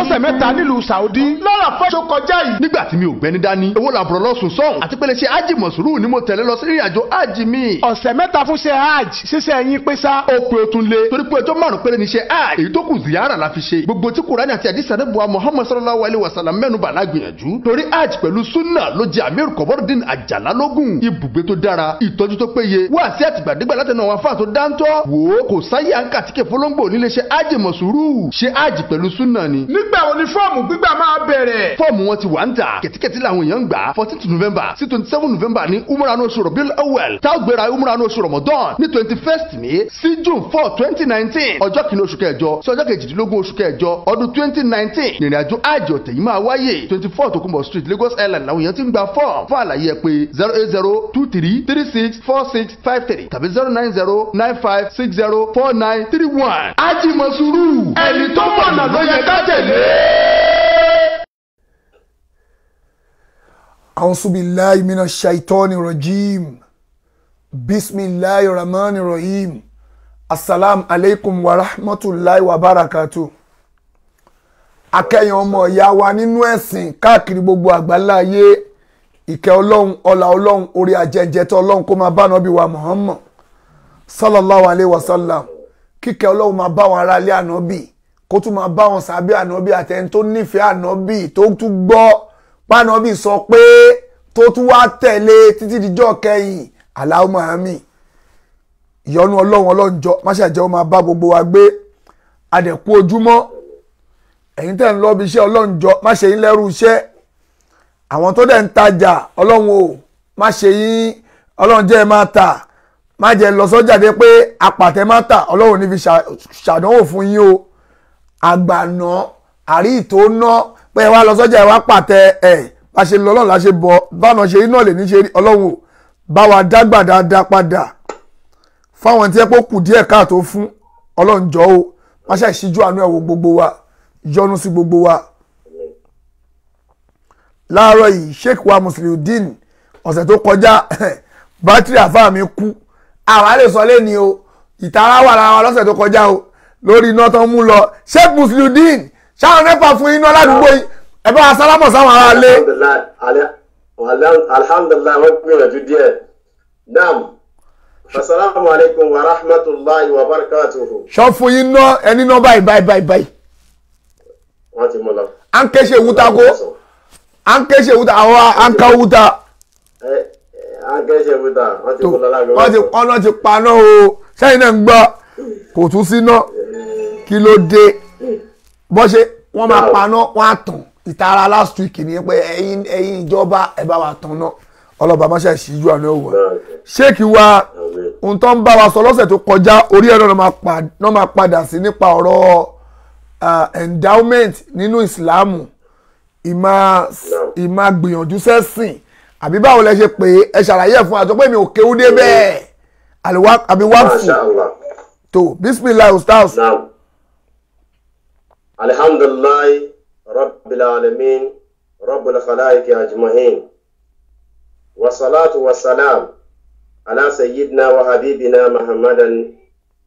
Fọ́sẹ̀ mẹ́ta nílùú Saudi lọ́rọ̀ fọ́ṣọ kọjá yìí. Nígbà tí mi ò gbẹ́ni dání, owó làbúrò lọ́sùn sọ̀hún àti pé ṣe Ájì Mọ̀sùrù ni mo tẹ̀lé lọ sí ìrìnàjò Ájì mi. Ọ̀sẹ̀ mẹ́ta fún ṣe Hajj ṣíṣe ẹ̀yìn pé sá. Ó pe o tún lé torí pé ọjọ́ márùn-ún péré ni ṣe Hajj èyí tó kù ziyara la fi ṣe. Gbogbo tí Kùránì àti àdìsá ní buwa Muhammad sallallahu alayhi wa sallam mẹ́nu bà lágbìyànjú. Torí Hajj pẹ̀lú sunna ló jẹ́ Amir Kọ̀bọ́rọ̀dín Àjàlá lógún. Ibùgbé tó dára, ìtọ́jú tó péye, wá sí àtìgbàdégbà látẹnu àwọn afáà tó dáńtọ́. Wò ó kò sáyé à ń kàtíkè fọlọ́ngbò nílé ṣe Hajj Mọ̀sùrù. Ṣe Hajj pẹ̀lú sunna ni. Nígbà wo ni fọ́ọ̀mù gbígbà máa bẹ̀rẹ̀? Fọ́ọ̀mù wọn ti wà ń tà. Kẹ̀tíkẹ̀tí làwọn èèyàn ń gbà. 14th November sí 27 November ní Umrah oṣù Rabiul Awwal. Tá ó gbéra Umrah oṣù Ramadan ní 21st May sí June 4, 2019. Ọjọ́ kìíní oṣù kẹjọ sí ọjọ́ kejìdínlógún oṣù kẹjọ ọdún 2019. Ìrìnàjò Hajj ọ̀tẹ̀ yìí máa wáyé. 24 Tokunbo Street, Lagos Island làwọn èèyàn ti ń gba fọ́ọ̀mù. Fún àlàyé ẹ pé 08023364653 tàbí 09095604931. Hajj Mọ̀sùrù ẹni tó mọ̀nà ló yẹ ká tẹ̀lé. أعوذ بالله من الشيطان الرجيم بسم الله الرحمن الرحيم السلام عليكم ورحمة الله وبركاته. Akẹ́yìn ọmọ ìyá wa nínú ẹ̀sìn káàkiri gbogbo àgbáńlá ayé, ìkẹ́ Ọlọ́run, ọlá Ọlọ́run, orí ajẹ́jẹ́ tó Ọlọ́run kó máa bá Nábì wa Muhammad sallallahu alayhi wa sallam. Kíkẹ́ Ọlọ́run máa bá wọn aráalé ànábì, kó tún máa bá wọn sàbí ànábì àtẹni tó nífẹ̀ẹ́ ànábì tó tún gbọ́ pànàbì sọ pé tó tún wá tẹ̀lé títí dijọ́ kẹyìn. Allahumma àmín. Ìyọ́nú Ọlọ́run Ọlọ́run jọ má ṣe jẹ́ ó máa bá gbogbo wa gbé. Adẹ̀kú ojúmọ́. Ẹ̀yin tẹ̀ ń lọ bí iṣẹ́ Ọlọ́run jọ má ṣe yín lẹ́rú iṣẹ́. Àwọn tó dẹ̀ ń tajà Ọlọ́run o má ṣe yín, Ọlọ́run jẹ́ ẹ máa tà, má jẹ́ lọ sọ́jà dé pé apàtẹ má tà, Ọlọ́run ní fi ṣàdánwò fún yín o. Àgbàná àrí ìtò ná pé ẹ wá lọ sọ́jà ẹ wá pàtẹ ẹ bá ṣe lọ Ọlọ́run la ṣe bọ̀ báwọn ṣe iná lè ní ṣe rí. Ọlọ́run o bá wa dágbà dáadáa padà fáwọn tí ẹ pé kù díẹ̀ káàtó fún. Ọlọ́run jọ o má ṣe ìṣíjú àánú ẹ̀ wo gbogbo wa, yọ́nú sí gbogbo wa. Láàárọ̀ yìí Sheikh wa Musliudeen ọ̀sẹ̀ tó kọjá bátìrì àfáà mi kú, àwa lè sọ lẹ́ni o, ìtara wà lára wa lọ́sẹ̀ tó kọjá o lórí iná tó ń mú lọ. Sheikh Musliudeen ṣáwọn nẹ́pà fún iná ládùúgbò yìí, ẹ bá wa sálámọ̀ sáwọn ará ilé. Alhamdulillah, wọ́n gbìyànjú díẹ̀. Naam, asalaamu alaykum wa rahmatulahi wa barakatuhu. Ṣọ́ fún yín ná ẹni ná báyìí báyìí báyìí báyìí. Wọ́n ti mú lọ. À ń ké ṣe wúta kó, à ń ké ṣe wúta, àwọn à ń ká wúta. À ń ké ṣe wúta, wọ́n ti mú lọ lágbo. Wọ́n ti ọ̀nà ti paná o, sẹ́yìn náà ń gbọ́, kò tún sí ná, kí ló dé? Bọ́ ṣe wọ́n máa paná, wọ́n á tàn. Ìtara last week ni pé ẹ̀yin ìjọba ẹ bá wa tàn náà. Ọlọ́ba má ṣe ṣíjú àná ẹ̀wọ̀. Ṣéèkì wa ohun tó ń bá wa sọ lọ́sẹ̀ tó kọjá orí ẹ̀rọ náà máa padà sí nípa ọ̀rọ̀ endowment nínú ìsìláàmù, ìmá gbìyànjú sẹ́sìn àbí báwo lẹ ṣe pé ẹ ṣàlàyé ẹ̀ fún àjọ pé mi ò kéwú dé bẹ́ẹ̀ àbí wáfù tó bismillah ustaz. Alhamdulillah rabbil alamin rabbil khalaiki ajma'in wassalatu wassalam ala sayyidina wa habibina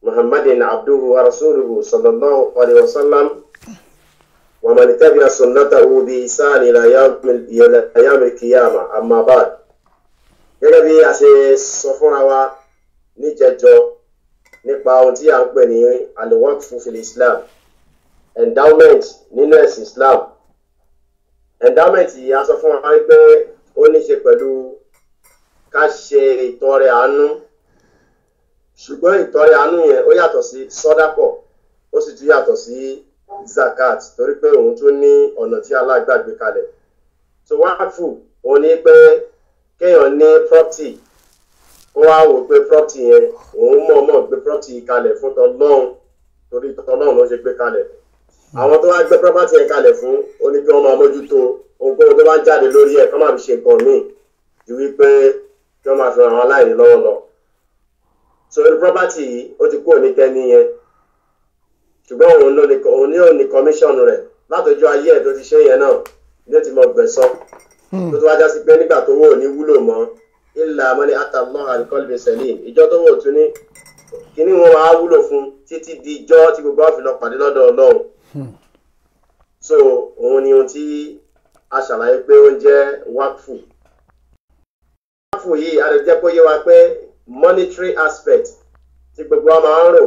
muhammadin abduhu wa rasuluhu sallallahu alaihi wasallam wa man tabi'a sunnatahu bi ihsan ila yawm al-qiyamah, amma ba'd. Gẹ́gẹ́ bí a ṣe sọ fúnra wa níjẹjọ nípa ohun tí a ń pè ní al-waqfu fil Islam, endowment nínú ẹ̀sìn Islam. Endowment yìí a sọ fún wa pé ó ní ṣe pẹ̀lú ká ṣe ìtọrẹ àánú, ṣùgbọ́n ìtọrẹ àánú yẹn ó yàtọ̀ sí sọ́dápọ̀, ó sì tún yàtọ̀ sí zakat, torí pé òun tún ní ọ̀nà tí Allah gbà gbé kalẹ̀. So wáfù òun ní pé kéèyàn ní property, kó wá wò pé property yẹn òun mọ̀ọ́mọ̀ gbé property kalẹ̀ fún tọlọ́run, torí tọlọ́run ló ṣe gbé kalẹ̀. Àwọn tó wá gbé property yẹn kalẹ̀ fún ó ní kí wọ́n máa mójútó ohunkóhun tó bá ń jáde lórí ẹ̀ kó má fi ṣe nǹkan míì ju wípé kí wọ́n máa fi ràn àwọn aláìní lọ́wọ́ lọ. So irú property yìí ó ti kúrò ní tẹ́ni yẹn, ṣùgbọ́n òun ní òní commission rẹ̀ látọjọ́ ayé ẹ̀ tó ti ṣe yẹn náà ní ó ti mọ gbẹ̀san. Tó tó wá já sí pé nígbà tó wò ní wúlò mọ́ illa man ata Allaha bi qalbin salim, ìjọ tó wò tún ní kíní wọn máa wúlò fún títí di ìjọ tí gbogbo àfi lọ pàdé lọ́dọ̀ Ọlọ́run. So òun ni ohun tí a ṣàlàyé pé ó ń jẹ́ wákfù. Wákfù yìí a lè jẹ́ kó yé wa pé monetary aspect tí gbogbo wa máa ń rò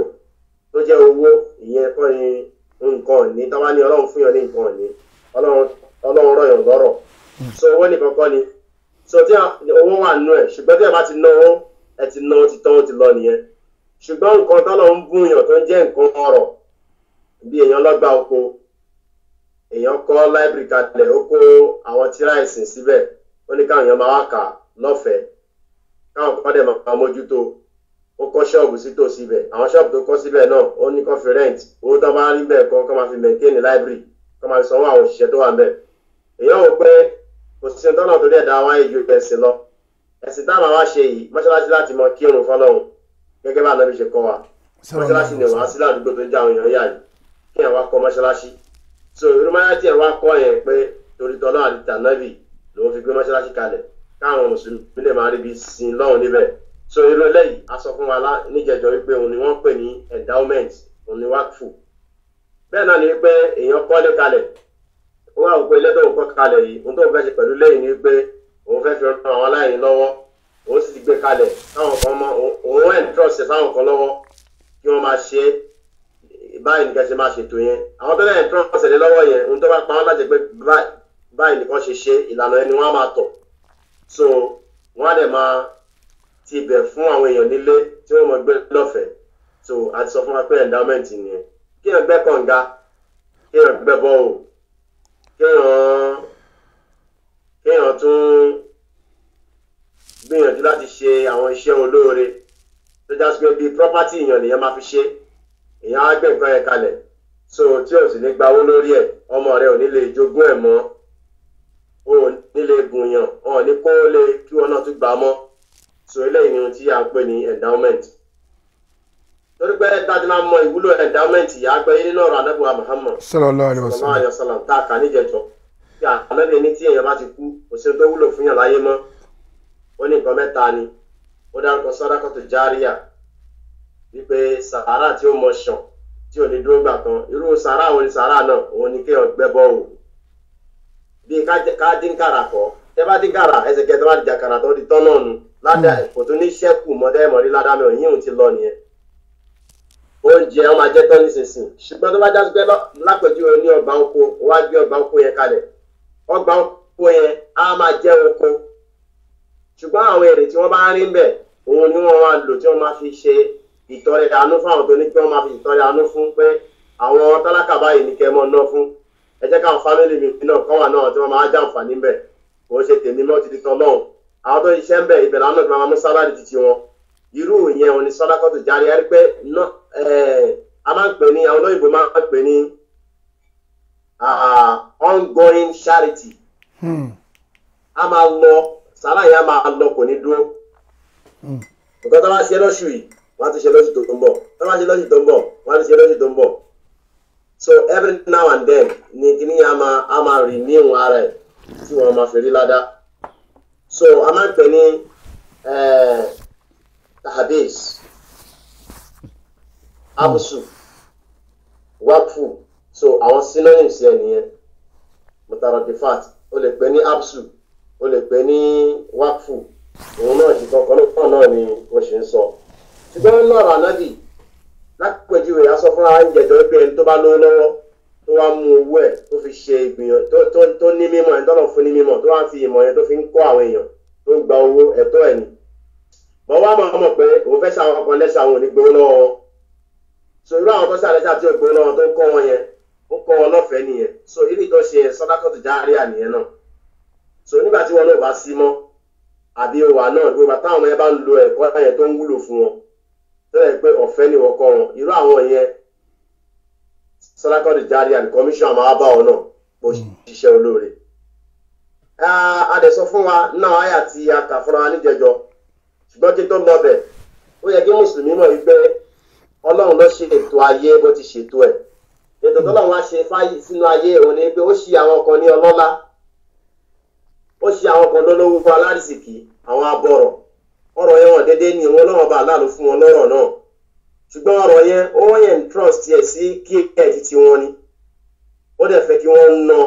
tó jẹ́ owó, ìyẹn kọ́ ni nǹkan ní táwa ní Ọlọ́run fún yàn ní nǹkan ní Ọlọ́run rọ̀yàn lọ́rọ̀. So owó nìkan kọ́ ni. So tí owó wà nínú ẹ̀, ṣùgbọ́n tí ẹ bá ti ná owó, ẹ ti ná, ó ti tán, ó ti lọ nìyẹn. Ṣùgbọ́n nǹkan tọ́lọ́run ń bùn yàn tó ń jẹ́ nǹkan ọrọ̀, bí èèyàn lọ́gbà oko, èèyàn kọ́ láìbírì kalẹ̀, ó kó àwọn tírà ẹ̀sìn síbẹ̀, ó ní káwọn èèyàn máa wá kà lọ́fẹ̀ẹ́, káwọn kan dẹ̀ máa mójútó. Ó kọ́ ṣọ́ọ̀bù sí tòsí ibẹ̀, àwọn ṣọ́ọ̀bù tó kọ́ síbẹ̀ náà ó ní kó fi rent, owó tó bá rí bẹ́ẹ̀ kọ́ máa fi maintain láìbírì, kó máa fi sanwó àwọn òṣìṣẹ́ tó wà ńbẹ̀. Èèyàn wò pé kò sí tọ́nà tó dẹ̀ dá wáyé ju ẹ̀sìn lọ. Ẹ̀sìn táwọn wá ṣe yìí, mọ́ṣáláṣí láti mọ kírun fọ́lọ́run gẹ́gẹ́ bá Ànábì ṣe kọ́ wa. Mọ́ṣáláṣí ni wàá sí ládùúgbò tó ń já àwọn èèyàn yà yìí, kí ẹ̀ wá kọ́ mọ́ṣáláṣí. So irú mọ́ṣáláṣí ẹ̀ wá kọ́ yẹn pé torí tọ́lọ́ àti tànábì lòun fi gbé mọ́ṣáláṣí kalẹ̀ káwọn mùsùlùmí lè máa ríbi sin lọ́hùn níbẹ̀. So irú eléyìí a sọ fún wa níjẹjọ wípé òun ni wọ́n pè ní endowment, òun ni wákfù. Bẹ́ẹ̀ náà ni wípé èèyàn kọ́lé kalẹ̀, ó wà wípé ilé tóun kọ́ kalẹ̀ yìí, ohun tóun fẹ́ ṣe pẹ̀lú lẹ́yìn ni wípé òun fẹ́ fi ran àwọn aláìní lọ́wọ́, òun sì ti gbé kalẹ̀ táwọn kan mọ òun ẹ̀ ń trust sáwọn kan lọ́wọ́ kí wọ́n máa ṣe báyìí nìkan ṣe máa ṣètò yẹn. Àwọn tó lẹ́yìn trust lé lọ́wọ́ yẹn, ohun tó bá pa wọ́n láti pé báyìí nìkan ṣe ṣe ìlànà ẹni wọ́n á máa tọ̀. So wọ́n á dẹ̀ máa ti ibẹ̀ fún àwọn èèyàn nílé tí wọ́n mọ̀ gbé lọ́fẹ̀ẹ́. So a ti sọ fún wa pé endowment nìyẹn. Kí èèyàn gbẹ́ kànga, kí èèyàn gbẹ́ bọ́ọ̀, kéèyàn tún gbìyànjú láti ṣe àwọn iṣẹ́ olóore tó já sí pé bíi property èèyàn lèèyàn máa fi ṣe, èèyàn á gbé nǹkan yẹn kalẹ̀. So tí ò sì ní gba owó lórí ẹ̀, ọmọ rẹ ò ní lè jogún ẹ̀ mọ́, o ò ní lè bùnyàn, o ò ní kó lè kí wọn náà tún gbà mọ́. So eléyìí ni ohun tí à ń pè ní endowment. Torí pé dájú máa mọ ìwúlò endowment yìí, á gbé nínú ọ̀rọ̀ Ànábì wa Muhammad sallallahu alaihi wasallam tá a kà níjẹjọ. Tí Ànábì ní tí èèyàn bá ti kú, kò sí ohun tó wúlò fún yàn láyé mọ́. Ó ní nǹkan mẹ́ta ni. Ó dárúkọ sàdákàtù járíà, wípé sàárà tí ó mọ ṣàn tí ò ní dúró gbà kan. Irú sàárà òun ni sàárà náà, òun ni kéèyàn gbẹ́bọ wò. Bí ká dín kàrà kọ́, tẹ́ bá dín kàrà ẹsẹ̀ kẹta bá dìjà kàrà tó di tán náà nu. Ládà kò tún ní ṣẹ́kù mọ́tẹ́ mọ́rí ládà mi ò yín ti lọ nìyẹn. Oúnjẹ wọn máa jẹ tán nísinsìnyí. Ṣùgbọ́n tó bá já sí pé lápèjúwe ní ọgbà oko, wá gbé ọgbà oko yẹn kalẹ̀. Ọgbà oko yẹn á máa jẹ́ oko. Ṣùgbọ́n àwọn èrè tí wọ́n bá ń rí ń bẹ̀, òun ni wọ́n máa lò tí wọ́n máa fi ṣe ìtọrẹ àánú fún àwọn tó ní kí wọ́n máa fi ìtọrẹ àánú fún pé àwọn tálákà báyìí ní kẹ́ mọ́ ná fún. Ẹ jẹ́ káwọn fámìlì mi náà kọ́ wà náà tí wọ́n máa jàǹfààní ń bẹ̀. Kò ń ṣe tèmi mọ́ ti di tán lọ́hùn. Àwọn tó ń ṣiṣẹ́ ń bẹ̀ ibẹ̀ làwọn náà ti máa mú sálárì títí wọn. Irú ìyẹn òun ni sàdákàtù járíà. Ẹ rí pé a máa ń pè ní, àwọn olóyìnbó máa ń pè ní ongoing charity. A máa lọ sàrà yẹn, a máa lọ, kò ní dúró. Nǹkan tó bá ṣe lóṣù yìí, wọ́n á ti ṣe lóṣù tó ń bọ̀. Tó bá ṣe lóṣù tó ń bọ̀, wọ́n á ti ṣe lóṣù tó ń bọ̀. So every now and then ni kíní yẹn a máa renew ara ẹ̀ tí wọ́n máa fi rí ládàá. So a máa ń pè ní tahabis, abusu, wakfu. So àwọn synonyms yẹn nìyẹn. Mutaradifat, o lè pè ní absu, o lè pè ní wakfu, òun náà ti kankan náà ni o ṣe ń sọ. Ṣùgbọ́n lọ́rọ̀ Ànábì lápèjúwe a sọ fúnra ń jẹjọ pé ẹni tó bá lówó lọ́wọ́ tó wá mú owó ẹ̀ tó fi ṣe ìgbìyànjú tó ní mímọ̀, ẹni tọ́lọ̀ fún ní mímọ̀ tó wá fi ìmọ̀ yẹn tó fi ń kọ́ àwọn èèyàn tó ń gba owó ẹ̀tọ́ ẹ̀ ni. Bọ́ wá máa mọ̀ pé òun fẹ́ ṣàwọn kan lẹ́sẹ̀ àwọn ò ní gbowó lọ́wọ́ wọn. So irú àwọn tó ṣàlẹ́sà tí ò gbowó lọ́wọ́ tó ń kọ́ wọn yẹn, ó kọ́ wọn lọ́fẹ̀ẹ́ nìyẹn. So irú ìtọ́ ṣe sàdákàtù járíà nìyẹn náà. So nígbà tí wọn náà bá sí mọ́ àbí wà náà, gbogbo àtàwọn ọmọ yẹn bá ń lo ẹ̀kọ́ yẹn tó ń wúlò fún wọn tó yẹ pé ọ̀fẹ́ ni wọ́n kọ́ wọn, irú àwọn yẹn sàdákàtù járíà ní commission máa bá wọn náà bó ṣiṣẹ́ olóore. A dẹ̀ sọ fún wa náà àyà tí a kà fúnra wa níjẹjọ, ṣùgbọ́n kí tó lọ bẹ̀, ó yẹ kí mùsùlùmí mọ̀ wípé Ọlọ́run ló ṣe ètò ayé bó ti ṣètò ẹ̀. Ètò tọ́lọ́run wá ṣe sínú ayé òun ni pé ó ṣe àwọn kan ní ọlọ́lá, ó ṣe àwọn kan lólówó fún alárísìkí, àwọn abọ̀rọ̀. Ọ̀rọ̀ yẹn wọ̀n déédéé ni wọn lọ́wọ́ bá aláàlú fún wọn lọ́rọ̀ náà. Ṣùgbọ́n ọ̀rọ̀ yẹn ó yẹn trust ẹ̀ sí kí ẹ̀ ti wọn ni. Ó dẹ̀ fẹ́ kí wọ́n ná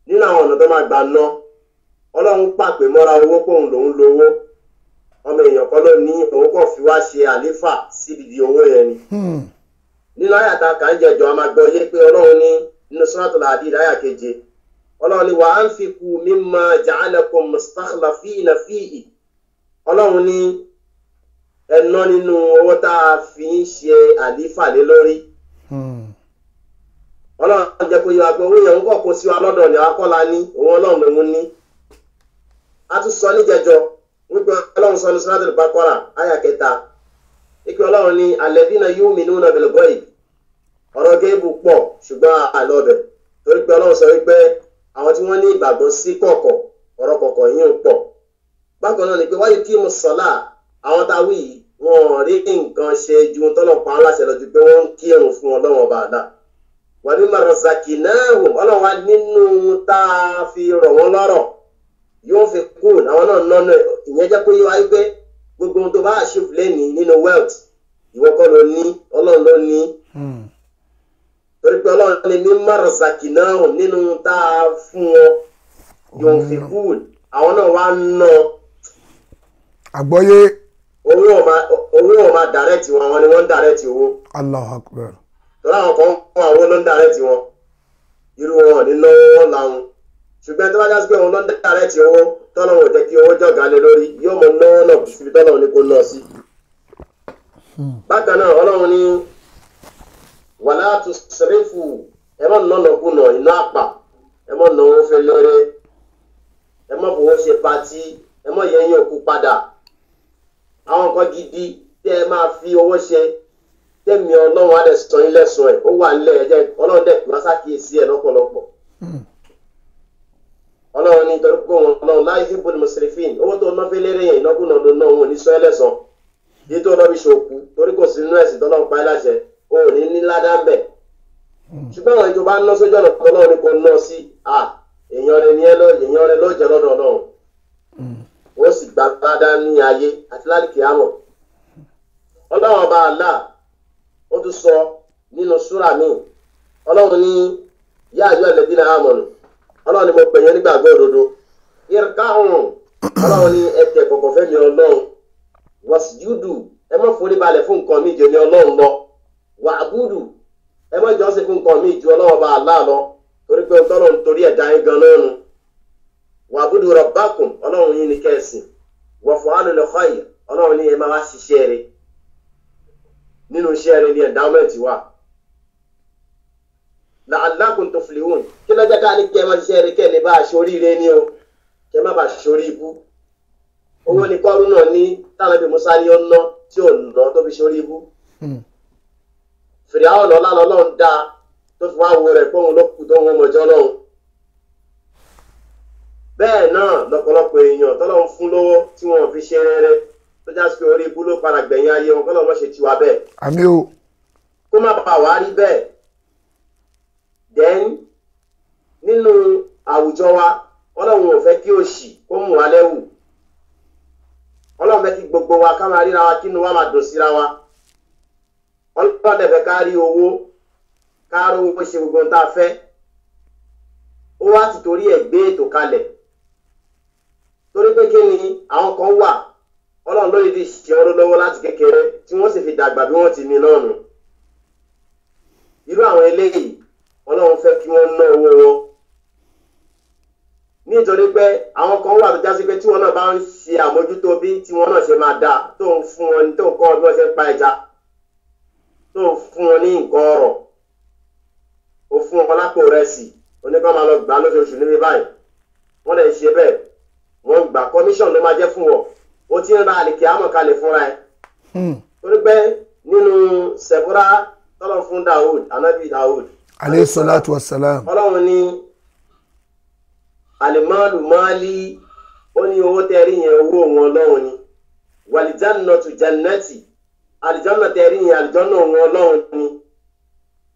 nínú àwọn ọ̀nà tó máa gbà ná. Ọlọ́run pàpè mọ́ra owó pòun lòún lówó, ọmọ èèyàn kọ́ ló ní, òun kàn fi wá ṣe àléfà síbi di owó yẹn ni. Nínú àyàtà kà ń jẹjọ, a máa gbọ́ yé pé Ọlọ́run ní nínú Suratul Hadid àyà 7, Ọlọ́run ní wa anfiqu mimma ja'alakum mustakhlafina fihi. Ọlọ́run ní ẹ ná nínú owó tá a fi ń ṣe àléfà lé lórí. Ọlọ́run jẹ́ kó yé wa pé owó yẹn ń kọ̀ kó sí wa lọ́dọ̀ ní akọ́la ní, òun Ọlọ́run lòun ní. A tún sọ níjẹjọ wípé Ọlọ́run sọ ní Suratul Baqara àyà 3, wípé Ọlọ́run ní alladhina yu'minuna bil ghaib. Ọ̀rọ̀ géèbù pọ̀ ṣùgbọ́n àlọ́bẹ̀, torí pé Ọlọ́run sọ wípé àwọn tí wọ́n ní ìgbàgbọ́ sí kọ̀kọ̀, ọ̀rọ̀ kọ̀kọ̀ yìí ń pọ̀. Bákan náà ni pé wáyé kí mùsọ̀lá, àwọn tá a wí yìí wọn ò rí nǹkan ṣe ju tọ́lọ̀ pa aláṣẹ lọ ju pé wọ́n ń kírun fún Ọlọ́run ọba àdá. Wa mimma razaqnahum, Ọlọ́run wa nínú tá a fi rọ̀ wọ́n lọ́rọ̀ yóò fi kú àwọn náà nánà. Ìyẹn jẹ́ kó yé wa wípé gbogbo ohun tó bá achieve lẹ́ni nínú wealth, ìwọ kọ́ ló ní, Ọlọ́run ló ní. Torí pé Ọlọ́run ní mimma razaqnahum, nínú tá a fún wọn yóò fi kú àwọn náà wá ná. Àgbọ́yé. Owó ò máa direct wọn, àwọn ni wọ́n ń direct owó. Allahu Akbar. Torí àwọn kan wọn àwọn ló ń direct wọn, irú wọn ò ní náwó wọn làwọn. Ṣùgbọ́n tó bá já sí pé òun ló ń direct owó, tọ́lọ́run ò jẹ́ kí owó jọ̀gá lé lórí, yóò mọ náwó náà síbi tọ́lọ́run ní kó ná sí. Bákan náà Ọlọ́run ní wala tusrifu, ẹ má nánà kùnà iná àpà, ẹ má náwó fẹ́ léré, ẹ má fowó ṣe patí, ẹ má yẹ̀yìn òkú padà. Àwọn nǹkan gidi tẹ́ ẹ máa fi owó ṣe, tẹ́mi Ọlọ́run á dẹ̀ sọ yín lẹ́sùn ẹ̀, ó wà nílẹ̀ ẹ̀jẹ̀ Ọlọ́run dẹ̀ wá sákìyèsí ẹ̀ lọ́pọ̀lọpọ̀. Ọlọ́run ní torí pé òun Ọlọ́run la yuhibbul musrifin, owó tó ná fẹ́ lérè yẹn ìnákúnà ló ná, òun ò ní sọ ẹ́ lẹ́sàn. Yìí tó lọ́ fi ṣòkú torí kò sí nínú ẹ̀sìn tọ́lọ́run pa ẹ́ láṣẹ, òun ò ní ní ládàá ń bẹ̀. Ṣùgbọ́n àwọn ìjọba ná sójú ọ̀nà tọ́lọ́run ní kò ná sí, èèyàn rẹ ní ẹ lọ, èèyàn rẹ ló jẹ lọ́dọ̀ Ọlọ́run. Ó sì gba ládàá ní ayé àti lálìkí àmọ̀. Ọlọ́run ọba Allah ó tún sọ nínú súrà míì, Ọlọ́run ní yá àjọ alladhina amanu, Ọlọ́run ni mo pè yín nígbàgbọ́ òdodo, irka'u, Ọlọ́run ní ẹ tẹ̀ kọ̀kọ̀ fẹ́mi Ọlọ́run, wasjudu, ẹ má forí balẹ̀ fún nǹkan mi jù ní Ọlọ́run lọ, wa'budu, ẹ má jọ́sìn fún nǹkan mi ju Ọlọ́run ọba Allah lọ, torí pé Ọlọ́run torí ẹ̀dá yín gan náà nu. Wa'budu rabbakum, Ọlọ́run yín ni kẹ́sìn, waf'alul khayr, Ọlọ́run ní ẹ máa wá ṣiṣẹ́ rẹ̀. Nínú iṣẹ́ rẹ̀ ní endowment wà. La'allakum tuflihun, kí lọ́jọ́ ká ní kẹ́ ẹ máa ṣiṣẹ́ rẹ̀ kẹ́ ẹ lè bá aṣọ oríire ní o, kẹ́ ẹ má bàa ṣe orí ibú. Owó ni kọ́rú náà ní tálẹ́bí Musa ní ó ná tí ò ná tó fi ṣe orí ibú. Fìrìhàn ọ̀nà ọlọ́run dá tó fi wá wo rẹ̀ pé òun ló kù tó ń wọ́n mọ̀jọ́ lọ́hùn. Bẹ́ẹ̀ náà lọ́pọ̀lọpọ̀ èèyàn tọ́lọ́run fún lówó tí wọ́n fi ṣe rere tó já sí pé orí ibú ló padà gbẹ̀yìn ayé wọn, kọ́lọ́run má ṣe tiwa bẹ́ẹ̀. Àmín o. Kó má bàa wá rí bẹ́ẹ̀. Then nínú àwùjọ wa, Ọlọ́run ò fẹ́ kí òṣì kó mú wa lẹ́wù. Ọlọ́run fẹ́ kí gbogbo wa ká máa ríra wa, kínú wa máa dùn síra wa. Ọlọ́run dẹ̀ fẹ́ ká rí owó, ká rówó ṣe gbogbo ohun tá a fẹ́. Ó wá ti torí ẹ̀ gbé ètò kalẹ̀. Torí pé kí ni àwọn kan wà, Ọlọ́run ló ti ṣe ọ́ lọ́wọ́ láti kékeré tí wọ́n sì fi dàgbà bí wọ́n ti ní náà nù. Irú àwọn eléyìí, Ọlọ́run fẹ́ kí wọ́n ná owó wọn. Nítorí pé àwọn kan wà tó já sí pé tí wọ́n náà bá ń ṣe àmójútó bí tí wọ́n náà ṣe máa dáa, tó ń fún wọn, tó ń kọ́ bí wọ́n ṣe ń pa ẹja, tó ń fún wọn ní nǹkan ọ̀rọ̀, ó fún wọn lápò rẹsì, oníkan máa lọ gbà lóṣooṣù níbi báyìí. Wọ́n lè ṣe bẹ́ẹ̀, wọ́n gbà commission ló máa jẹ́ fún wọn. Ó ti ń ra àlìkè àmọ̀ kalẹ̀ fúnra ẹ̀. Torí pé nínú sẹ̀búrà tọ́lọ̀ fún Daoud, anabi Daoud, alayhi salatu wassalam, Ọlọ́run ní alimalu mali, ó ní owó tẹ́rí yẹn owó òun Ọlọ́run ni, walijannatu jannati, alijanna tẹ́rí yẹn alijanna òun Ọlọ́run ni,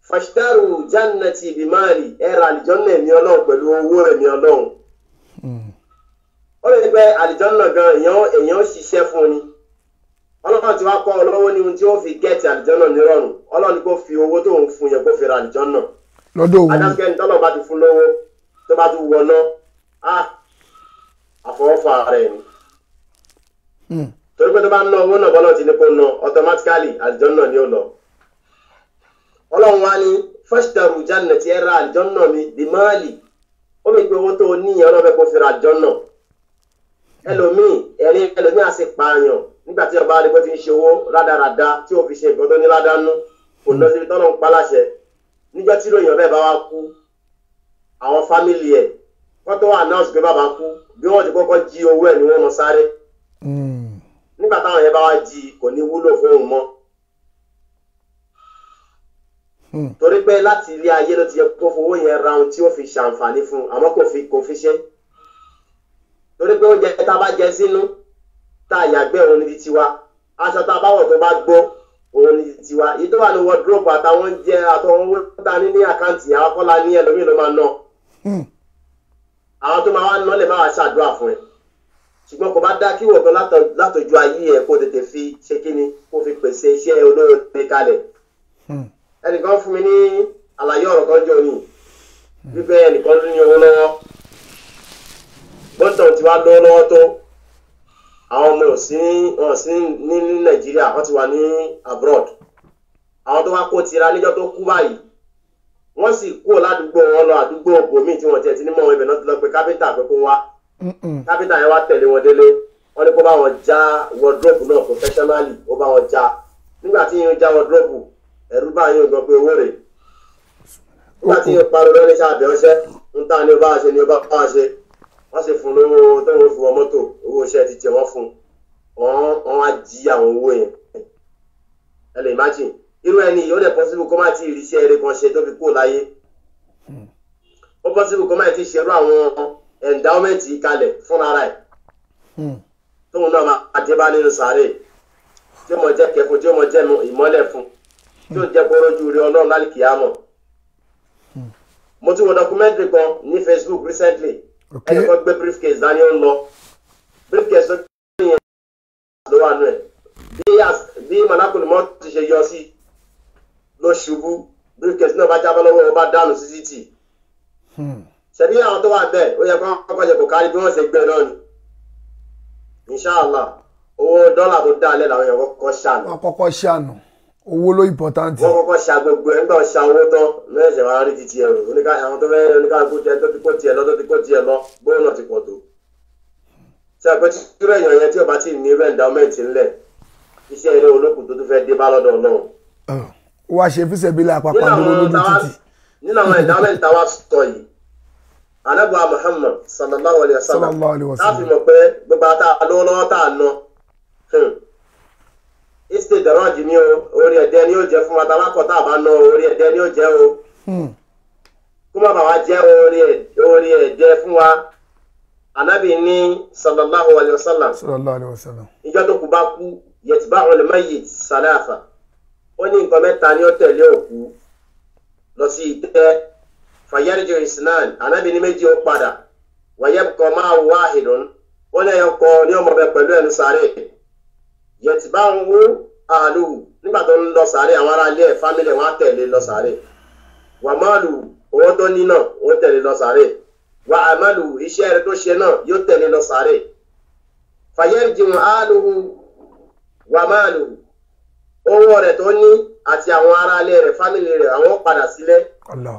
fashtaru jannati bimali, ẹ ra alijanna ẹ̀mí Ọlọ́run pẹ̀lú owó ẹ̀mí Ọlọ́run. Ó lè pẹ́ àlìjọ́nà gan èèyàn ṣiṣẹ́ fún ni. Ọlọ́run ti wá kọ́ ọlọ́wọ́ ní ohun tí ó fi gẹ́ẹ̀tì àlìjọ́nà nírọ̀rùn. Ọlọ́run ni kó fi owó tó ń fún yẹn kó fi ra àlìjọ́nà. Lọ́dọ̀ òun. Adájọ́ tọ́lọ̀ bá ti fún lówó tó bá tún wọná, á àfọwọ́fà rẹ̀ ni. Torí pé tó bá ná owó náà bọ́lá ti ní kó ná automatically àlùjánnà ni ó lọ. Ọlọ́run wá ní fashtaru jannati, ẹ ra àlùjánnà mi bí máàlì. Ó mi pé owó tó níyàn ọlọ́fẹ́ kó fi ra àlùjánnà. Ẹlòmíì ẹ̀rín ẹlòmíì á sì pààyàn nígbà tí ọba adigun ti ń ṣe owó rádaràda tí ò fi ṣe nǹkan tó ní ládánú, kò lọ síbi tọ́lọ́ ń pa láṣẹ. Níjọ́ tí ròyìn ọbẹ̀ bá wá kú, àwọn fámìlì ẹ̀ kọ́ tó announce pé bàbá kú, bí wọ́n ti kọ́kọ́ jí owó ẹ̀ ni wọ́n mọ sáré. Nígbà táwọn yẹn bá wá jí, kò ní wúlò fún òun mọ́. Torí pé láti ilé ayé ló ti yẹ kó fowó yẹn ra ohun tí ó fi ṣàǹfààní fún un, àmọ́ kò fi ṣe. Torí pé oúnjẹ tá a bá jẹ sínú, tá a yàgbẹ́, òun ní tiwa. Aṣọ tá a bá wọ̀ tó bá gbó, òun ní tiwa. Èyí tó wà ní wardrobe àtàwọn oúnjẹ àtàwọn owó tá a ní ní àkáǹtì, àwọn kọ́lá ní, ẹlòmíì ló máa ná. Àwọn tó máa wá ná lè má wá ṣàdúrà fún ẹ, ṣùgbọ́n kò bá dá kí wọ̀gán látọjú ayé ẹ kó tètè fi ṣe kíni, kó fi pèsè iṣẹ́ olóore kalẹ̀. Ẹnìkan fún mi ní àlàyé ọ̀rọ̀ kan jọ ní wípé ẹnìkan ní owó lọ́wọ́, gbọ́ntàn tí wàá lówó lọ́wọ́ tó, àwọn ọmọ ò sí ní Nàìjíríà, wọ́n ti wà ní abroad. Àwọn tó wá kó tira níjọ́ tó kú báyìí, wọ́n sì kúrò ládùúgbò wọn lọ àdúgbò bòmíì tí wọ́n tiẹ̀ ti ní mọ̀ ibẹ̀ náà, ti lọ pé kápẹ́ntà pé kó wá. Kápẹ́ntà yẹn wá tẹ̀lé wọn délé, wọ́n ní kó bá wọn já wardrobe náà professionally. Ó bá wọn já. Nígbà tí yín já wardrobe, ẹ̀rú bá yín gan pé owó rè. Nígbà tí yín pariwo lọ́ní sábẹ́ ọṣẹ́ ń tà ní, ó bá ṣe ní ó bá ṣe, wọ́n sì fún lówó tó ń fi wọ mọ́tò, owó iṣẹ́ ti tiẹ̀ wọ́n fún wọn, wọ́n á jí àwọn owó yẹn. Ẹ lè imagine irú ẹni yìí, ó dẹ̀ possible kó má ti rí iṣẹ́ eré kan ṣe tó fi kúrò láyé. Ó possible kó má ti ṣerú àwọn endowment yìí kalẹ̀ fúnra rẹ̀ tóun náà máa dé bá nínú sàárè, tí ó mọ jẹ́ kẹfún, tí ó mọ jẹ́ ìmọ́lẹ̀ fún, tí ó jẹ́ kó rójú rí Ọlọ́run lálìkìyámọ̀. Mo tún wo documentary kan ní Facebook recently. Ẹnì kan gbé briefcase dání, ó ń lọ. Briefcase tó gbé yẹn ló wà nù ẹ̀. Bí malakul mọ́ ti ṣe yọ sí ló ṣubú, briefcase náà bá jábọ́ lọ́wọ́, ó bá dànù sí títì. Ṣebí àwọn tó wà bẹ́ẹ̀, ó yẹ kó kọ́kọ́ ṣe kò kárí bí wọ́n ṣe gbé náà ni. Inshallah, owó dọ́là tó dá alẹ́ làwọn èèyàn kọ́kọ́ ṣàánú. Wọ́n kọ́kọ́ ṣàánú owó ló important. Wọ́n kọ́kọ́ ṣa gbogbo ẹ̀. Nígbà wọ́n ṣa owó tán lẹ́sẹ̀ wá rí títí ẹrù oníkà àwọn tó fẹ́ oníkàlùkù jẹ tó ti kó tiẹ̀ lọ, tó ti kó tiẹ̀ lọ, bóyá náà ti pọ̀ tó. Ṣé àpẹ tí irú èèyàn yẹn tí ó bá ti ní irú endowment ńlẹ̀, iṣẹ́ eré olókùn tó tún fẹ́ dé bá lọ́dọ̀ Ọlọ́run? Ó wá ṣe fíṣẹ̀bílẹ̀ àpapọ̀ lójú títì. Nínú àwọn endowment táwa sọ yìí, anabuwa Muhammad sallallahu alayhi wa sallam, láti mọ̀ pé gbogbo ata lówó lọ́wọ́ tá a ná ìsìtẹ̀dọ̀rọ̀jì ni o, orí ẹ̀dẹ́ ni ó jẹ́ fún wa. Tá a bá kọ̀, tá a bá ná, orí ẹ̀dẹ́ ni ó jẹ́ o. Kó má bàa wá jẹ́ orí ẹ̀dẹ́ fún wa, anabi ní sallallahu alayhi wa sallam, sallallahu alayhi wa sallam, ìjọ tó kú bá kú, yatba'ul mayyit salafa, ó ní nǹkan mẹ́ta ni ó tẹ̀lé òkú lọ sí ìtẹ́. Fàyẹ́rìjọ isnan, anabi ní méjì ó padà, wàyẹ́bùkọ máa wahidun, ó ní ẹyọ kan ní ọmọ bẹ pẹ̀lú ẹnu sáré. Yatba'uhu ahluhu, nígbà tó ń lọ sáré, àwọn ará ilé ẹ̀, family wọn á tẹ̀lé lọ sáré. Wa maluhu, owó tó ní náà, ó tẹ̀lé lọ sáré. Wa amaluhu, iṣẹ́ rẹ̀ tó ṣe náà yóò tẹ̀lé lọ sáré. Fàyẹ́rìjọ ahluhu wa maluhu, owó rẹ̀ tó ní àti àwọn ará ilé rẹ̀, family rẹ̀, àwọn padà sílẹ̀.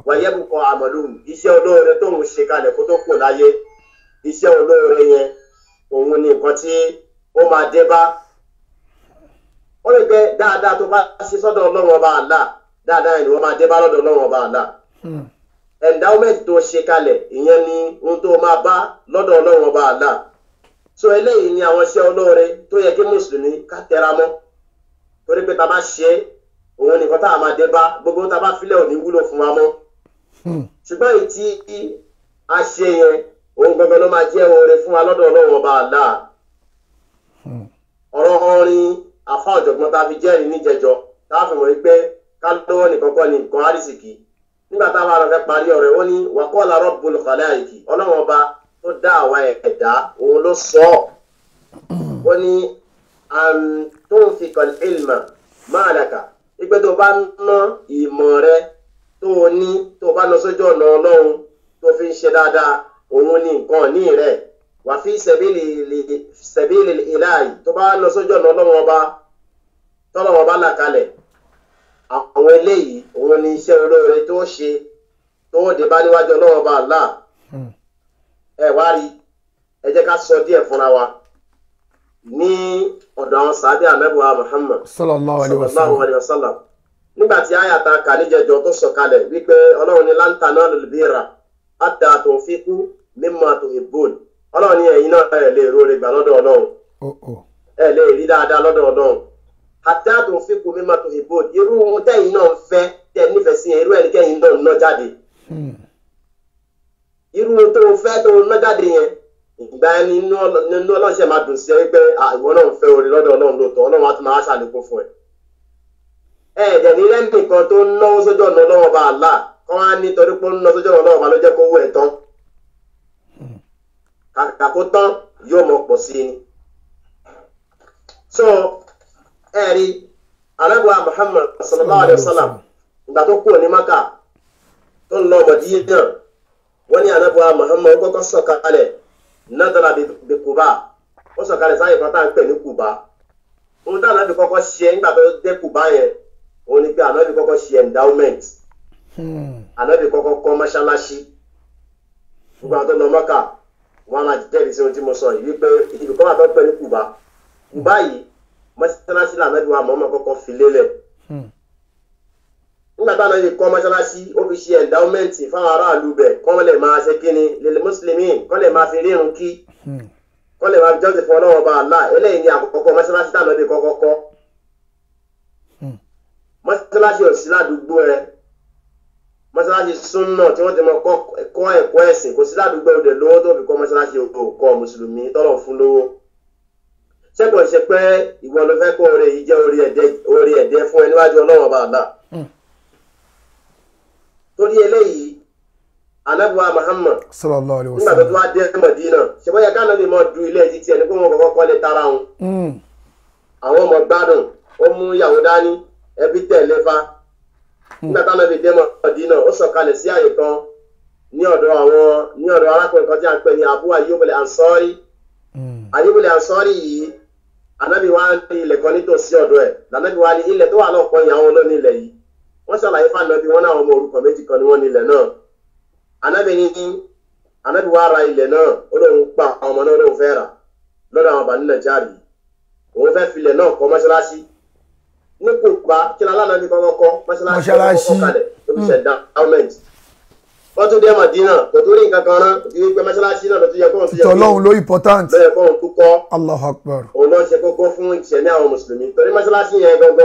Wàyẹ́bùkọ àmọ̀lù, iṣẹ́ olóore tóun ṣe kalẹ̀ kó tó kù láyé, iṣẹ́ olóore yẹn òun ni nǹkan tí ó máa dé bá. Ó lè jẹ́ dáadáa tó bá ṣe sọ́dọ̀ Ọlọ́run Ọba Allah, dáadáa yẹn ni wọ́n máa dé bá lọ́dọ̀ Ọlọ́run Ọba Allah. Endowment tó ṣe kalẹ̀, ìyẹn ni ohun tó máa bá lọ́dọ̀ Ọlọ́run Ọba Allah. So eléyìí ni àwọn iṣẹ́ olóore tó yẹ kí mùsùlùmí ká tẹra mọ́, torí pé tá a bá ṣe é, òun nìkan tá a máa dé bá. Gbogbo tá a bá filẹ̀ ò ní wúlò fún wa mọ́. Ṣùgbọ́n èyí tí a ṣe yẹn, òun gangan ló máa jẹ́ oore fún wa lọ́dọ̀ Ọlọ́run Ọba Allah. Ọ̀rọ̀ orin àfa ọ̀jọ̀gbọ́n tá a fi jẹ́rìí níjẹjọ, tá a fi mọ̀ wípé ká lówó nìkan kọ́ ni nǹkan àrísìkí. Nígbà táwa lọ fẹ́ parí ọ̀rẹ́, ó ní waqala rabbul khalaiki, Ọlọ́run Ọba tó dá àwa ẹ̀dá, òun ló sọ ọ́. Ó ní an tunfiqal ilma malaka, ìgbẹ́ tó bá ná ìmọ̀ rẹ tó o ní tó o bá lọ sójú ọ̀nà Ọlọ́run tó fi ń ṣe dáadáa, òun ni nǹkan ní rẹ̀. Wà fi sẹ̀bílì ìláì, tó bá lọ sójú ọ̀nà Ọlọ́run ọba tọ́lọ́run ọba là kalẹ̀, àwọn eléyìí òun ni iṣẹ́ olóore tó ṣe tó dé bá níwájú Ọlọ́run ọba Allah. Ẹ wá rí, ẹ jẹ́ ká sọ díẹ̀ fúnra wa ní ọ̀dọ̀ àwọn sàábì ànábì Muhammad sallallahu alaihi wasallam. Nígbà tí àyàtà kà níjẹjọ tó sọ̀kalẹ̀ wípé Ọlọ́run ní lan tanalul birra hatta tunfiqu mimma tuhibbun, Ọlọ́run ní ẹ̀yin náà ẹ̀ lè róore gbà lọ́dọ̀ Ọlọ́run, ẹ̀ lè rí dáadáa lọ́dọ̀ Ọlọ́run. Hatta tunfiqu mimma tuhibbun, irú ohun tẹ́yin náà ń fẹ́ tẹ́ nífẹ̀ẹ́ sí yẹn, irú ẹni kẹ́yin náà ń ná jáde. Irú ohun tó fẹ́ tó ná jáde yẹn, ìgbà ẹni inú Ọlọ́run ṣe máa dùn sí ẹ wípé ìwọ náà ń fẹ́ oore lọ́dọ̀ Ọlọ́run lóòótọ́, Ọlọ́run á tún máa ṣàlékún fún ẹ. Ẹ ẹ̀dẹ̀ ní lẹ́nìkan tó ń náwó sójú ọ̀nà Ọlọ́run ọba Allah kọ́ wá ní torí pé ó ń ná sójú ọ̀nà Ọlọ́run ọba ló jẹ́ kó wú ẹ̀ tán. Kàkà kó tán yóò mọ̀ pọ̀ sí i ni. So ẹ rí Ànábì Muhammad sallallahu alayhi wa sallam ìgbà tó kúrò ní Maka tó ń lọ Mádínà, wọ́n ní Ànábì Muhammad ó kọ́kọ́ sọ̀kalẹ̀ nadala bi Kuba, ó sọ̀kalẹ̀ sáyé kan tá à ń pè ní Kuba. Ohun táwọn Ànábì kọ́kọ́ ṣe nígbà tó dé Kuba yẹn, òun ni pé Ànábì kọ́kọ́ ṣe endowment. Ànábì kọ́kọ́ kọ́ mọ́ṣáláṣí. Gbogbo àwọn tó lọ Mọ́kà wọn á máa jẹ́rìí sí ohun tí mo sọ yìí wípé ibi kan wà tó ń pè ní Kuba. Kuba yìí mọ́ṣáláṣí lànábì wa Muhammad kọ́kọ́ fi lélẹ̀. Nígbà táwọn Ànábì kọ́ mọ́ṣáláṣí, ó fi ṣe endowment fáwọn aráàlú bẹ̀ kọ́ lè máa ṣe kíni lil muslimin, kọ́ lè máa fi rírun kí, kọ́ lè máa fi jọ́sìn fún Ọlọ́run ọba Allah. Eléyìí ni àkọ́kọ́ mọ́ṣáláṣí táwọn Ànábì kọ́kọ́ kọ́. Mọ́ṣáláṣí ò sí ládùúgbò ẹ, mọ́ṣáláṣí súnà tí wọ́n ti mọ kọ́ ẹ̀kọ́ ẹ̀sìn kò sí ládùúgbò ẹ, lówó tó fi kọ́ mọ́ṣáláṣí òkọ́ mùsùlùmí tọ́lọ̀ fún lówó. Ṣé kò ṣe pé ìwọ ló fẹ́ kó oore yìí jẹ́ oore ẹ̀dẹ́ fún ẹ níwájú Ọlọ́run ọba Allah? Torí eléyìí Ànábì Muhammad sallallahu alaihi nígbà tó wasallam wá dé Mádínà, ṣe bóyá ká nàbí mọ du ilé títí ẹni pé wọn kọ́kọ́ kọ́lé tara wọn, àwọn ọmọ gbádùn, ó mú ìyàwó dání, ẹbí tẹ̀lé fa. Nígbà táwọn ẹbí dé Mádínà, ó sọ̀kalẹ̀ sí àyè kan ní ọ̀dọ̀ àwọn ní ọ̀dọ̀ arákùnrin kan tí a ń pè ní Abu Ayyub al-Ansari. Ayyub al-Ansari yìí, Ànábì wá ní ilẹ̀ kan nítòsí ọ̀dọ̀ ẹ̀. Lànàbí wá ní ilẹ̀ tó wà lọ́kàn yìí, àwọn olóní ilẹ̀ yìí. Wọ́n ṣàlàyé fún Ànábì wọn náà ọmọ òrukàn méjì kan ni wọ́n ní ilẹ̀ náà. Ànábì ní Ànábì wá ra ilẹ̀ náà, ó lóun pa àwọn ọmọ náà, lóun fẹ́ rà lọ́dọ̀ àwọn Banu Najjar yìí. Òun fẹ́ filẹ̀ náà kọ́ mọ́ṣáláṣí. Ní Kùbá kí ni alánàbí kọ́kọ́ kọ́ mọ́ṣáláṣí kọ́kọ́ kalẹ̀ ló fi ṣe endowment. Wọ́n tún dé Mádínà, kò tó rí nǹkan kan rán ju wípé mọ́ṣáláṣí náà ló tún yẹ kóun tún yẹ Tọ́lọ́run ló important. ló yẹ kóun tún kọ́. Allahu Akbar. Òun náà ṣe kókó fún ìṣẹ̀mí àwọn mùsùlùmí torí mọ́ṣáláṣí yẹn gangan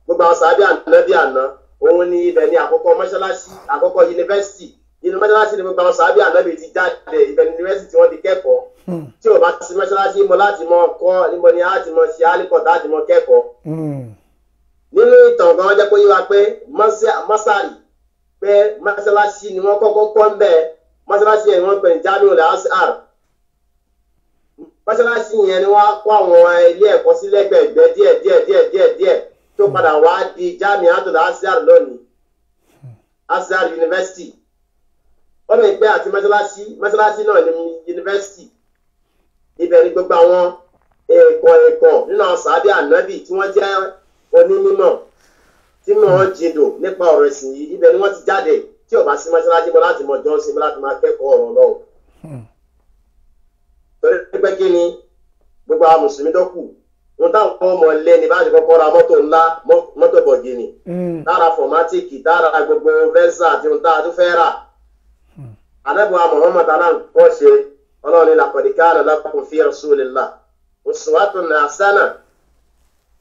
gbogbo àwọn sàábì ànábì àná, òun ni ibẹ̀ ni àkọ́kọ́ mọ́ṣáláṣí, àkọ́kọ́ yunifásitì. Inú mọ́ṣáláṣí ni gbogbo àwọn sàábì ànábì ti jáde, ibẹ̀ ni yunifásitì tí wọ́n ti kẹ́kọ̀ọ́. Tí ò bá sí mọ́ṣáláṣí mọ́ láti mọ kọ́, níbo ni a ti mọ ṣe álíkọ̀ tá a ti mọ kẹ́kọ̀ọ́. Nínú ìtàn gan jẹ́ kó yé wa pé mọ́sárì pé mọ́ṣáláṣí ni wọ́n kọ́kọ́ kọ́ ń bẹ̀. Mọ́ṣáláṣí yẹn ni wọ́n pè ní Jamiul Azhar. Mọ́ṣáláṣí yẹn ni wọ́n kọ́ àwọn ilé ẹ̀kọ́ sí lẹ́gbẹ̀ẹ́gbẹ́ díẹ̀ díẹ̀ díẹ̀ díẹ̀ díẹ̀ tó padà wá di Jamiatul Azhar lónìí, Azhar University. Wọ́n lè pẹ́ àti mọ́ṣáláṣí, mọ́ṣáláṣí náà ní yunifásitì. Ibẹ̀ ni gbogbo àwọn ẹ̀kọ́ ẹ̀kọ́ nínú àwọn sàábì ànábì tí wọ́n jẹ́ onímọ̀ tí wọ́n jìndò nípa ọ̀rọ̀ ẹ̀sìn yìí, ibẹ̀ ni wọ́n ti jáde. Tí ò bá sí mọ́ṣáláṣí mọ́ láti mọ Johnson mọ́ láti máa kẹ́kọ̀ọ́ ọ̀rọ̀ Ọlọ́run. Torí pé kí ni gbogbo àwọn mùsùlùmí tó kù wọn táwọn ọmọ ilé ní bá ti kọ́kọ́ ra mọ́tò ńlá, mọ́tò bọ̀gìnì, tára fọ̀mátìkì, tára gbogbo vẹ́sà àti ohun tá a tún fẹ́ rà. Ànábì wa Muhammad aláǹkọ́ ṣe Ọlọ́run ní laqad kana lakum fi rasulillah uswatun hasana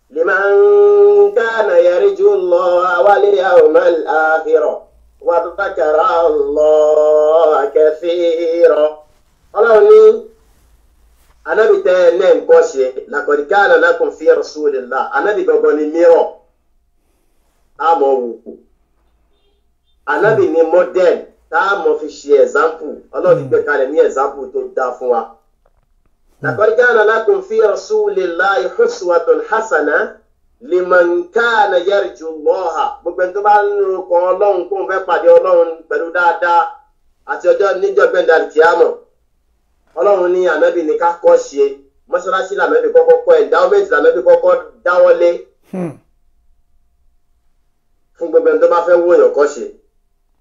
liman kana yarju Allaha wal yawmal akhira wa dhakara Allaha kathira. Ọlọ́run ní Ànábì tẹ́ ẹ náà ń kọ́ ṣe laqad kana lakum fi rasulillah, Ànábì gangan ni mírọ̀ tá a mọ̀ wò kù, Ànábì ni model tá a mọ̀ fi ṣe example. Ọlọ́run ti gbé kalẹ̀ ní example tó dáa fún wa. Laqad kana lakum fi rasulillahi uswatun hasana Liman kana yarju Allaha, gbogbo ẹni tó bá ń rokàn Ọlọ́run kó ń fẹ́ pàdé Ọlọ́run pẹ̀lú dáadáa àti ọjọ́ níjọ́ gbẹ̀ndà kìámọ̀. Ọlọ́run ní ànábì ní ká kọ́ ṣe mọ́ṣáláṣí lànábì kọ́kọ́ kọ́, endowment lànábì kọ́kọ́ dáwọ́lé fún gbogbo ẹni tó bá fẹ́ wòyàn kọ́ ṣe.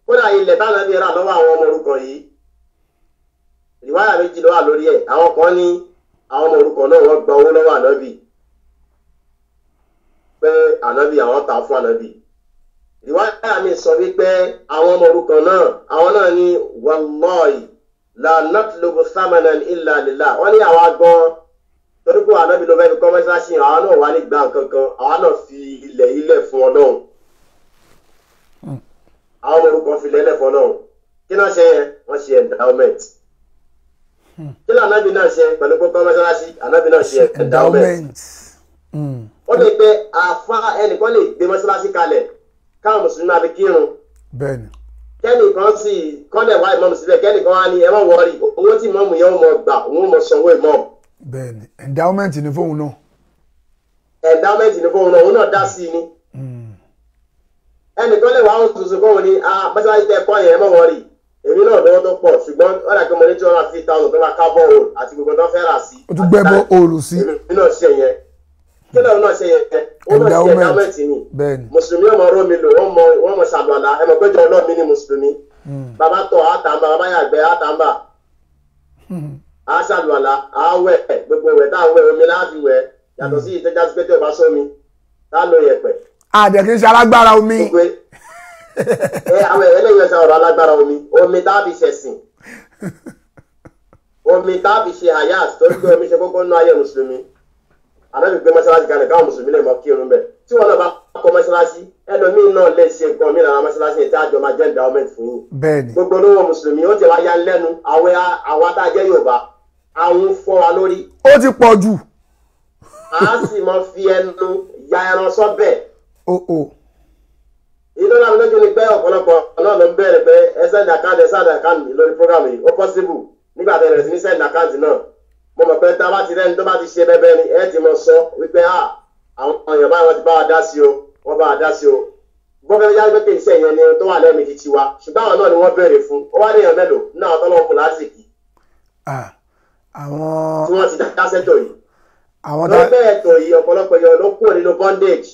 Kódà ilẹ̀ tànábì rà lọ́wọ́ àwọn ọmọ òrukàn yìí, ìwáyà méjì ló wà lórí ẹ̀. Àwọn kan ní àwọn ọmọ òrukàn náà wọ́n gba owó lọ́wọ́ ànábì pé ànábì àwọn ta fún ànábì. Ìwáyà mi sọ wípé àwọn ọmọ òrukàn náà àwọn náà ní wallahi la natlubu thamanan illa lillah, wọ́n ní àwa gan torí pé ànábì ló fẹ́ fi kọ́ mọ́ṣáláṣí, àwọn náà wà ní gbà kankan, àwọn náà fi ilẹ̀ ilẹ̀ fún Ọlọ́run. Àwọn ọmọ òrukàn fi ilẹ̀ ilẹ̀ fún Ọlọ́run. Kí náà ṣe yẹn? Wọ́n ṣe endowment. Kí ló ànábì náà ṣe pẹ̀lú pé kọ́ mọ́ṣáláṣí? Ànábì náà ṣe endowment. Ó lè pe àfa ẹnìkan lè gbé mọ́ṣáláṣí kalẹ̀ káwọn mùsùlùmí máa fi kírun. Bẹ́ẹ̀ni. Kẹ́nìkan sì kọ́lẹ̀ wá ìmọ̀mù síbẹ̀, kẹ́nìkan wá ní ẹ má wọrí, owó tí ìmọ̀mù yẹn ó mọ gbà, òun ó mọ sanwó ìmọ̀mù. Bẹ́ẹ̀ni, endowment ni fóun náà. Endowment ni fóun náà, òun náà dá sí i ni. Ẹnìkan lè wá àwọn tuntun kóun ní mọ́ṣáláṣí tẹ kọ́ yẹn ẹ má wọrí, èmi náà lọ́wọ́ tó pọ̀, ṣùgbọ́n ó dà pé mo ní 250,000 tó máa ká bọ́ọ̀lù àti gbogbo tó fẹ́ rà sí. Ó tún gbẹ́ bọ́ọ̀lù sí. Èmi náà ṣe yẹn. Kí lóun náà ṣe yẹn? Ó náà ṣe endowment ni. Mùsùlùmí ọmọ rómi lò, wọ́n mọ ṣàlùwàlà, ẹ mọ̀ pé jọ ọlọ́ọ̀mí ni mùsùlùmí. Bàbá tọ̀ àtàǹbà, bàbá yàgbẹ́ àtàǹbà. A ṣàlùwàlà, a wẹ̀, gbogbo wẹ̀ tá a wẹ̀ omi láti wẹ̀, yàtọ̀ sí ìtẹ́já sí pé tí ò bá sómi, tá a lo yẹ̀pẹ̀. Àdẹ̀ kì í ṣe alágbára omi. Àwọn eléyìí ọ̀sán ọ̀rọ̀ alágbára omi, omi tá a fi ṣẹ̀sìn, omi tá a fi ṣe hayat, torí pé omi ṣe kókó nínú ayé mùsùlùmí. Ànábì gbé mọ́ṣáláṣí kalẹ̀ káwọn mùsùlùmí lè mọ kírun bẹ̀. Tí wọn náà bá kọ́ mọ́ṣáláṣí, ẹlòmíín náà lè ṣe nǹkan mí lára mọ́ṣáláṣí yẹn tí àjọ máa jẹ́ endowment fún yín. Bẹ́ẹ̀ni. Gbogbo olówó mùsùlùmí ó ti wá ya lẹ́nu, àwa tá a jẹ́ Yorùbá, àwọn fọ́ wa lórí. Ó ti pọ̀ jù. A sì mọ fi ẹnu ya ẹran sọ́bẹ̀. O. Ìdọ́là mi lójú ni pé ọ̀pọ̀lọpọ̀ náà ló ń bẹ̀rẹ̀ pé ẹ send account, ẹ send account lórí program yìí, ó possible nígbà tẹ̀lé rẹ̀ sí ní send account náà. Mo mọ̀ pé tá a bá ti rẹ́ni tó bá ti ṣe bẹ́bẹ́ ni ẹ ti mọ sọ wípé àwọn èèyàn báyìí wọ́n ti bá wa dá sí o, wọ́n bá wa dá sí o. Bọ́fẹ́ yá pé kì í ṣe ìyẹn ni tó wà lẹ́nu títí wa, ṣùgbọ́n àwọn náà ni wọ́n béèrè fún. Ó wá ní èèyàn mélòó náà tọ́lọ́ fún lásìkò. Àwọn tí wọ́n ti dá sẹ́tò yìí. Àwọn tá lọ́bẹ̀ ètò yìí ọ̀pọ̀lọpọ̀ èèyàn ló kúrò nínú bondage,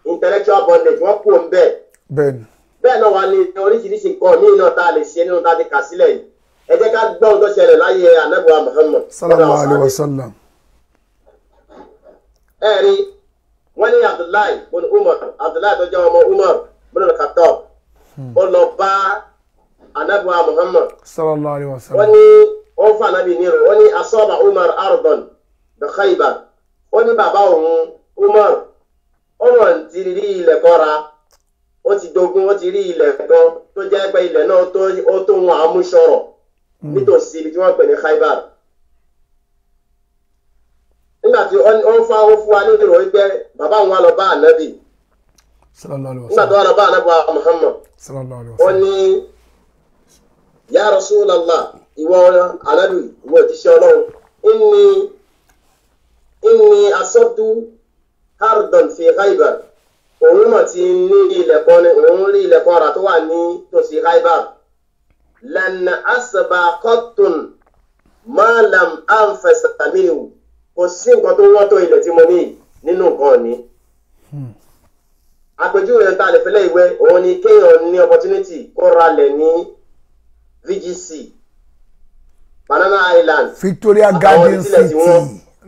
intellectual bondage, wọ́n kúrò ń bẹ̀. Bẹ́ẹ̀ni. Bẹ́ẹ̀ náà wà ní oríṣiríṣi nǹkan míì náà tá a lè ṣe nínú tá a ti kà sílẹ̀ yìí. Ẹ jẹ́ ká gbọ́ ohun tó ṣẹlẹ̀ láyé Ànábì wa Muhammad sallallahu alaihi wasallam. Ẹ rí wọ́n ní Abdullahi bin Umar, Abdullahi tó jẹ́ ọmọ Umar bin al-Khattab, ó lọ bá Ànábì wa Muhammad sallallahu alaihi wasallam. Wọ́n ní ó ń fa Ànábì nírò, wọ́n ní asaba Umar ardan bi Khaybar. Ó ní bàbá òun Umar ó wọ̀n ti rí ilẹ̀ kan ra, ó ti dogun, ó ti rí ilẹ̀ kan tó jẹ́ pé ilẹ̀ náà ó tó wọn àmúṣọrọ̀ nítòsí ibi tí wọ́n pè ní Khaybar. Nígbà tí ó ń fa ó fún wa ní ìrò wípé bàbá òun wá lọ bá Ànábì. Nígbà tó wá lọ bá Ànábì wa Muhammad, ó ní ya Rasulallah, ìwọ Ànábì, ìwọ òjíṣẹ́ Ọlọ́run, inni asabtu hardon fi Khaybar. Òun mọ̀ ti ní ilẹ̀ kan ní òun rí ilẹ̀ kan rà tó wà ní tòsí Khaybar. Lan asaba qattun ma lam anfasa minhu. Kò sí nǹkan tó wọ́n tó ilẹ̀ tí mo ní nínú nǹkan ní. Àpèjúwe ta lè fẹ́lẹ́ ìwé òun ni kéèyàn ní opportunity kó ralẹ̀ ní VGC, Banana Island, Victoria Garden City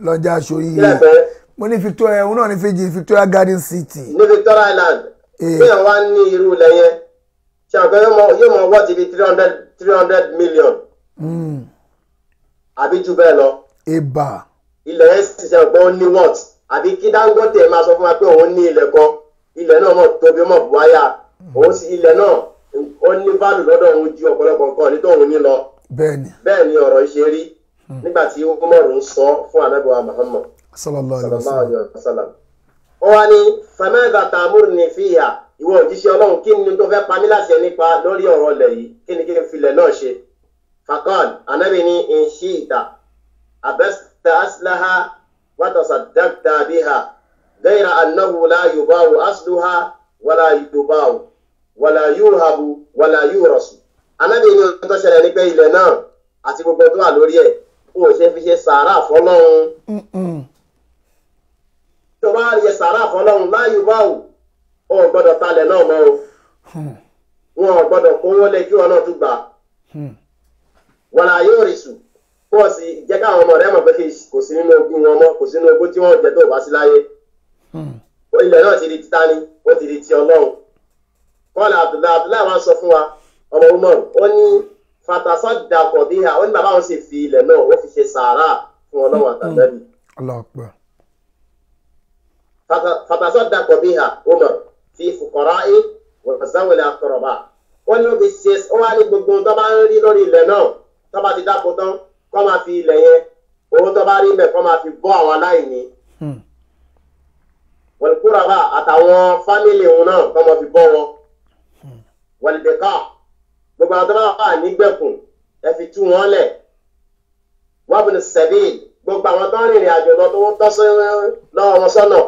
lọ́jà aṣoríire. Mo ní Victoria, òun náà ní Fiji, Victoria Garden City. Ní Victoria Island, kéèyàn wá ní irú ilẹ̀ yẹn, ṣe àpẹ yóò mọ wọ́ọ̀tì bíi 300 million àbí jù bẹ́ẹ̀ lọ. Ibà. Ilẹ̀ yẹn sì ṣe àpẹ ó ní wọ́ọ̀tì, àbí kí Dangote máa sọ fún wa pé òun ní ilẹ̀ kan, ilẹ̀ náà mọ̀ tóbi mọ̀ buhaya, òun sì ilẹ̀ náà ó ní value lọ́dọ̀ òun ju ọ̀pọ̀lọpọ̀ nǹkan ní tóun ní lọ. Bẹ́ẹ̀ni. Bẹ́ẹ̀ ni ọ̀rọ̀ ṣe rí nígbà tí Umaru ń sọ fún Ànábì wa Muhammad sallallahu alaihi wasallam. Ó wá ní famadha ta'murni fiha, ìwọ òjíṣẹ́ Ọlọ́run, kí ni tó fẹ́ pa mí láṣẹ nípa lórí ọ̀rọ̀ ilẹ̀ yìí, kí ni kí n filẹ̀ náà ṣe? Faqal, Ànábì ní in shi'ta abasta aslaha wa tasaddaqta biha Gayra annahu la yubawu asluha wala yubawu wala yuhabu wala yurasu. Ànábì ní ohun tó ṣẹlẹ̀ ní pé ilẹ̀ náà àti gbogbo tó wà lórí ẹ̀ kò ṣe fi ṣe sàárà fọlọ́run. Tó bá yẹ sàárà fọlọ́run la yubawu, o ò gbọ́dọ̀ talẹ̀ náà mọ́ o. Wọn ò gbọ́dọ̀ kówó lé kí wọn náà tún gbà. Wala yurisu, kó o sì jẹ́ káwọn ọmọ rẹ̀ mọ̀ pé kò sí nínú ogún wọn mọ́, kò sí nínú ogún tí wọ́n jẹ tó bá sí láyé. Ilẹ̀ náà ti di títa ni, ó ti di ti Ọlọ́run. Kọ́lá Abdullahi wa sọ fún wa, ọmọ Umar, ó ní fatasaddaqa biha, ó ní bàbá òun sì fi ilẹ̀ náà ó fi ṣe sàárà fún Ọlọ́run àtàlẹ́bí. Fatasaddaqa biha Umar fi fuqara'i wa zawil aqraba. Ó ní ó fi ṣe, ó wá ní gbogbo tó bá ń rí lórí ilẹ̀ náà tó bá ti dáko tán, kó máa fi ilẹ̀ yẹn, owó tó bá rí mẹ́ kó máa fi bọ́ àwọn aláìní. Wal quraba, àtàwọn fámìlì òun náà kó máa fi bọ́ wọn. Wal biqa, gbogbo àwọn tó bá wà nígbẹ̀kùn ẹ fi tú wọn lẹ̀. Wabni sabil, gbogbo àwọn tó ń rìnrìn àjò lọ tó ń tọ́ sí lọ́wọ́ wọn sọ́nà,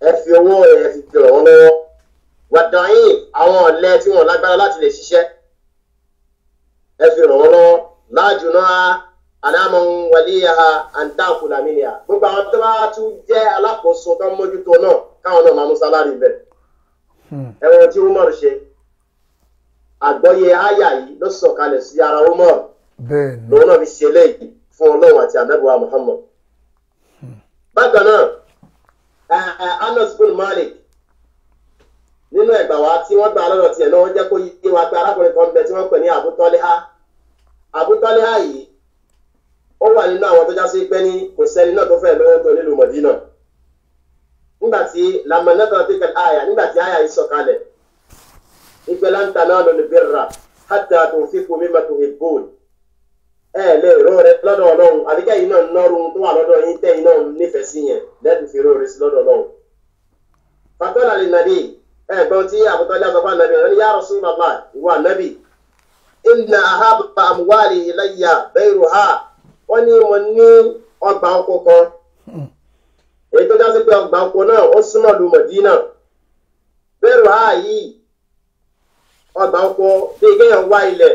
ẹ fi owó ẹ fi ràn wọ́n lọ́wọ́. Wad-da'if, àwọn ọ̀lẹ tí wọ́n lágbára láti lè ṣiṣẹ́, ẹ fi ràn wọ́n lọ́wọ́. La junaha ala man waliyaha an ta'kula minha, gbogbo àwọn tó bá tún jẹ́ alákòóso tó ń mójútó náà káwọn náà máa mú sálárì bẹ̀. Ẹ̀wọ̀n tí Umar ṣe, àgbọ́yé àyà yìí ló sọ̀kalẹ̀ sí ara Umar, lòun náà fi ṣe léyìí fún Ọlọ́run àti ànábì Muhammad. Bákan náà, Anas bin Malik, nínú ẹ̀gbà wa tí wọ́n gbà lọ́dọ̀ tiẹ̀ náà, wọ́n jẹ́ kó yé wa pé arákùnrin kan bẹ tí wọ́n pè ní Abu Talha. Abu Talha yìí ó wà nínú àwọn tó já sí pé ní kò sẹ́ni náà tó fẹ́ lówó tó nílùú Mọ̀dínà. Nígbà tí lamanata tilka àyà, nígbà tí àyà yìí sọ̀kalẹ̀, ìpè lan tanalul birra hatta tunfiqu mimma tuhibbun, ẹ lè ró rẹ lọ́dọ̀ Ọlọ́run, àbíkẹ́ yìí náà nọ́run tó wà lọ́dọ̀ yín tẹ́yìn náà nífẹ̀ẹ́ sí yẹn lẹ́dùn fi ró rẹ sí lọ́dọ̀ Ọlọ́run. Faqala lin-nabi, ẹ̀gbọ́n tí Abu Talha sọ fún ànábì, ya Rasulullah, ìwọ ànábì, inna ahabba amwali ilayya bayruha, wọ́n ní mo ní ọgbà oko kan, èyí tó jásí pé ọgbà oko náà ó súnmọ́ lu Mọ̀dínà. Bayruha yìí, ọgbà oko bíi kéèyàn wá ilẹ̀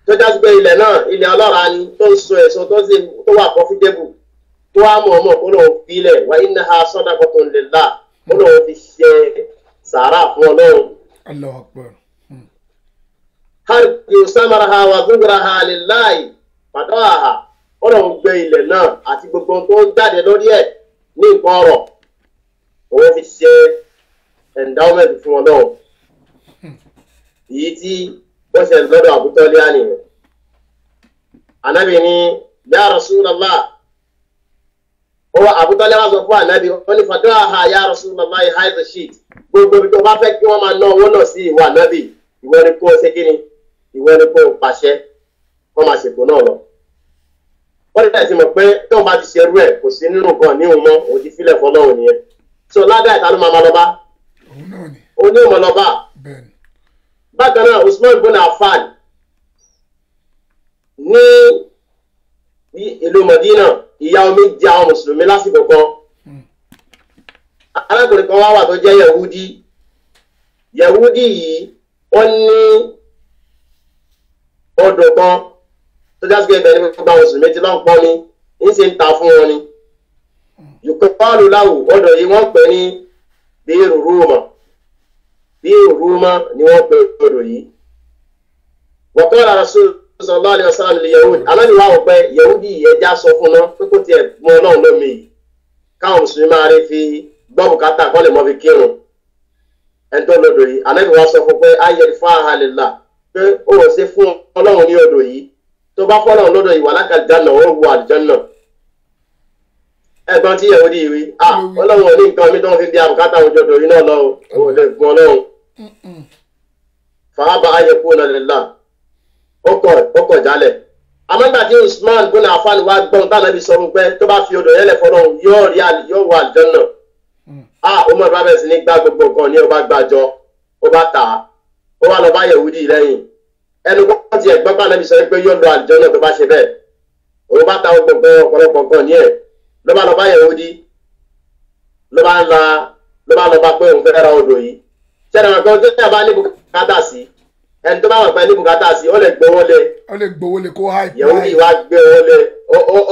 tó jásí pé ilẹ̀ náà ilẹ̀ ọlọ́ràá ni, tó ń so èso tó wà profitable, tó wá mọ̀ ọmọ kó lóun fi ilẹ̀ wa innaha sadaqatun lillah, kó lóun fi ṣe sàárà fún Ọlọ́run. Allahu Akbar. Harju samaraha wa zugraha lillahi fadaha, Ọlọ́run gbé ilẹ̀ náà àti gbogbo tó ń jáde lórí ẹ̀ ní nǹkan ọrọ̀, òun fi ṣe endowment fún Ọlọ́run. Èyí tí ó ṣe lọ́dọ̀ Abu Talha nìyẹn. Ànábì ní ya Rasulullah, ó Abu Talha wá sọ fún ànábì, ó ní fadaha ya Rasulullah hide the sheet, gbogbo ibi tó bá fẹ́ kí wọ́n máa ná owó náà sí ìwọ ànábì, ìwọ ni kó o ṣe kí ni, ìwọ ni kó o pàṣẹ kó máa ṣètò náà lọ. Wọ́n lè ti mọ̀ pé tóun bá ti ṣe irú ẹ̀ kò sí nínú nǹkan ní òun mọ́, òun ti filẹ̀ fọlọ́run nìyẹn. So ládàá ìta ló máa ma lọ bá. Òun ní òun lọ bá. Bákan náà, Usman bin Affan ní ìlú Mọ̀dínà, ìyà omi jẹ àwọn mùsùlùmí lásìkò kan. Arákùnrin kan wá wà tó jẹ́ Yẹ̀wúdí. Yẹ̀wúdí yìí ó ní odò kan tó jásí pé ibẹ̀ ní gbogbo àwọn mùsùlùmí ti lọ́n pọ́n mi, ń ṣe ń ta fún wọn ni. Yùkọ́lù láwù, odò yìí wọ́n pè ní Bíìrù Rúmà. Bíìrù Rúmà ni wọ́n pè odò yìí. Wọ́kọ́lá Rasul sallallahu alaihi wasallam lil Yahudi, aláàbí wà wọ́n pé Yahudi yìí ẹja sọ fún náà pé kó tiẹ̀ mú Ọlọ́run lómi yìí, káwọn mùsùlùmí máa rí fi gbọ́ bùkátà kọ́ lè mọ́ fi kírun. Ẹni tó lodò yìí, aláàbí wà sọ fún pé ayé fáhà lillah, pé ó wọ́n ṣe fún Ọlọ́run ní odò yìí, tó bá fọ́lọ́run lọ́dọ̀ yìí wà lákàlìjánà, ó wọ àlìjánà. Ẹ̀gbọ́n tí Yahudi yìí wí, Ọlọ́run ò ní nǹkan mi tó ń fi bí abùkátà òjò odò yìí náà lọ, ó lè gun Ọlọ́run. Fàábà ayé kú náà lillah, ó kọ̀ jálẹ̀. Àmọ́ tí Usman bin Affan wá gbọ́n tánàbí sọ fún pé tó bá fi odò yẹn lẹ̀ fọlọ́run yóò rí yóò wọ àlìjánà. Umar bá bẹ̀rẹ̀ sí ní gbá gbogbo nǹkan ní ọba gbàjọ, ó bá tà á, ó wá lọ bá Yẹ̀wúdì lẹ́yìn. Ẹnu kọ́ tiẹ̀ gbọ́n tánàbí sọ pé yóò lọ àlìjánà tó bá ṣe bẹ́ẹ̀. Òun bá ta gbogbo ọ̀pọ̀lọpọ̀ nǹkan ní ẹ̀ Ló bá lọ bá Yẹhudi, ló bá ń la, ló bá lọ bá pé òun fẹ́ ra odò yìí. Sẹ́ni àwọn kan tó ní àbá ní bùkátà sí, ẹni tó bá wà pẹ́ ní bùkátà sí, ó lè gbowó lé. Ó lè gbowó lé kó high price. Yẹhudi wá gbé owó lé,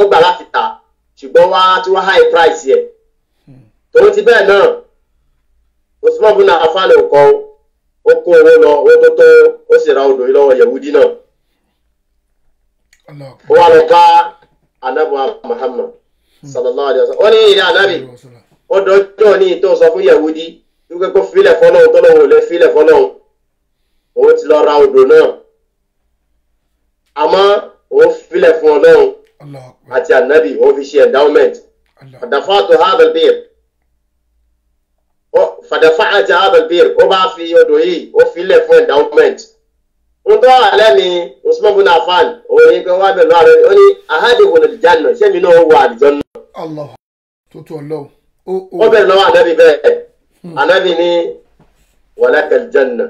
ó gbà láti tà, ṣùgbọ́n wá tí wọ́n high price yẹ. Tòun ti bẹ́ẹ̀ náà, Usman bin Affan kọ́, ó kó owó lọ, owó tó tó, ó sì ra odò yìí lọ́wọ́ Yẹhudi náà. Ó wá lọ bá anabu Muhammad sallallahu alayhi wa sallam. Ó ní ìrẹ́ anabi, ó dọjọ́ ní tó sọ fún Yẹhudi wípé kó filẹ̀ fọlọ́hún, tó lóun ò lè filẹ̀ fọlọ́hún. Òun ti lọ ra odò náà, àmọ́ òun filẹ̀ fún Ọlọ́run àti anabi, òun fi ṣe endowment. Fàdàfàtò hadal bir, fàdàfàtò hadal bir, ó bá fi odò yìí, ó filẹ̀ fún endowment. N tó wà lẹ́mi Usman bin Affan, òun ní pé wá bẹ̀rù ààrẹ, ó ní ahadìhùn àlìjáná, ṣé mi náà wọ àlìjáná. Allah tó tó Ọlọ́run. Ó bẹ̀rẹ̀ lọ́wọ́ ànábì bẹ́ẹ̀. Ànábì ní walaka aljanna,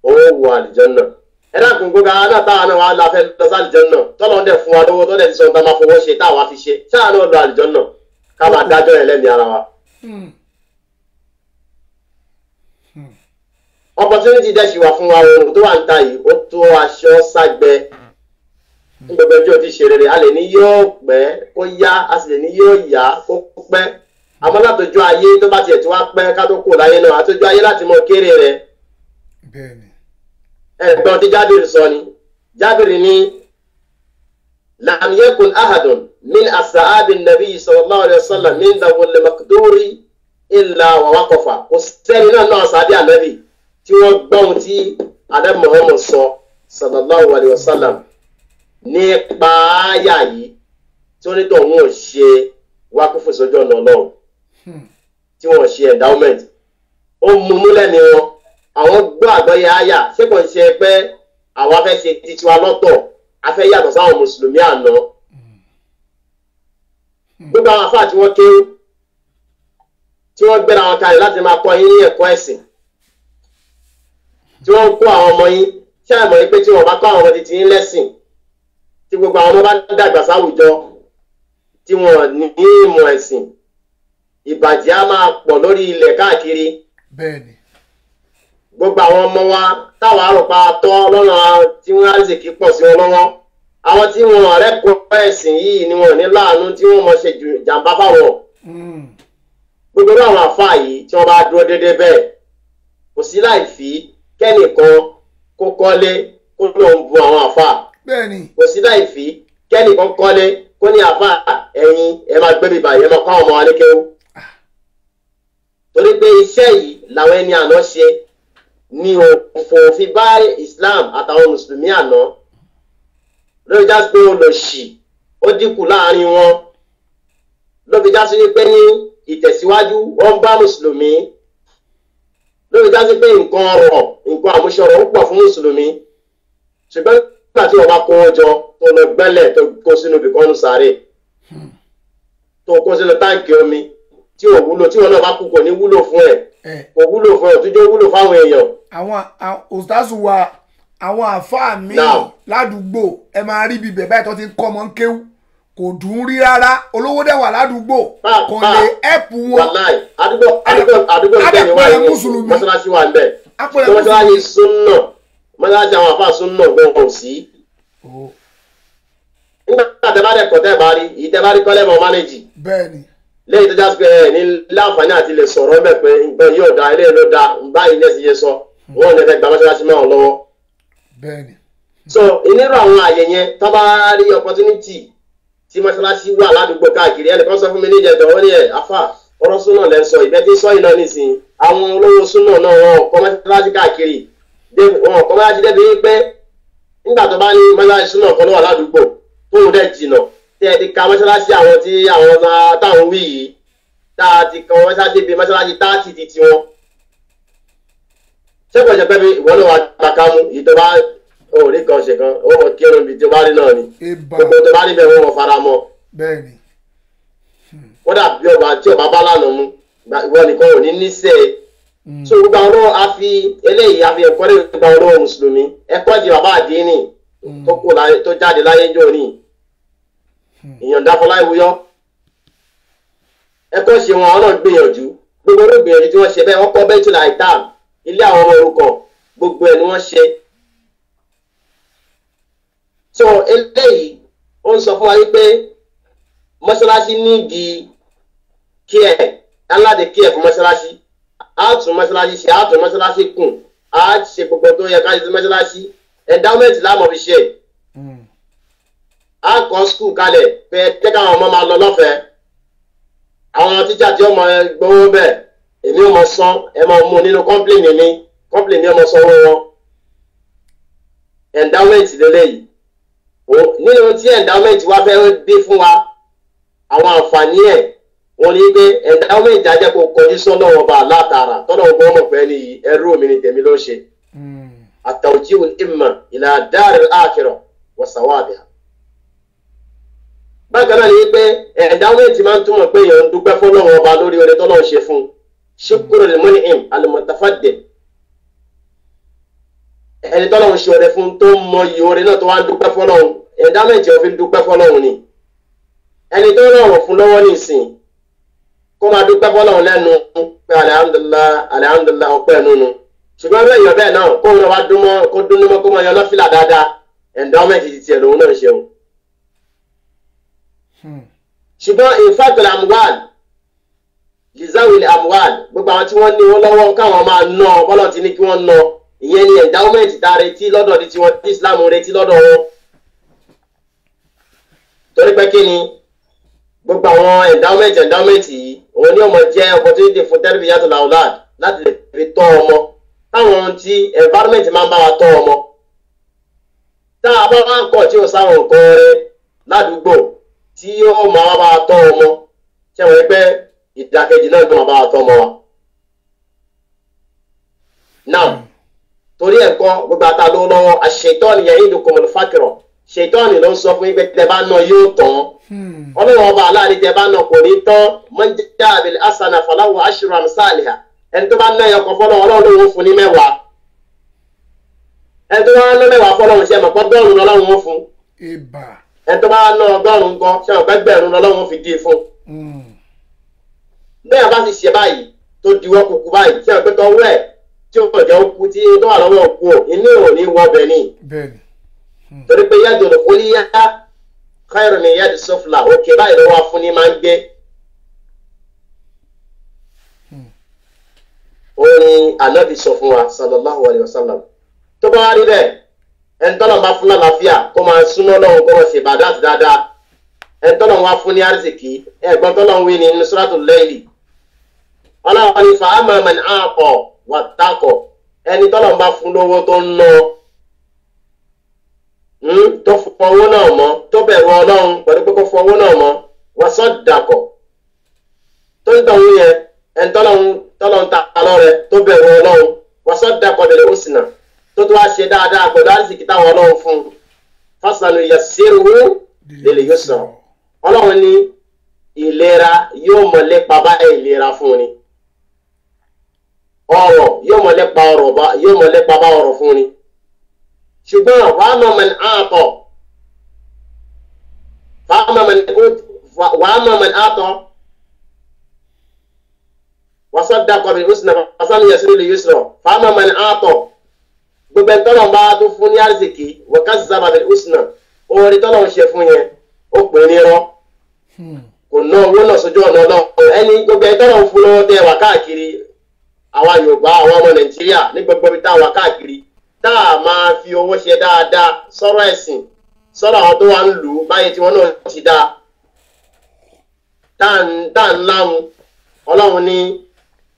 ó wọ àlìjáná. Ẹ dákun, gbogbo àwọn náà táwọn náà wà láfẹ́ lọ sí àlìjáná, tọ́lọ́ ń dẹ̀ fún wa lówó, tó dẹ̀ ti sọ ohun tá a máa fowó ṣe táwa fi ṣe, ṣáà náà lọ àlìjáná, ká máa dájọ́ yẹn lẹ́mi ara wa. Opportunity dẹ̀ ṣì wà fún wa. Ohun tó wà ń ta yìí, ó tó aṣọ ságbẹ ní gbogbo ẹjọ́ tí ṣe rere. A lè ní yóò pẹ́ kó yá, a sì lè ní yóò yá kó pẹ́, àmọ́ látọjú ayé tó bá tiẹ̀ tí wá pẹ́ ká tó kò láyé náà, àtọjú ayé láti mọ kéré rẹ̀. Ẹ̀gbọ́n tí Jábìrì sọ ni, Jábìrì ní lam yakun ahadun min asaabi nabi sallallahu alayhi wa sallam min dawul makduri illa wa waqafa. Kò sẹ́ni náà náà sábẹ́ ànábì tí wọ́n gbọ́n tí Ànábì Muhammad sọ sallallahu alayhi wa sallam nípa àyà yìí, tí ó ní tó òun ò ṣe wákúfù sójú ọ̀nà Ọlọ́run, tí wọ́n ṣe endowment, ó mú múlẹ̀ ní wọn. Àwọn gbọ́ àgbọ́yé àyà, ṣé kò ń ṣe pé àwa fẹ́ ṣe titi wa lọ́tọ̀, a fẹ́ yàtọ̀ sáwọn mùsùlùmí àná. Gbogbo àwọn afáà tí wọ́n kéwú, tí wọ́n gbéra wọn kalẹ̀ láti máa kọ́ yín ní ẹ̀kọ́ ẹ̀sìn, tí wọ́n ń kó àwọn ọmọ yín, ṣé àmọ́ yín pé tí wọ́n bá kọ́ àwọn ọmọ titi yín lẹ́sìn, tí gbogbo àwọn ọmọ bá dàgbà sáwùjọ tí wọ́n ní ìmọ̀ ẹ̀sìn, ìbàjẹ́ á máa pọ̀ lórí ilẹ̀ káàkiri. Bẹ́ẹ̀ni. Gbogbo àwọn ọmọ wa táwa àròpá tọ́ lọ́nà tí wọ́n á sì kí pọ̀ sí wọn lọ́wọ́, àwọn tí wọn rẹ́kọ̀ọ́ ẹ̀sìn yìí ni wọn ò ní láàánú tí wọ́n mọ̀ ṣe jàǹbá fáwọn. Gbogbo àwọn àfáà yìí tí wọ́n bá dúró déédéé bẹ́ẹ̀, kò sí láì fi kẹ́nìkan kó kọ́lé kó lóun bu àwọn àfáà. Bẹ́ẹ̀ni. Kò sí láì fi kẹ́nìkan kọ́lé kó ní àfáà ẹ̀yin ẹ máa gbé bíbá yẹn, máa kọ́ àwọn ọmọ wa ní kéwú. Torí pé iṣẹ́ yìí làwọn ẹni àná ṣe ní òfò fi bá Islam àtàwọn mùsùlùmí àná. Lórí já sí pé olòṣì ó dínkù láàrin wọn, ló fi já sí pé ní ìtẹ̀síwájú ó ń bá mùsùlùmí, ló fi já sí pé nǹkan ọrọ̀, nǹkan àmúṣọrọ̀ ó pọ̀ fún mùsùlùmí. Ṣùgbọ́n nígbà tí wọ́n bá kó jọ tó lọ gbẹ́lẹ̀ tó kó sínú ibìkan sáré, tó kó sínú táǹkì omi tí ò wúlò, tí wọn náà bá kú kò ní wúlò fún ẹ, kò wúlò fún ẹ, tó jẹ́ wúlò fáwọn èèyàn. Àwọn òsítàṣù wa, àwọn àáfàá mi ládùúgbò, ẹ máa rí bíbẹ̀ báyìí tó ti ń kọ́ ọmọ ń kéwú, kò dùn rí rárá. Olówó dẹ̀ wà ládùúgbò, kò lè ẹ̀pù wọn. Wàláì, àdúgbò àdúgbò ìgbẹ́ni wà ní mọ́ṣáláṣí wà ń bẹ̀, mọ́ṣáláṣí súnà, mọ́ṣáláṣí àwọn àáfàá súnà gbọ̀ngàn sí. Nígbà tẹ bá dẹ̀ kọ́ tẹ́ bá rí ìyí tẹ́ bá rí kọ́lẹ́ mọ́ mánéjì. Bẹ́ẹ̀ni. Lẹ́yìn tó jásí pé ẹ ní láǹfààní àti lè sọ̀rọ̀ mẹ́ pé nǹkan yóò da, eléyìí ló da, báyìí lẹ́sìn yẹn sọ, wọn ò ní fẹ́ gba mọ́ṣáláṣí mọ́ ọ lọ́wọ́. Bẹ́ẹ̀ni. So onírú àwọn àyè yẹn, tó bá rí opportunity tí mọ́ṣáláṣí wà ládùúgbò káàkiri, ẹnìkan sọ fún mi níjẹ̀dọ̀, ó ní ẹ̀ afa ọ̀rọ̀ súnà lẹ́ ń sọ, ìbẹ́ tí ń sọ iná nísìnyí, àwọn olówó súnà náà wọn kọ́ mọ́ṣáláṣí káàkiri, wọn kọ́ mọ́ṣáláṣí débi pé nígbà tó bá ní mọ́ṣáláṣí súnà kan ló wà ládùúgbò tóun dẹ̀ jìnà, tí ẹ ti ka mọ́ṣáláṣí àwọn tí àwọn táwọn wí yìí, tá a ti kan mọ́ṣáláṣí bíi mọ́ṣáláṣí 30 ti tiwọn. Ṣé kò ṣe pé bí ìwọ náà wà gba kámú yìí tó bá òórí kan ṣe kan, ó mọ̀ kírun bíi tó bá rí náà ni, gbogbo tó bá rí bẹ́ẹ̀ wọ́n mọ̀ fara mọ́. Bẹ́ẹ̀ni. Kódà bí ọba tí ọba bá lànà mu, ìwọ nìkan ò ní níṣẹ́. So gbogbo àwọn olówó a fi eléyìí a fi ẹ̀kọ́ lè gba olówó mùsùlùmí, ẹ̀kọ́ di bàbá àdínì tó kù láyé tó jáde láyé jò ní ìyọ̀ǹda Fọláìwúyọ́. Ẹ̀kọ́ ṣe wọn, àwọn náà gbìyànjú. Gbogbo ló gbìyànjú tí wọ́n ṣe bẹ́ẹ̀, wọ́n kọ́ Baitul Aitam, ilé àwọn ọmọ òrukàn, gbogbo ẹ̀ ni wọ́n ṣe. So eléyìí ó ń sọ fún wa wípé mọ́ṣáláṣí nídìí kí ẹ̀ aláde kí ẹ̀ fún mọ́ṣáláṣí. Á tún mọ́ṣáláṣí ṣe, á tún mọ́ṣáláṣí kùn, á ṣe gbogbo tó yẹ ká ṣe sí mọ́ṣáláṣí. Endowment láàmú fi ṣe. Á kọ́ skul kalẹ̀ pé jẹ́ káwọn ọmọ máa lọ lọ́fẹ̀ẹ́. Àwọn tíjà tí ó mọ gbowó bẹ́ẹ̀, èmi ò mọ san, ẹ máa mú nínú kọ́ńpìlì mi, kọ́ńpìlì mi ò mọ sanwó wọn. Endowment lélẹ́yìí. Nínú tí endowment wa fẹ́ bí fún wa, àwọn àǹfààní ẹ̀ wọ́n ní pé endowment á jẹ́ kó kọjú sọ́nà ọba látara tọ́nà ọba ọmọ pẹ́ ní ẹrú mi ní tèmi ló ń ṣe. At-tawjihu al-imma ila dar al-akhirah wa sawabiha. Bákan náà ni pé endowment máa ń túmọ̀ pé èèyàn ń dúpẹ́ fọ́lọ́run ọba lórí oore tọ́lọ́run ṣe fún un. Shukrul mun'im al-mutafaddil. Ẹni tọ́lọ́run ṣe oore fún tó mọ iye oore náà tó wá ń dúpẹ́ fọ́lọ́run, endowment yóò fi ń dúpẹ́ fọ́lọ́run ni. Ẹni tó rọrùn fún lọ́wọ́ nísìn kó máa dúpẹ́ fọ́lọ́run lẹ́nu pé alhamdulillah alhamdulillah ọpẹ́ nínú. Ṣùgbọ́n bẹ́ẹ̀ yọ bẹ́ẹ̀ náà kó wọn wá dún mọ́ kó dún mọ́ kó máa yan lọ́fìlà dáadáa, endowment ti tiẹ̀ lòun náà ṣeun. Ṣùgbọ́n infaqul amwal lizawil amwal, gbogbo àwọn tí wọ́n ní wọn lọ́wọ́ káwọn máa ná bọ́lọ̀ ti ní kí wọ́n ná, ìyẹn ni endowment tá a retí lọ́dọ̀ di tiwọn tí Islam retí lọ́dọ̀ wọn. Torí pé kí ni gbogbo àwọn endowment yìí òun ni ọmọ jẹ́ opportunity fún tarbiyatul awlad láti lè fi tọ́ ọmọ, táwọn tí environment máa ń bá wa tọ́ ọmọ. Tá a bá wá ń kọ̀ tí ò sáwọn nǹkan rẹ ládùúgbò tí yóò máa wá bá wa tọ́ ọmọ, ṣé wọ́n pẹ́ ìdàkejì náà ló máa bá wa tọ́ ọmọ wa. Now torí ẹ̀kọ́ gbogbo ata ló lọ́wọ́, ash-shaytanu ya'idukumul faqra, ṣètọ́ọ̀nì ló ń sọ fún yín pé tẹ bá ná yóò tán. Ọlọ́run ọba aláàrí tẹ bá ná kò ní tán. Man ja'a bil hasana falahu ashru amsalha. Ẹni tó bá ná ẹyọkan fọlọ́run, ọlọ́run ló ń fún ní mẹ́wàá. Ẹni tó bá ná mẹ́wàá fọlọ́run, ṣe mọ̀ pé ọgọ́rùn-ún lọ́lọ́run ó fún. Ẹni tó bá ná ọgọ́rùn-ún kan, ṣe mọ̀ pé ẹgbẹ̀rún lọ́lọ́run ó fi dí fún. Bẹ́ẹ̀ bá sì ṣe báyìí tó diwọ́ kúkú báyìí, ṣe mọ̀ pé tọwọ́ ẹ̀ tí ó jẹ́ òkú tí tó wà lọ́wọ́ òkú ò inú ò ní wọ bẹ̀ ni. Torí pé yadul ulya khairun min yadi sufla, òkè báyìí lọ́wọ́ afúnni máa ń gbé. Orin Ànábì sọ fún wa sallallahu alayhi wa sallam. Tó bá wá rí bẹ́ẹ̀, ẹni tọ́lọ̀ bá fún lálàáfíà kó máa súnmọ́ lọ́hùn, kó máa ṣe ìbàdàt dáadáa. Ẹni tọ́lọ̀ wá fún ní àrísìkí, ẹ̀gbọ́n tọ́lọ̀ ń wí ní inú suratul Layli. Ọlọ́run ní fa amma man a'ta wattaqa, ẹni tọ́lọ̀ bá fún lówó tó ń ná, tó fọwọ́ náà mọ́, tó bẹ̀rù Ọlọ́run pẹ̀lú pé kó fọwọ́ náà mọ́, wa saddaqa, tó ń tọ̀hún yẹn, ẹni tọ́lọ̀ ń ta lọ́rẹ tó bẹ̀rù Ọlọ́run, wa saddaqa bil husna, tó tó wá ṣe dáadáa pẹ̀lú àrísìkí táwọn Ọlọ́run fún un, fasanu yassiruhu lil yusra. Ọlọ́run ní ìlera yóò mọ̀ lépa bá ìlera fún ni, ọrọ̀ yóò mọ̀ lépa ọrọ̀ bá, yóò mọ̀ lépa bá ọrọ̀ fún ni. Ṣùgbọ́n wàá man àtọ̀ wàá man àtọ̀ wasaddaqa bil husna fasanu yassiruhu lil yusra fàá man àtọ̀, gbogbo ẹni tọ́lọ̀ bá tó fún ní àrísìkí, wa kazzaba bil husna, orí tọ́lọ̀ ń ṣe fún yẹn ó pè ní irọ́, kò ná owó náà sójú ọ̀nà Ọlọ́run. Ẹni gbogbo ẹni tọ́lọ̀ ń fún lọ́wọ́ tẹ́ wà káàkiri àwa Yorùbá, àwọn ọmọ Nàìjíríà ní gbogbo ibi tá a wà káàkiri, tá a máa fi owó ṣe dáadáa sọ̀rọ̀ ẹ̀sìn, sọ̀rọ̀ àwọn tó wà ń lù ú báyìí tí wọ́n náà ti dáa, tá à ń láhùn. Ọlọ́run ní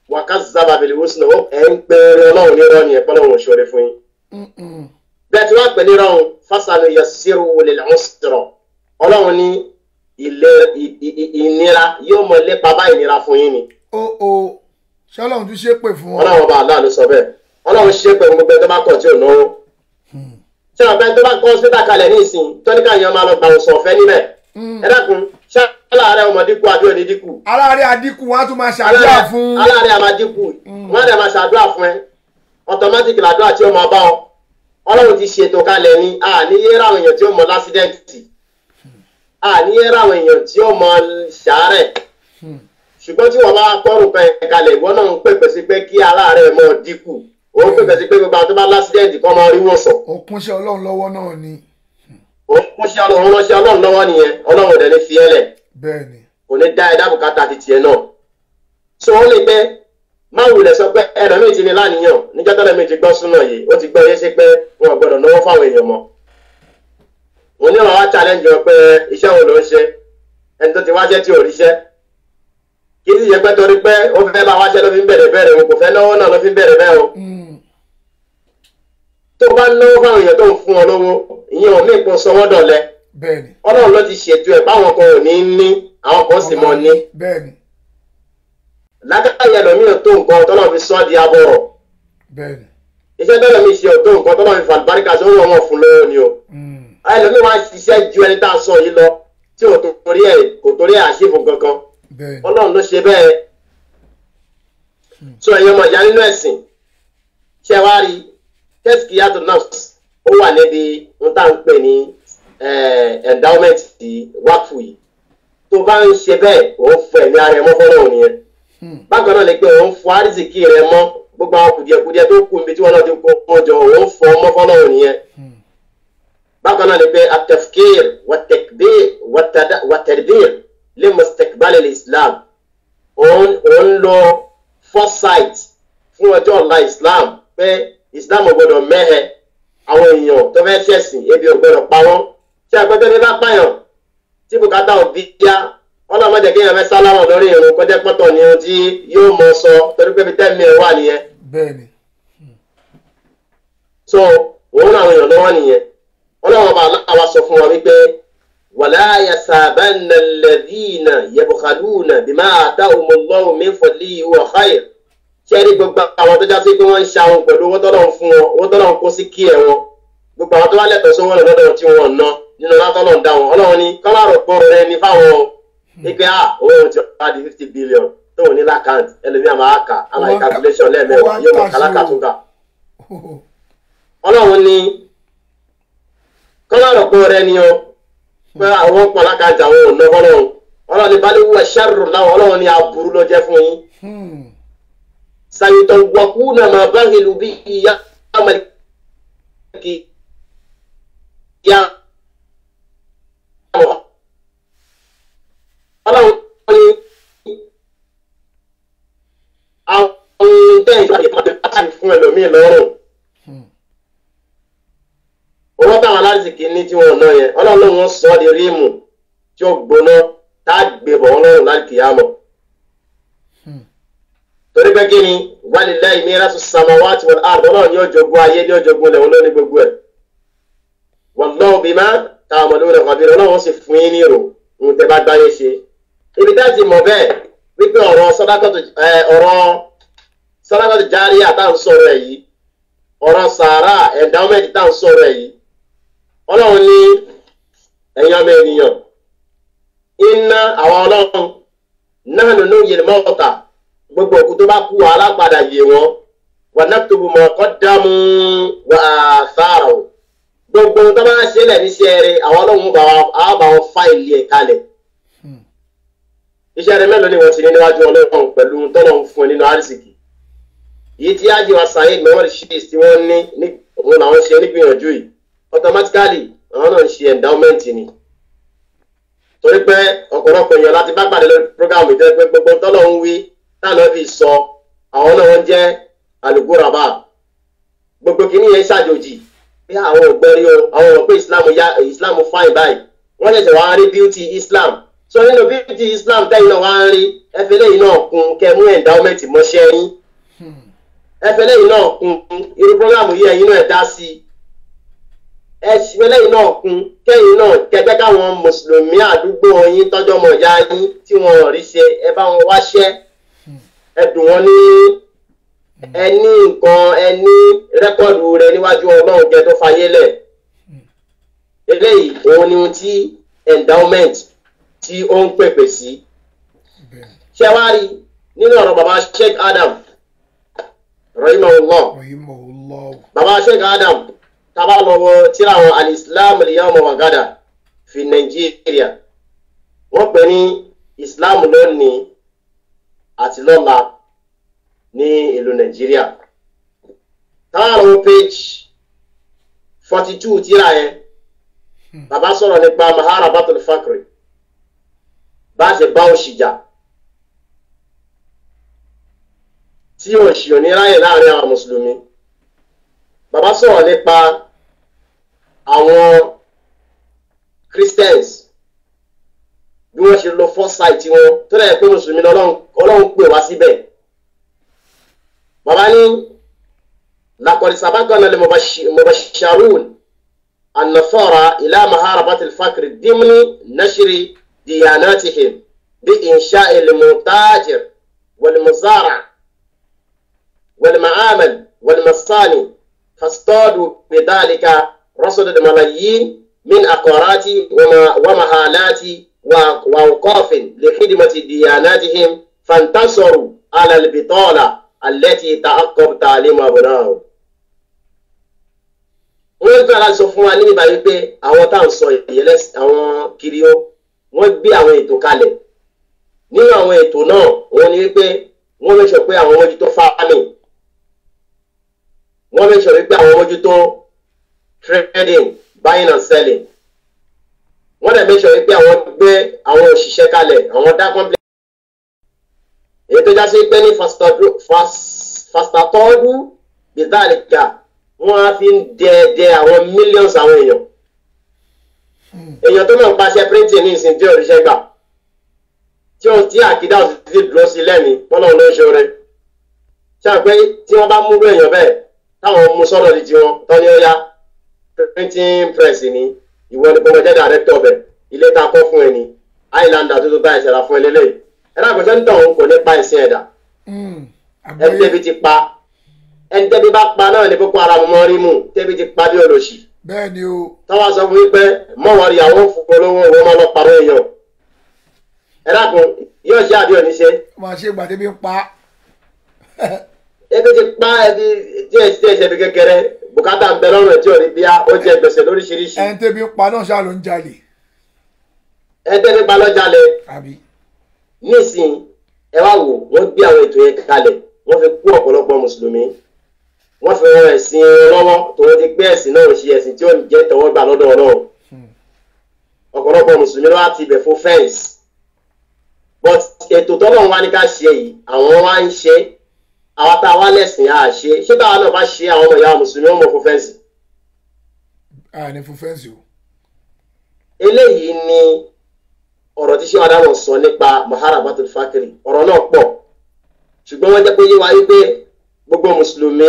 wa kazzaba bil husna, ẹ̀ ń pèrè Ọlọ́run ní irọ́ ni, ẹ̀pọ́ lọ́run òṣèré fún yín. Bẹ́ẹ̀ tí wọ́n pè ní irọ́ fasanu yassiruhu lil usra, Ọlọ́run ní ìnira yóò mọ lépa bá ìnira fún yín ni. Ó ṣọlọ́run tún ṣépè fún wọn. Ọlọ́run ọba àlá ló sọ bẹ́ẹ̀. Ọlọ́run ṣépè fún gbogbo ẹni tó bá kọ̀ tí ò náwó. Ṣé ọ̀pẹ tó bá kọ́ síta kalẹ̀ ní ìsìn tó ní káyọ̀ máa lọ gbà òsàn ọ̀fẹ́ níbẹ̀. Ẹ dákun, ṣé aláàárẹ̀ ọmọ dínkù àbí òní dínkù? Aláàárẹ̀ àdínkù, wọn á tún máa ṣàdúrà fún. Aláàárẹ̀ àmà dínkù, wọn á dẹ̀ máa ṣàdúrà fún ẹ. Automatic làdúrà tí ó máa bá ọ. Ọlọ́run ti ṣètò kalẹ̀ ni, àníyé ráwọn èèyàn tí ó mọ lásídẹ́ǹtì, àníyé ráwọn èèyàn tí ó mọ ṣàárẹ̀. Ṣùgbọ́n tí wọ́n bá kọ́rùn kan kalẹ̀, ìwọ náà ń pèpè sí pé kí aláàárẹ̀ mọ́ dínkù, ó ń pèpè sí pé gbogbo àwọn tó bá lásìdẹ́ǹtì kọ́ máa rí wòsàn. Ó kúnṣẹ́ Ọlọ́run lọ́wọ́ náà ni. Ó kúnṣẹ́ Ọlọ́run ránṣẹ́ Ọlọ́run lọ́wọ́ nìyẹn. Ọlọ́run ò dẹ̀ ní fi ẹ́ lẹ̀. Bẹ́ẹ̀ni. Kò ní dá ẹ̀dá bùkátà ti tiẹ̀ náà. So ó lè pẹ́ má wulẹ̀ sọ pé ẹlòmíì ti ní láníyàn níjọ́ tẹ́lẹ̀míì ti gbọ́ súnà yìí, ó ti gbọ́ yé sí pé wọn ò gbọ́dọ̀ náwó fáwọn èèyàn mọ́. Òun ní wọn wá challenge wọn pé iṣẹ́ wo ló ń ṣe, ẹni tó ti wáṣẹ́ tí ò ríṣẹ́. Kì í sì ṣe pé torí pé ó fẹ́ bá wáṣẹ́ ló fi ń bẹ̀rẹ̀ bẹ̀rẹ̀, òun kò fẹ́ náwó náà ló fi ń bẹ̀rẹ̀ bẹ́ẹ̀ o. Tó bá náwó fáwọn èèyàn tó ń fún ọ lówó, ìyẹn ò ní ìpín sọwọ́ dọ̀lẹ. Ọlọ́run ló ti ṣètò ẹ̀ báwọn kan ò ní ní, àwọn kan sì mọ ní. Lákàtà ẹlòmíì ò tó nǹkan tọ́lọ́ fi sọ́ di abọ́rọ̀. Iṣẹ́ tọ́lọ́ mi ṣe ò tó nǹkan tọ́lọ́ fi fàlùbáríkà sọ wọ́n fún lówó ni o. Ẹlòmíì máa ń ṣiṣẹ́ ju ẹni tá a sọ yìí lọ tí ò torí ẹ̀ kò torí ẹ̀ àṣìfò kankan. Ọlọ́run ló ṣe bẹ́ẹ̀. Sọ ẹ̀yin ọmọ ìyá nínú ẹ̀sìn, ṣé wá rí tẹ́síkìyàtò nọ́ọ̀sì ó wà níbi ohun tá à ń pè ní endowment ti wákùú yìí. Tó bá ń ṣe bẹ́ẹ̀, òun fọ ẹ̀mí ara ẹ̀ mọ́ fọ́lọ́run nìyẹn. Bákan náà ni pé òun fọ àrísìkí rẹ mọ́, gbogbo àwọn kùdìẹ̀kudiẹ tó kù níbi tí wọ́n náà ti kó jọ, òun fọ mọ́ fọ́lọ́run nìyẹn. Bákan náà ni pé at-tafkir wat-takbir wat-tadbir li mustaqbal al-Islam, òun lo foresight fún ọjọ́ ọ̀la Islam, pé Islam ò gbọdọ̀ mẹ́hẹ, àwọn èèyàn tó fẹ́ ṣẹ̀sìn ebi ò gbọdọ̀ pa wọ́n. Tí agbẹ́jọ́ bí bá pààyàn tí bùkátà ò bí yá, ọlọ́mọ jẹ́ kéèyàn fẹ́ sálámọ̀ lórí irun kọjá pọ́tọ̀ ni ohun tí yóò mọ sọ, torí pé tẹ́mi ẹ̀ wà nìyẹn. Bẹ́ẹ̀ni. So òun àwọn èèyàn lọ́wọ́ nìyẹn. Ọlọ́run ọba aláwa sọ fún wa wípé wala yasabanna alladhina yabkhaluna bima atahumullahu min fadlihi huwa khair. Ṣé rí gbogbo àwọn tó já sí pé wọ́n ń ṣahun pẹ̀lú owó tọ́lọ́run fún wọn, owó tọ́lọ́run kó sí kí ẹ̀ wọn, gbogbo àwọn tó wá lẹ́tọ̀ọ́ sówó lọ́dọ̀ tí wọ́n ná nínú látọ́lọ́run dá wọn, Ọlọ́run ní kọ́lárò pọ̀ rẹ ní fáwọn ipe a owó tí wọ́n bá di 50 billion tó wọ́n ní lákàntì, ẹlòmíà máa kà á máa calculation lẹ́ẹ̀mẹ́wàá yóò mọ̀ kálákàtúnkà. Ọlọ́run ní kọ́lárò pọ̀ rẹ ní o pé àwọn pọ̀ lákàntì àwọn ò ná fọlọ́run. Ọlọ́run ní balẹ̀ wúwa ṣẹ́rù láwọn, Ọlọ́run ní aburú ló jẹ́ fún yín. Sayutawwaquna ma baghilu bihi yawmal qiyamah. Ọlọ́run ní àwọn tẹ́yìn láti fún ẹlòmíì lọ́rùn. Owó táwọn aláìsìkí ní tí wọ́n ná yẹn, Ọlọ́run ló ń sọ ọ́ di ríìmù tí ó gbóná tá a gbé bọ̀ wọ́n lọ́rùn láti kìyàmọ̀. Torí pé kí ni walillahi mirasu samawati wal ard, Ọlọ́run ní ó jogún ayé ní ó jogún ilẹ̀, òun ló ní gbogbo ẹ̀. Wallahu bima ta'maluna khabir, Ọlọ́run sì fún yín ní ìrò ohun tẹ́ bá gbáyé ṣe. Ibi tá a ti mọ̀ bẹ́ẹ̀ wípé ọ̀rọ̀ sọ́dákọ̀tù járíà tá à ń sọ̀rọ̀ ẹ̀ yìí, ọ̀rọ̀ sàárà endowment tá à ń sọ̀rọ̀ ẹ̀ yìí, Ọlọ́run ní ẹ̀yin ọmọ ènìyàn, iná àwọn Ọlọ́run nahnu nuhyil mauta, gbogbo òkú tó bá kú alápadà yè wọ́n, wa naktubu ma qaddamu wa atharahum, gbogbo tó bá ṣe lẹ̀ níṣẹ́ rẹ̀ àwọn Ọlọ́run bá wọn fáìlì ẹ̀ kalẹ̀. Iṣẹ́ rẹ̀ mélòó ni wọ́n ti ní níwájú Ọlọ́run pẹ̀lú tọ́lọ́run fún ẹ nínú àrísìkì yìí tí ájì wa Saheed Muhammad Shittu tí wọ́n ní òun làwọn ṣe nígbìyànjú yìí, automatically àwọn náà ń ṣe endowment ni. Torí pé ọ̀pọ̀lọpọ̀ èèyàn láti bá pàdé lórí program ìjọ pé gbogbo tọ́lọ́run wí táwọn fi sọ àwọn náà wọ́n jẹ́ aluguraba, gbogbo kìíní yẹn ṣàjòjì pé àwọn ò gbọ́ rí o, àwọn ò pé Islam ya Islam fine báyìí, wọ́n ṣẹ̀ṣẹ̀ wá rí beauty Islam. So nínú beauty Islam tẹ́yìn náà wá ń rí ẹfẹ́ lẹ́yìn náà kún kẹ́ mú endowment mọ́ṣẹ́ yín, ẹfẹ́ lẹ́yìn náà kún irú program yìí ẹ̀yin náà dá sí i, ẹfẹ́ lẹ́yìn náà kún kẹ́yìn náà kẹjẹ́ káwọn mùsùlùmí àdúgbò yín tọ́jọ́ mọ̀ ya yín tí wọ́n rí ṣe, ẹ bá wọn wáṣẹ́, ẹ dùn wọn ní ẹ ní nǹkan, ẹ ní rẹ́kọ̀dù rẹ níwájú Ọlọ́run jẹ́ tó fayé lẹ̀. Eléyìí òun ni ohun tí endowment tí ó ń pèpè sí. Ṣé wá rí nínú ọ̀rọ̀ bàbá Sheikh Adam rahimahullah, bàbá Sheikh Adam tábà lọ́wọ́ tíra àwọn al-Islam al-yawma wa gada fi Nàìjíríà, wọ́n pè ní Islam lónìí àti lọ́la ní ìlú Nàìjíríà. Táwọn page 42 tíra yẹn, bàbá sọ̀rọ̀ nípa maharabatul fakri, bá a ṣe bá òṣì jà tí òṣì ò ní ráyè láàrin àwọn mùsùlùmí. Bàbá sọ̀rọ̀ nípa àwọn Christians bí wọ́n ṣe lo foresight wọn tó dẹ̀ pé mùsùlùmí Ọlọ́run pè wá síbẹ̀. Bàbá ní laqad sabaqana al-mubashsharun an-nasara ila maharabati al-fakri dimni nashri diyanatihim bi insha'i al-mutajir wal-muzara' wal-ma'amal wal-masani fastadu bidhalika rasad al-malayin min aqarati wa mahalati وأوقاف لخدمة دياناتهم فانتصروا على البطالة التي تعقب تعليم أبنائهم. Wọ́n fẹ́ láti sọ fún wa níbi báyìí pé àwọn tá à ń sọ ìyẹlẹ àwọn kiriyó wọ́n gbé àwọn ètò kalẹ̀. Nínú àwọn ètò náà wọ́n ní wípé wọ́n fẹ́ sọ pé àwọn mójútó farming, wọ́n fẹ́ sọ wípé àwọn mójútó trading, buying and selling. Wọ́n dẹ̀ mẹ́sọ̀ wípé àwọn gbé àwọn òṣìṣẹ́ kalẹ̀, àwọn dá complex. Èyí tó já sí pé ní fastatọ́ọ̀dù bìtálìkà wọ́n á fi ń dẹ́ẹ̀dẹ́ àwọn millions àwọn èèyàn. Èèyàn tó máa ń paṣẹ printing ní ìsìn tí òrìṣẹ́ gbà tí ó tí àkídá òsì ti dúró sí lẹ́mìí bọ́lá òun ló ń ṣe oore. Ṣé àwọn pé tí wọ́n bá múrú èèyàn bẹ́ẹ̀ táwọn mú sọ́dọ̀ di tiwọn tán ní ó yá printing press ni ìwọ ni kò jẹ́ director bẹ̀ ilé ta kọ́ fún ẹni islander tó tó bá ẹsẹ̀ ra fún ẹ lélẹ̀ ẹ̀rọ àgbẹ̀sẹ̀ ń tọ̀hún kò ní pa ẹ̀sìn ẹ̀dá. Ẹni tẹ́bi ti pa, ẹni tẹ́bi bá pa náà ní Boko Haram mọ́ rí mú tẹ́bi ti pa bí olóṣì. Bẹ́ẹ̀ ni o. Táwa sọ fún wípé mọ̀wọ́rì àwọn fún olówó owó máa lọ parọ́ èèyàn. Ẹ̀rọ àkùn yóò ṣe àbí òní ṣe. Wọ́n ṣe ìgbà tẹ́bi ń pa. Ebi ti pa ẹbí díẹ̀ díẹ̀ ṣe fi kékeré bùkátà ń bẹ lọ́rùn ẹ̀ tí ò ní bíá ó jẹ gbèsè lóríṣiríṣi. Ẹni tẹ́bi ń pa náà ṣáà ló ń jalè. Ẹni tẹ́bi pa ló jalè. Àbí. Nísìnyí ẹ wá wò wọ́n gbé àwọn ètò yẹn kalẹ̀, wọ́n fi kú ọ̀pọ̀lọpọ̀ mùsùlùmí, wọ́n fi ran ẹ̀sìn lọ́wọ́ tòun ti gbé ẹ̀sìn náà ṣe ẹ̀sìn tí ó ń jẹ́ tọwọ́ gbà lọ́dọ̀ Ọlọ́run. Ọ̀pọ̀lọpọ̀ mùsùlùmí ló wá ti ibẹ̀ fún fẹ́ǹsì. But ètò tọ́lọ́run wá ní ká ṣe yìí àwọn wá ń ṣe, àwọn tá a wá lẹ́sìn á ṣe, ṣé táwa náà bá ṣe àwọn ọmọ ìyá mùsùlùmí ó mọ̀ fún fẹ́ǹsì. A ní fún fẹ́ǹsì o. Eléyìí ni ọ̀rọ̀ tí Sheikh Adamu sọ nípa maharabatul fakiri. Ọ̀rọ̀ náà pọ̀ ṣùgbọ́n wọ́n jẹ́ pé yé wa wípé gbogbo mùsùlùmí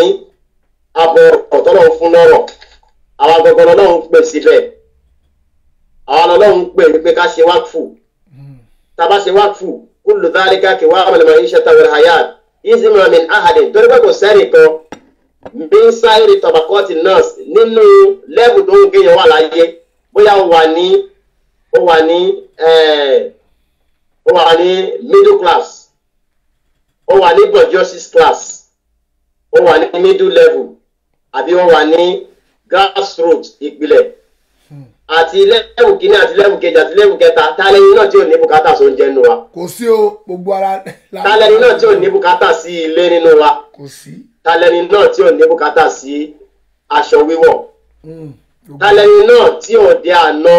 abọ́ ọ̀tọ́lọ́run fún lọ́rọ̀, àwọn agbọ̀ngàn Ọlọ́run pè síbẹ̀, àwọn Ọlọ́run pè wípé ká ṣe wákfù. Tá a bá ṣe wákfù kullu dhalika qiwamul ma'ishati wal hayat izma min ahadin, torí pé kò sẹ́nìkan min sáírì tabaqati nas nínú lẹ́bù tó ń gbéyàn wà láyé, bóyá ó wà ní ó wà ní middle class, ó wà ní bourgeois class, ó wà ní middle level, àbí ó wà ní grassroots ìpìlẹ̀, àti lẹ́wù kínní àti lẹ́wù kejì àti lẹ́wù kẹta, tálẹ́ni náà tí ò ní bùkátà sóúnjẹ nínú wa. Kò sí o, gbogbo ara. Tálẹ́ni náà tí ò ní bùkátà sí ilé nínú wa. Kò sí. Tálẹ́ni náà tí ò ní bùkátà sí aṣọ wíwọ̀. Tálẹ́ni náà tí ò dé àná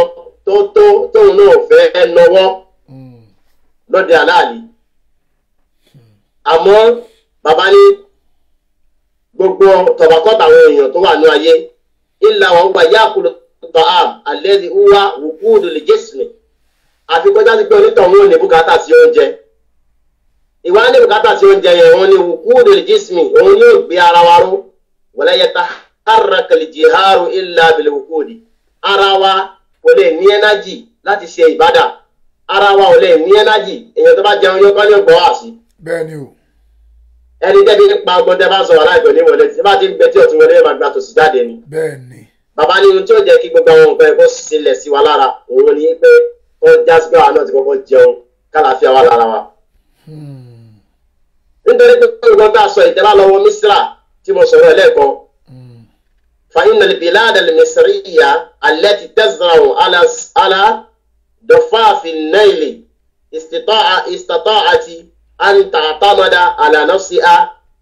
tó tó tóun náà fẹ́ nọwọ́ lóde àláàlì. Àmọ́ bàbá ní gbogbo tọ̀bàkọ́tà àwọn èèyàn tó wà ní ayé ìlà wọn wà yáàkúlù tọ́ám alẹ́dí uwa wùkúùdù lè jésìmì, àfi kọjá sí pé onítọ̀hún ò ní bùkátà sí oúnjẹ. Ìwà ní bùkátà sí oúnjẹ yẹn òun ni wùkúùdù lè jésìmì, òun yóò gbé ara wa ró. Wala yataharraka al-jiharu illa bil wùkúùdì, ara wa kò lè ní ẹ́nájì láti ṣe ìbádà, ara wa ò lè ní ẹ́nájì. Èèyàn tó bá jẹun yóò kọ́ ní ògbọ́ wá sí. Bẹ́ẹ̀ ni o. Ẹni tẹ́bi nípa ọgbọ́n tẹ́ bá sọ̀rọ̀ aláìgbọ̀n ní wọlé tí bá ti ń gbẹ tí ọ̀tún wọlé máa gba tòsí jáde ni. Bẹ́ẹ̀ ni. Bàbá ní ohun tí ó jẹ́ kí gbogbo àwọn nǹkan ẹ̀kọ́ sílẹ̀ sí wa lára òun ni pé ó já sí pé àwa náà ti kọ́kọ́ jẹun kálàáfíà wà lára wa. Nítorí pé gbogbo tá a sọ ìtẹ́lá lọ́wọ́ Mísírà tí mo sọ̀rọ̀ ẹ̀ lẹ́ẹ̀kan. Fa inna al-bilad al-misriya allati tazra'u ala dafafi an-nayli istata'ati an ta'tamada ala nafsiha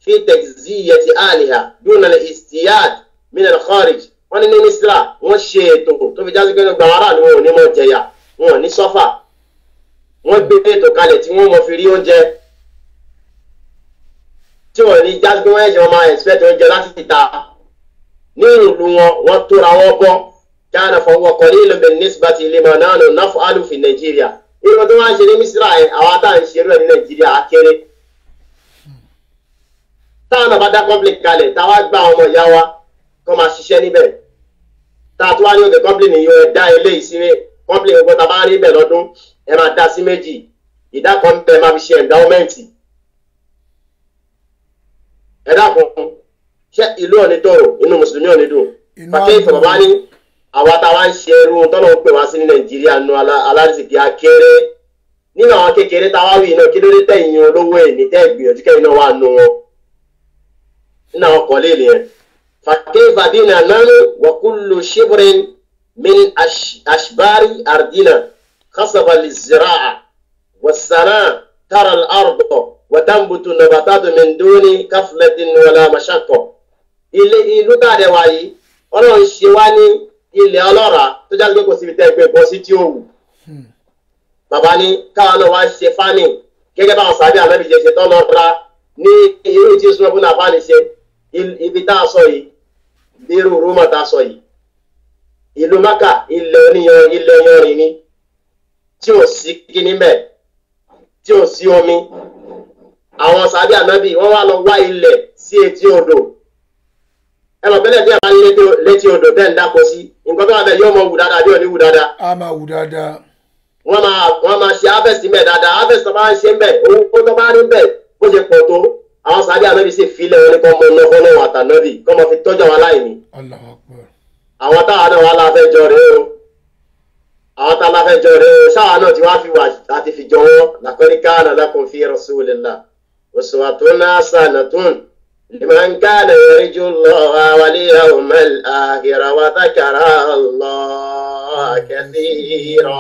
fi tajziyati ahliha duna al-istiyad min al-kharij. Wọ́n ní ní Misra wọ́n ṣe ètò tó fi jásí pé gbogbo àwọn aráàlú wọn ò ní mọ jẹyà, wọn ò ní sọ́fà. Wọ́n gbé ètò kalẹ̀ tí wọ́n mọ fi rí oúnjẹ, tí wọ́n ní jásí pé wọ́n ẹ̀ṣẹ̀ wọn máa expect oúnjẹ láti ta. Ní ìlú wọn, wọ́n tóra wọn bọ́. Kana fahuwa qalilun bin-nisbati lima nahnu naf'alu fi Nàìjíríà. Irun tó wá ń ṣe ní Misra yẹn, àwa tá à ń ṣe irú ẹ̀ ní Nàìjíríà á kéré. Táwọn náà bá dá complain kalẹ̀, táwa gba àwọn ọmọ ìyá wa kọ́ máa ṣiṣẹ́ níbẹ̀. Tá a tún wá ní òkè complain yìí, ẹ dá eléyìí sí complain gbogbo tá a bá rí bẹ̀ lọ́dún, ẹ máa dá sí méjì. Ìdá kan bẹ́ẹ̀ máa fi ṣe endowment. Ẹ dákun, ṣé ìlú ò ní tòrò, inú Mùsùlùmí ò ní dùn? Pàkẹ́ ìfọ̀bàbá ní àwa táwa ń ṣe irú tọ́lọ̀ ń pè wá sí ní Nàìjíríà nu alárìsìkí akéré. Nínú àwọn kékeré táwa wí náà, kí ló dé tẹ̀yìn olówó èmi tẹ́ gbìyànjú kẹ́yìn náà wà nù wọn nínú àwọn kọ̀ọ̀lẹ́ yẹn. Fakayfa bina nahnu wa kullu shibrin min ashbari ardina khasaba liz-zira'a was-sanaa tara al-arda wa tanbutu nabatatu min duni kaflatin wala mashaqqa. Ilé ìlú tá a dẹ̀ wá yìí, Ọlọ́run ṣe wá ní ilẹ̀ ọlọ́ràá tó jáde pé kò síbi tẹ́ gbé bọ́ sí tí ó wù. Bàbá ní káwọn náà wá ṣe fámì gẹ́gẹ́ báwọn sábẹ́ ànábì ṣe ṣe tán lọ ra ní irú tí Usman ibn Affan ṣe. Ibi tá a sọ yìí, irú rúmọ̀ tá a sọ yìí, ìlú Mákà ilẹ̀ oníyan, ilẹ̀ yanrìn ni, tí ò sí kíní mẹ́, tí ò sí omi. Àwọn sábẹ́ ànábì wọ́n wá lọ wá ilẹ̀ sí etí odò. Ẹ mọ̀ bẹ́lẹ̀ tí a bá ń létí odò bẹ́ẹ̀ ń dáko sí, nǹkan tó wà bẹ́ẹ̀ yóò mọ wù dáadáa bí ò ní wù dáadáa. A máa wù dáadáa. Wọ́n máa ṣe harvest mẹ́ dáadáa. Harvest tó bá ń ṣe mẹ́, owó tó bá rí bẹ́ẹ̀ bó ṣe pọ̀ tó, àwọn sábẹ́ ànábì sì filẹ̀ wọn ní kọ́ mọ ọ̀nà fọlọ́wọ́ àtànábì kọ́ mọ fi tọ́jú àwọn aláìní. Allahu Akbar. Àwọn táwa náà wà láfẹ́ jọ rèé o. Àwọn táwa láfẹ́ jọ rèé o. Sáwa náà ti wá fi wà láti fi jọ wọ́n. Laqad kana lakum fi rasulillah uswatun hasanatun liman kana yarju Allaha wal yawmal akhira wa dhakara Allaha kathira.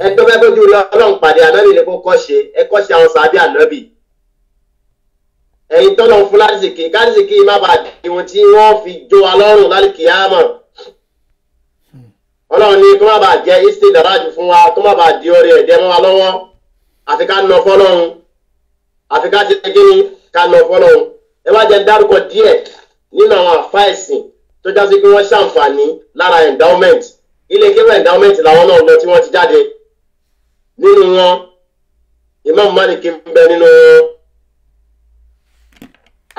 Ẹ tó fẹ́ bójú lọ Ọlọ́run pàdé ànábì ni kó kọ́ ṣe, ẹ kọ́ ṣe àwọn sàábì ànábì. Ẹ̀yin tọ́lọ̀ fún lárísìkì, kárísìkì má bàa di ohun tí wọ́n fi jó wa lọ́rùn lálìkìyámọ̀. Ọlọ́run ní kó má bàa jẹ́ istidraj fún wa, kó má bàa di orí ẹ̀dẹ́ mọ́ wa lọ́wọ́. Àfi ká nà fọ́lọ́run, àfi ká ṣe kíni ká nà fọ́lọ́run. Ẹ wá jẹ́ dárúkọ díẹ̀ nínú àwọn àfá ẹ̀sìn tó já sí pé wọ́n ṣàǹfààní lára endowment. Ilé kéwà endowment làwọn náà lọ tí wọ́n ti jáde. Nínú wọn, Imam Malik ń bẹ nínú wọn.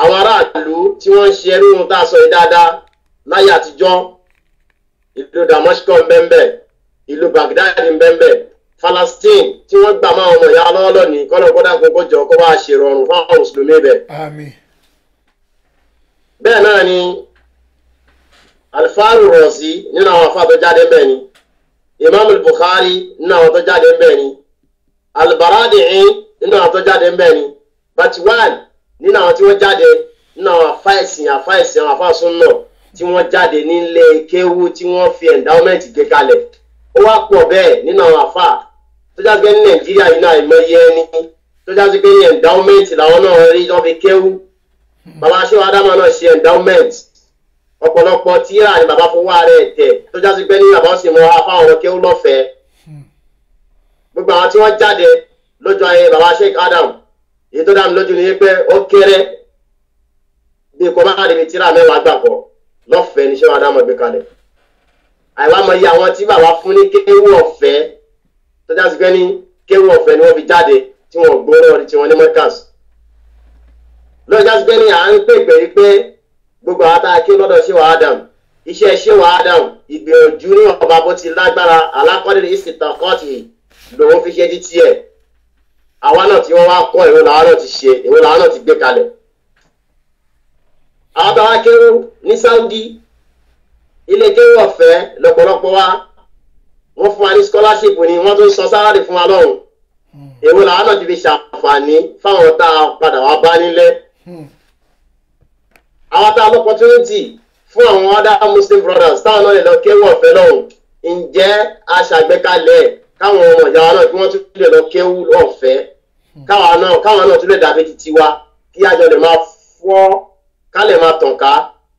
Àwọn aráàlú tí wọ́n ń ṣe ẹrú ohun tá a sọ yìí dáadáa láyé àtijọ́, ìlú Damascus ń bẹ́ńbẹ́, ìlú Baghdad ń bẹ́ńbẹ́, Palestine tí wọ́n gbà máa ọmọ ìyá lọ́wọ́ lónìí, kọ́nà kódà kókó jọ kó bá ṣe rọrùn fáwọn mùsùlùmí bẹ̀. Àmín. Bẹ́ẹ̀ náà ni Alfaru Razi nínú àwọn afá tó jáde ń bẹ̀ ni, Imam Bukhari nínú àwọn tó jáde ń bẹ̀ ni, Al-Baradi'i nínú àwọn tó jáde ń bẹ̀ ni, Batiwan nínú àwọn tí wọ́n jáde nínú àwọn àfáìsìn àfáìsìn àwọn àfáàsùn náà tí wọ́n jáde nílé kéwú tí wọ́n fi endowment gbé kalẹ̀. Ó wá pọ̀ bẹ́ẹ̀ nínú àwọn àfáà tó jáde pé ní Nàìjíríà yìí náà ìmọ̀ye ẹni tó jáde pé ní endowment làwọn náà rí wọ́n fi kéwú. Bàbá Ṣéwà Ádámà náà ṣe endowment. Ọ̀pọ̀lọpọ̀ tíra ni bàbá fowó ara ẹ̀ tẹ̀ tó jáde pé ní bàbá ó sì mọ afáwọn ọmọ kéwú lọ́fẹ̀ẹ́. Gbogbo àwọn tí wọ́n jáde lójú ayé bàbá Sheikh Adam, èyí tó dá mi lójú ni pé ó kéré bí kò bá débi tíra mẹ́wàá gbàgbọ́ lọ́fẹ̀ẹ́ ní Ṣéwà Ádámọ̀ gbé kalẹ̀. Àìwá mọ iye àwọn tí bàbá fún ní kéwú ọ̀fẹ́ tó já sí pé ní kéwú ọ̀fẹ́ ni wọ́n fi jáde tí wọ́n gbóró ọdí tí wọ́n ní mọ́kàs. Lọ́jọ́ já sí pé ní à ń pèpè rí pé gbogbo àwọn tá a ké lọ́dọ̀ Ṣéwà Adam, iṣẹ́ Ṣéwà Adam ìgbìyànjú ní ọba bó ti lágbára alákọ́dé ìsìtàkọ́tì lòun fi ṣe títí ẹ̀. Àwa náà tí wọ́n wá kọ́ èwo làwa náà ti ṣe, èwo làwa náà ti gbé kalẹ̀. Àwọn tó wá kéwú ní Saudi, ilé kéwú ọ̀fẹ́ lọ́pọ̀lọpọ̀ wa, wọ́n fún wa ní scholarship ni wọ́n tún san sálárì fún wa lọ́hùn. Èwo làwa náà ti fi ṣàǹfààní fáwọn tá a padà wá bá nílé. Àwọn tá a lọ́pọ̀tunity fún àwọn other Muslim brothers táwọn náà lè lọ kéwú ọ̀fẹ́ lọ́hùn. Ǹjẹ́ a ṣàgbékalẹ̀ káwọn ọmọ ìyá wa náà kí wọ́n tún lè lọ kéwú ọ̀fẹ́? Káwa náà tún lè dàbí ti tiwa, kí àjọ lè máa fọ́, ká lè máa tàn ká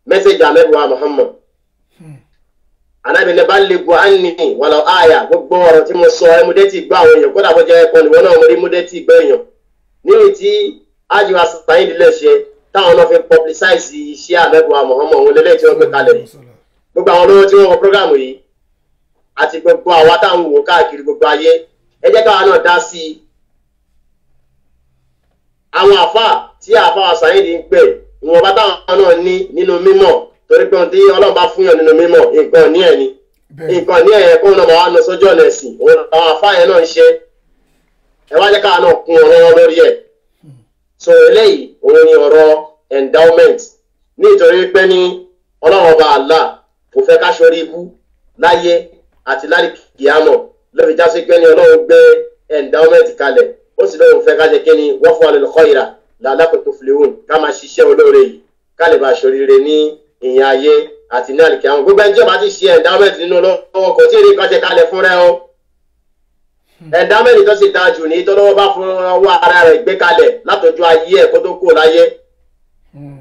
mẹ́sẹ̀jì Ànábì wa Muhammad. Ànábì ní ballighu anni walau aya, gbogbo ọ̀rọ̀ tí mo sọ ẹmúdé tí gbọ́ àwọn èèyàn, kódà bó jẹ́ ẹ̀kọ́ nìwọ náà mo rí múdé tí gbọ́ èèyàn. Níbi tí Ájíwá Saheed lè ṣe táwọn náà fi publicize iṣẹ́ Ànábì wa Muhammad òun lélẹ́yìí tí wọ́n gbé kalẹ̀. Gbogbo àwọn olówó tí wọ́n wọ prógrámù yìí àti gbogbo àwa táwọn wò káàkiri gbogbo ayé, ẹ jẹ́ káwa náà dá sí i. Àwọn àfà tí àfà wa Saheed ń pè, ìwọ̀nba táwọn náà ní nínú mímọ̀, torí pé ohun tí Ọlọ́run bá fún yàn nínú mímọ̀, nǹkan ní ẹ̀ ni, nǹkan ní ẹ̀yẹ kóun náà máa wá lọ sójú ọ̀nà ẹ̀sìn, òun àwọn àfà yẹn náà ń ṣe. Ẹ wá jẹ́ káwa náà kún ọ̀rọ̀ wọn lórí ẹ̀. So eléyìí òun ni ọ̀rọ̀ endowment, nítorí pé ní Ọlọ́run ọba Allah kò fẹ́ ká ṣorí ibú láyé àti lálìkìyámọ̀, ló fi já sí pé ní Ọlọ́run gbé endowment kalẹ̀, ó sì lóun fẹ́ ká ṣe kí ni wọ́n fún wa lil khayra la'allakum tuflihun, ká máa ṣiṣẹ́ olóore yìí ká lè bá ṣoríire ní ìyẹn ayé àti ní àlìkìyámọ̀. Gbogbo ẹni tí ó bá ti ṣe endowment nínú ọlọ́wọ́ kò tí ì rí nǹkan ṣe kalẹ̀ fún rẹ o. Endowment tó sì dáa jù ní tọ́lọ́wọ́ bá fún ọwọ́ ara rẹ̀ gbé kalẹ̀ látọjú ayé ẹ̀ kó tó kúrò láyé.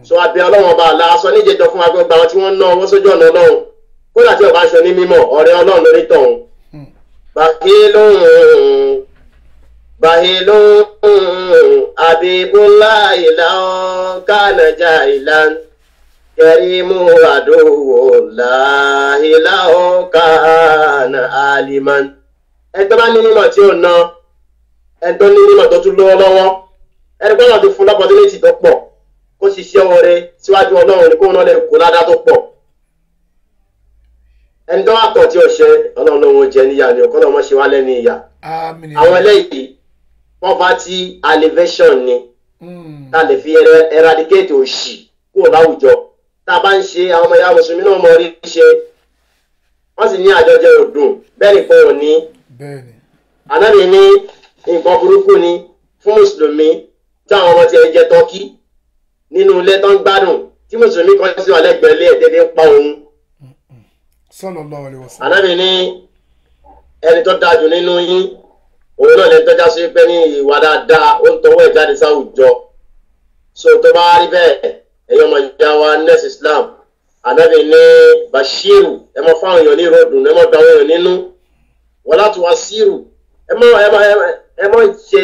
So abẹ Ọlọ́run ọba àlá aṣọ níjẹjọ fún wa gbogbo àwọn tí wọ́n ná owó sójú ọ̀nà Ọlọ́run, kódà tí ọba aṣọ ní mímọ̀ ọ̀rẹ́ Ọlọ́run lórí tọ̀hún. Bàhílùn Habibullahi law kana jahilan karimu aduwwullahi law kana aliman. Ẹni tó bá ní mímọ̀ tí ó ná, ẹni tó ní mímọ̀ tó tún lówó lọ́wọ́, ẹni gbọ́dọ̀ ti fún lọ́pọ̀tínítì tó pọ̀ kó ṣiṣẹ́ oore síwájú Ọlọ́run ní kóun náà lè kó ládá tó pọ̀. Ẹni tó wà kọ̀ tí ó ṣe, Ọlọ́run lòun jẹ níyà ni, ọ̀kọ́ lọ́mọ ṣe wá lẹ́ni ìyà. Àwọn eléyìí poverty alleviation ni, tá a lè fi eradicate òṣì kúrò láwùjọ. Tá a bá ń ṣe, àwọn ọmọ ìyá mùsùlùmí náà mọ orí ṣe, wọ́n sì ní àjọjẹ òdùn bẹ́ẹ̀ nìkan ò ní. Ànábì ní nǹkan burúkú ni fún mùsùlùmí tí àwọn ọmọ tiẹ̀ jẹ tọ́kí nínú ilé tó ń gbádùn, tí mùsùlùmí kan sí wà lẹ́gbẹ̀ẹ́ ilé ẹ̀ tẹ́lẹ̀ ń pa òun. Sallallahu alaihi wasallam. Ànábì ní ẹni tó dájú nínú yín òun náà lè tọ́já sí pé ní ìwà dáadáa ó ń tọwọ́ ẹ̀ jáde sáwùjọ. So tó bá rí bẹ́ẹ̀, ẹ̀yin ọmọ ìyá wa nẹ́ẹ̀sì Islam, Ànábì ní Bashiru, ẹ mọ fáwọn èèyàn ní ìròdùn, ẹ mọ da àwọn èèyàn nínú, wala tuwasiru, ẹ mọ ṣe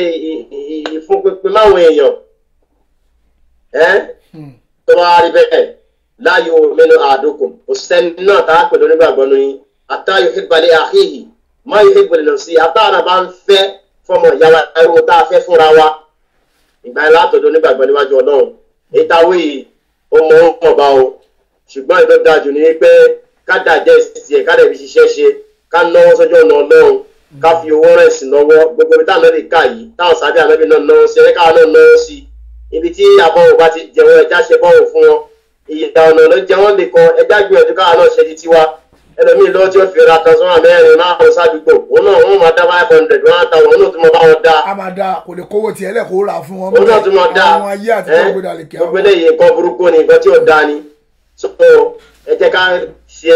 ìfúnpinpin máwọn èèyàn. Tó bá rí bẹ́ẹ̀, la yu'minu ahadukum, kò sẹ́ni náà tá a pè lónígbàgbọ́ nínú yín, hatta yuhibba li akhihi ma yuhibbu li nafsihi, àtàwọn bá ń fẹ́ fọmọ ìyá wa ẹrú tá a fẹ́ fúnra wa, ìgbà yẹn látọ̀dọ̀ onígbàgbọ́ níwájú Ọlọ́run. Ìtawé yìí ó mọ ó mọ̀ bá o, ṣùgbọ́n ìtọ́ da jù ní pé ká dàjẹ́ ìsì ẹ̀, ká dẹ̀ fi ṣiṣẹ́ ṣe, ká náwó sójú ọ̀nà Ọlọ́run, ká fi owó rẹ̀ sí lọ́wọ́. Gbogbo ibi táwọn Ànábì ká yìí, táwọn sábẹ́ Ànábì náà náwó sí, ẹ̀ káwọn náà náwó sí. Ibi tí àbọ̀wò bá ti jẹun, ẹja ṣe bọ́wọ̀ fún wọn. Ìyà ọ̀nà ló jẹ wọ́n nìkan, ẹja gbìyànjú káwọn náà ṣe di tiwa. Ẹlòmíì lọ́wọ́ tí ó fi ra transformer mẹ́rin márùn-ún sádùúgbò, òun náà wọ́n máa dá 500, 1000, òun náà tún máa bá wọn dá. A máa dá, kò lè kówó tiẹ̀ lẹ̀ kó rà fún wọn. Òun náà tún máa dá. Àwọn ayé àti tó gbé dalẹ̀ kí á. Gbogbo eléyìí nǹkan burúkú ni, nǹkan tí ò dá ni. So ẹ jẹ́ ká ṣe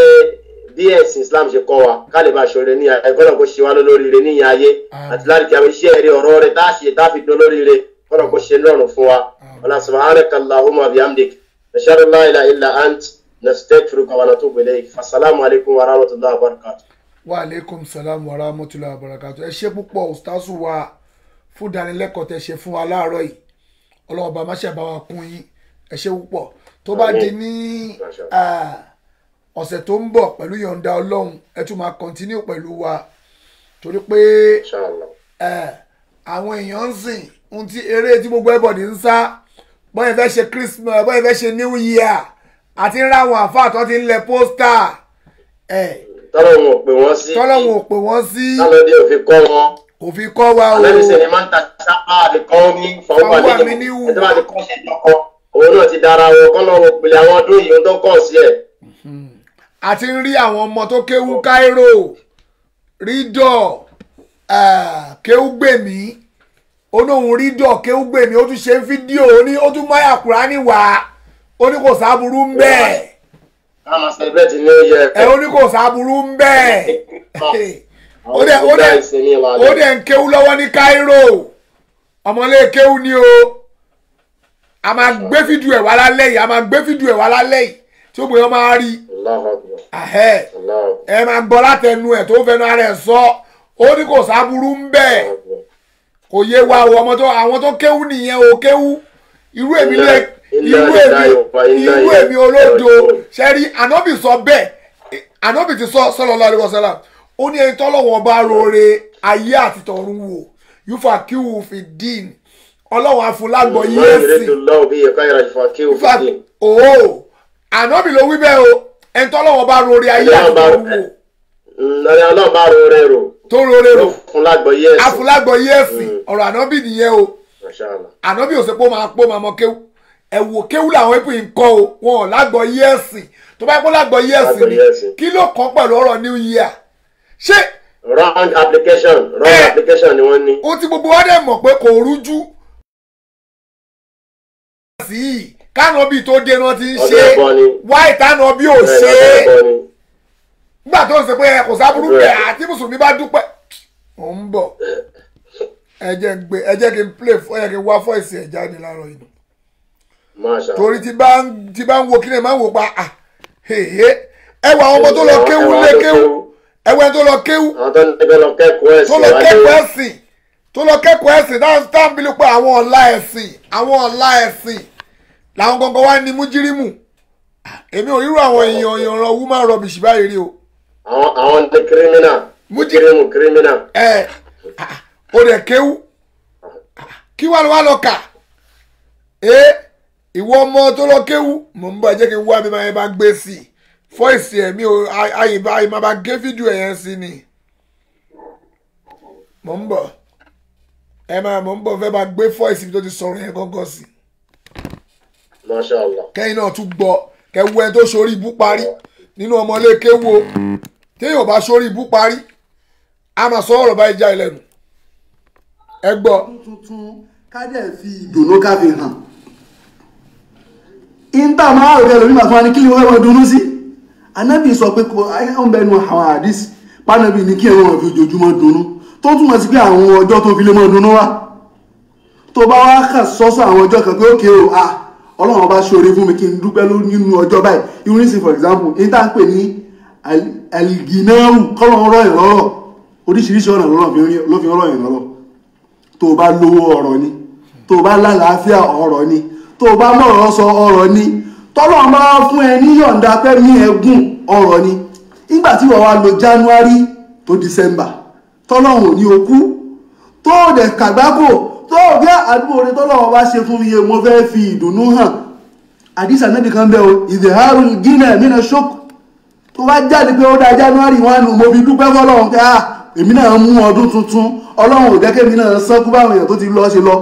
bí ẹ̀sìn Islam ṣe kọ́ wa, ká lè bá ṣoore ní ayé, kọ́nà kó ṣe wá lólóríire ní ìyẹn ayé àti láti àwọn iṣẹ́ rẹ̀, ọ̀rọ̀ rẹ̀ tá a ṣe tá a fi dolóríire, kọ́nà kó ṣe lọ́rùn fún wa. Wala subhanaka Allahumma bihamdik, nashhadu an la ilaha illa ant, nastaghfiruka wa natubu ilayk. Assalamu alaikum wa rahmatullahi wa barakatuh. Wa alaikum salam wa rahmatullahi wa barakatuh. Ẹ ṣé púpọ̀ ustazu wa fún ìdánilẹ́kọ̀ọ́ tẹ́ ṣe fún wa láàárọ̀ yìí. Ọlọ́run bá má ṣe bá wa kún yín. Ẹ ṣé púpọ̀. Tó bá di ní ọ̀sẹ̀ tó ń bọ̀ pẹ̀lú yọ̀ǹda Ọlọ́run, ẹ tún máa continue pẹ̀lú wa, torí pé àwọn èèyàn ń sìn ohun tí eré tí gbogbo everybody ń sá, bọ́yẹ̀ fẹ́ ṣe Christmas, bọ́yẹ̀ fẹ́ ṣe New Year, àti ń ráwọn àfáà tó ti ń lẹ pósítà. Tọ́lọ́hun ò pè wọ́n sí. Tọ́lọ́hun ò pè wọ́n sí. Tọ́lọ́dé ò fi kọ́ wọn. Kò fi kọ́ wa o. Àlẹ́ mi máa ń ta sábà àbí kọ́ mi fọwọ́ mi ní wù. Ẹ tó bá ti kọ́ ṣe lọ́kọ́, òun náà ti dára wọn, kọ́ lọ́wọ́ pèlè àwọn ọdún yìí tó kọ̀ sí ẹ̀. A ti ń rí àwọn ọmọ tó kéwú Cairo, rídọ̀ kéwúgbèmí, onóhun rídọ̀ kéwúgbèmí, ó tún ṣe fídíò, ó ní ó tún máyà Kùránì wá, ó ní kò sáburú ń bẹ́ẹ̀. Ẹ ó ní kò sáburú ń bẹ́ẹ̀. Ó dẹ̀ ń kéwú lọ́wọ́ ní Cairo. Ọmọlé kéwú ni o. A máa gbé fídíò ẹ̀ wá lálẹ́ yìí, a máa gbé fídíò ẹ̀ wá lálẹ́ yìí tí ó gbé wọn máa rí. Ẹ máa gbọ́ látẹnu ẹ̀ tó fẹnu ara ẹ̀ sọ, ó ní kò sábúrú ń bẹ̀. Kò yé wa o, ọmọ tó àwọn tó kéwú nìyẹn o, kéwú. Irú èmi lẹ irú èmi olódo ṣẹ́rí. Ànábì sọ bẹ́ẹ̀, ànábì ti sọ sallallahu alaihi wasallam, ó ní ẹni tọ́lọ́wọ́n bá rore ayé àti tọ̀run wò, yúfà kíwù fi dín, ọlọ́wọ́n afúnlágbọ̀ yéèsì. Ooo, ànábì ló wí bẹ́ẹ̀ o, ẹni tọ́lọ́wọ́n bá rore ayé àti tọ̀run wò, tó rore rò afúnlágbọ̀ yéèsì. Ọ̀rọ̀ ànábì nìyẹn o. Ànábì ò sọ pé ó máa pọ́ máa mọ kéwù. Ẹ̀wò kéwù làwọn ẹ̀pù ń kọ́ o, wọn ò lágbọ̀ yéèsì. Tó bá yẹ kó lágbọ̀ yéèsì ni, kí ló kàn pẹ̀lú ọ̀rọ̀ New Year? Ṣé wrong application, wrong application ni wọ́n ní. Ó ti gbogbo wa dẹ̀ mọ̀ pé kò rújú. Sí kánọ́bì tó dé náà ti ń ṣe wáì tánọ́bì ò ṣe é nígbà tó ń ṣe pé ẹ kò sábúrú bẹ́ẹ̀ àti mùsùlùmí bá dúpẹ́. Ò ń bọ̀, ẹ jẹ́ ń gbé, ẹ jẹ́ kí n play, ẹ jẹ́ kí n wá fọ́ìsì ẹ̀ jáde láàárọ̀ yìí. Torí tí bá ń wo kí ni máa ń wò pa ẹ wọ àwọn ọmọ tó lọ kéwú lé kéwú, ẹwẹ́ tó lọ kéwú, tó lọ kẹ́kọ̀ọ́ ẹ̀sìn, tó lọ kẹ́kọ̀ọ́ ẹ̀sìn, táwọn bí ló pé àwọn ọ̀la ẹ̀sìn, àwọn ọ̀la ẹ̀sìn làwọn gangan wá ní mújírímù. Èmi ò rírú àwọn èèyàn ìran woman rubbish báyìí rí o. Àwọn ní kírímínà, mújírímù kírímínà. Ẹ o dẹ̀ kéwú, kí wàá lọ wá lọ kà ẹ ìwọ ọmọ tó lọ kéwú. Mò ń bọ̀, ẹ jẹ́ kí n wá bí máa bá gbé sí i fọ́ìsì ẹ̀mí o, àyè máa bá gé fídíò ẹ̀yẹn sí ni. Mò ń bọ̀, ẹ máa mò ń bọ̀, fẹ́ bá gbé fọ́ìsì tó ti sọ̀rọ̀ yẹn gángan sí. Masha Allah. Kẹ́yìn náà tún gbọ́, kẹ́wú ẹ tó sórí ibú parí nínú ọmọlé kéwú o. Téèyàn bá sórí ibú parí, a máa sọ ọ̀rọ̀ báyìí já ilẹ̀nu. Ẹ gbọ́. Tuntun ká dẹ̀ fi ìdùnnú ká fi hàn. Ìntà máa rò kẹ́ lómi màá fún wa ní kí ni wọ́n fẹ́ máa dunnú sí. Ànábì sọ pé ó ń bẹnu àwọn àdís pánàbì ní kí ẹ̀wọ̀n fi ojoojúmọ́ dunnú, tó túmọ̀ sí pé àwọn ọjọ́ tó fi lè mọ́ dunnú wá. Tó bá wá kà sọ́sọ́ àwọn ọjọ́ kan pé ókè o, à Ọlọ́run bá ṣoore fún mi kí n dúpẹ́ nínú ọjọ́ báyìí. Irú nísìn for example, ní tá à ń pè ní àlìgínáwù, kọ́lọ́run rọ̀ yàn lọ́rọ̀, oríṣiríṣi ọ̀nà ló fi rọ̀ yàn lọ́rọ̀. Tó bá lówó ọ̀rọ̀ ni, tó bá lálàáfíà ọ̀rọ̀ ni, tó bá mọ̀rọ̀ sọ ọ̀rọ̀ ni, tọ́lọ́ máa fún ẹ ní yọ̀ǹda pé ní ẹgùn ọ̀rọ̀ ni. Nígbà tí wọ́n wá lọ January tó December, tọ́lọ́hùn ò ní okú, tó dẹ̀ kàgbákò, tó bí àdúgbò orin tọ́lọ́hùn bá ṣe fún mi yẹ, mo fẹ́ fi ìdùnnú hàn. Àdìsá náà kan bẹ́ẹ̀ o, ìdèhárù gínà mí ṣók. Tó bá jáde pé ó dá January 1, mo fi dúpẹ́ fọlọ́hùn pé èmi náà mú ọdún tuntun, Ọlọ́run ò jẹ́ kémi náà sọ́kú báwọn èèyàn tó ti lọ ṣe lọ.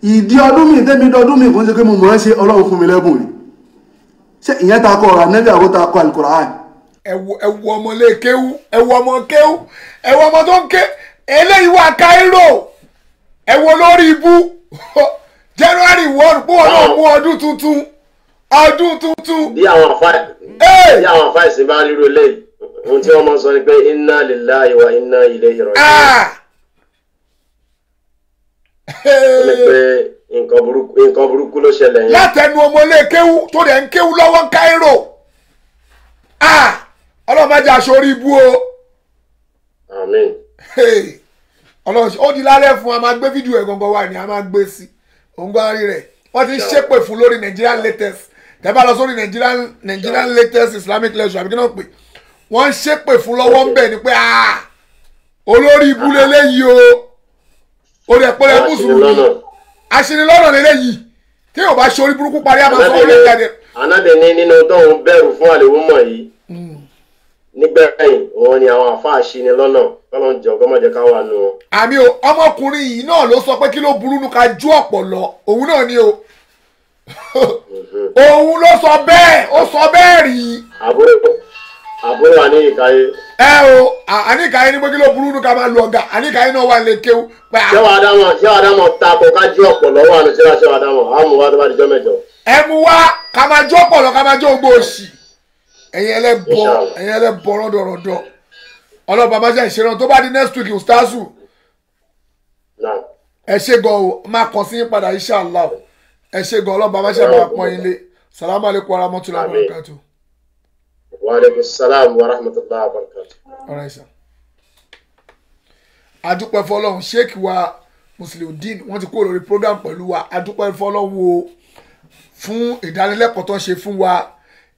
Ìdí ọdún mi tẹ́mi dọdún mi kò ń ṣe pé mo mọ̀ ẹ́ ṣe, Ọlọ́run fún mi lẹ́bùn ni. Ṣé ìyẹn ta kọ ọ̀rọ̀ Ànábì àbó ta kọ Al-Qur'an? Ẹ wo ọmọ lé kéwú, ẹ wo ọmọ kéwú, ẹ wo ọmọ tó ń ké eléyìí wà Cairo, ẹ wo lórí ibú January 1 pé wọn náà mú ọdún tuntun, ọdún tuntun. Bí àwọn àfa ìsìn bá ríro eléyìí, ohun tí wọ́n máa ń sọ ni pé inna lillahi wa inna ilayhi raji'un. Ó ní pé nǹkan burúkú ló ṣẹlẹ̀ yẹn. Látẹnu ọmọlé kéwú tó dẹ̀ ń kéwú lọ́wọ́ Cairo, Ọlọ́run má jẹ́ aṣọ orí ibú o. Àmín. Ọlọ́run ó di lálẹ́ fún wa, máa gbé fídíò ẹ̀ gangan wà ní a máa gbé sí òǹgbọ́n rí rẹ̀. Wọ́n ti ń ṣépè fún lórí Nigerian latest, tẹ́ bá lọ sórí Nigerian latest Islamic lecture àbí kí náà pè, wọ́n ń ṣépè fún lọ́wọ́ ń bẹ̀ ni pé olórí ibú leléyìí o, ó rẹ̀ pé mùsùlùmí aṣinilọ́nà lélẹ́yìí tí yóò bá ṣe orí burúkú parí àmọ́ sọ orí ìjáde. Ànábì ní nínú tóun bẹ̀rù fún àlèwúmọ̀ yìí nígbẹ̀yìn òun ni àwọn àfa aṣinilọ́nà, kọ́lọ́n jọ kọ́mọ̀jẹ́ ká wà nù wọn. Àmì o, ọmọkùnrin yìí náà ló sọ pé kí ló burú nu ká jú ọ̀pọ̀ lọ, òun náà ni o. Òun ló sọ bẹ́ẹ̀, ó sọ bẹ́ẹ̀ rí. Àbúrò àníyíkáyé. Ẹ o, àníkàyé ní pé kí ló burú nu ká máa lu ọ̀gá, àníkàyé náà wà lè kéwú. Ṣé wàá dámọ̀, ṣé wàá dámọ̀ tako ká jí ọ̀pọ̀ lọ́wọ́ àná, ṣé wàá dámọ̀, àmú wa tó bá dijọ́ mẹ́jọ. Ẹ mú wa ká máa jó ọ̀pọ̀ lọ, ká máa jó gbó òṣì. Ẹ̀yin ẹlẹ́bọ, ẹ̀yin ẹlẹ́bọ rọ́dọ̀rọ̀dọ̀. Ọlọ́ba máa ṣe ìṣerán tó bá di next week, Ustazu. Ẹ ṣé gan o, máa kàn sí yín padà inshallah. Ẹ ṣé gan, ọlọ́ba bá ṣe máa pọ́n yín lé. Salamu alaykum wa rahmatulahi wa barakatuh. Wa aleykum salaam wa rahmatulahi wa barakatuh. All right, sir. Adúpẹ́ fọlọ́run, Sheikh wa Musliudeen wọ́n ti kúrò lórí program pẹ̀lú wa. Adúpẹ́ fọlọ́run o fún ìdánilẹ́kọ̀ọ́ tó ń ṣe fún wa.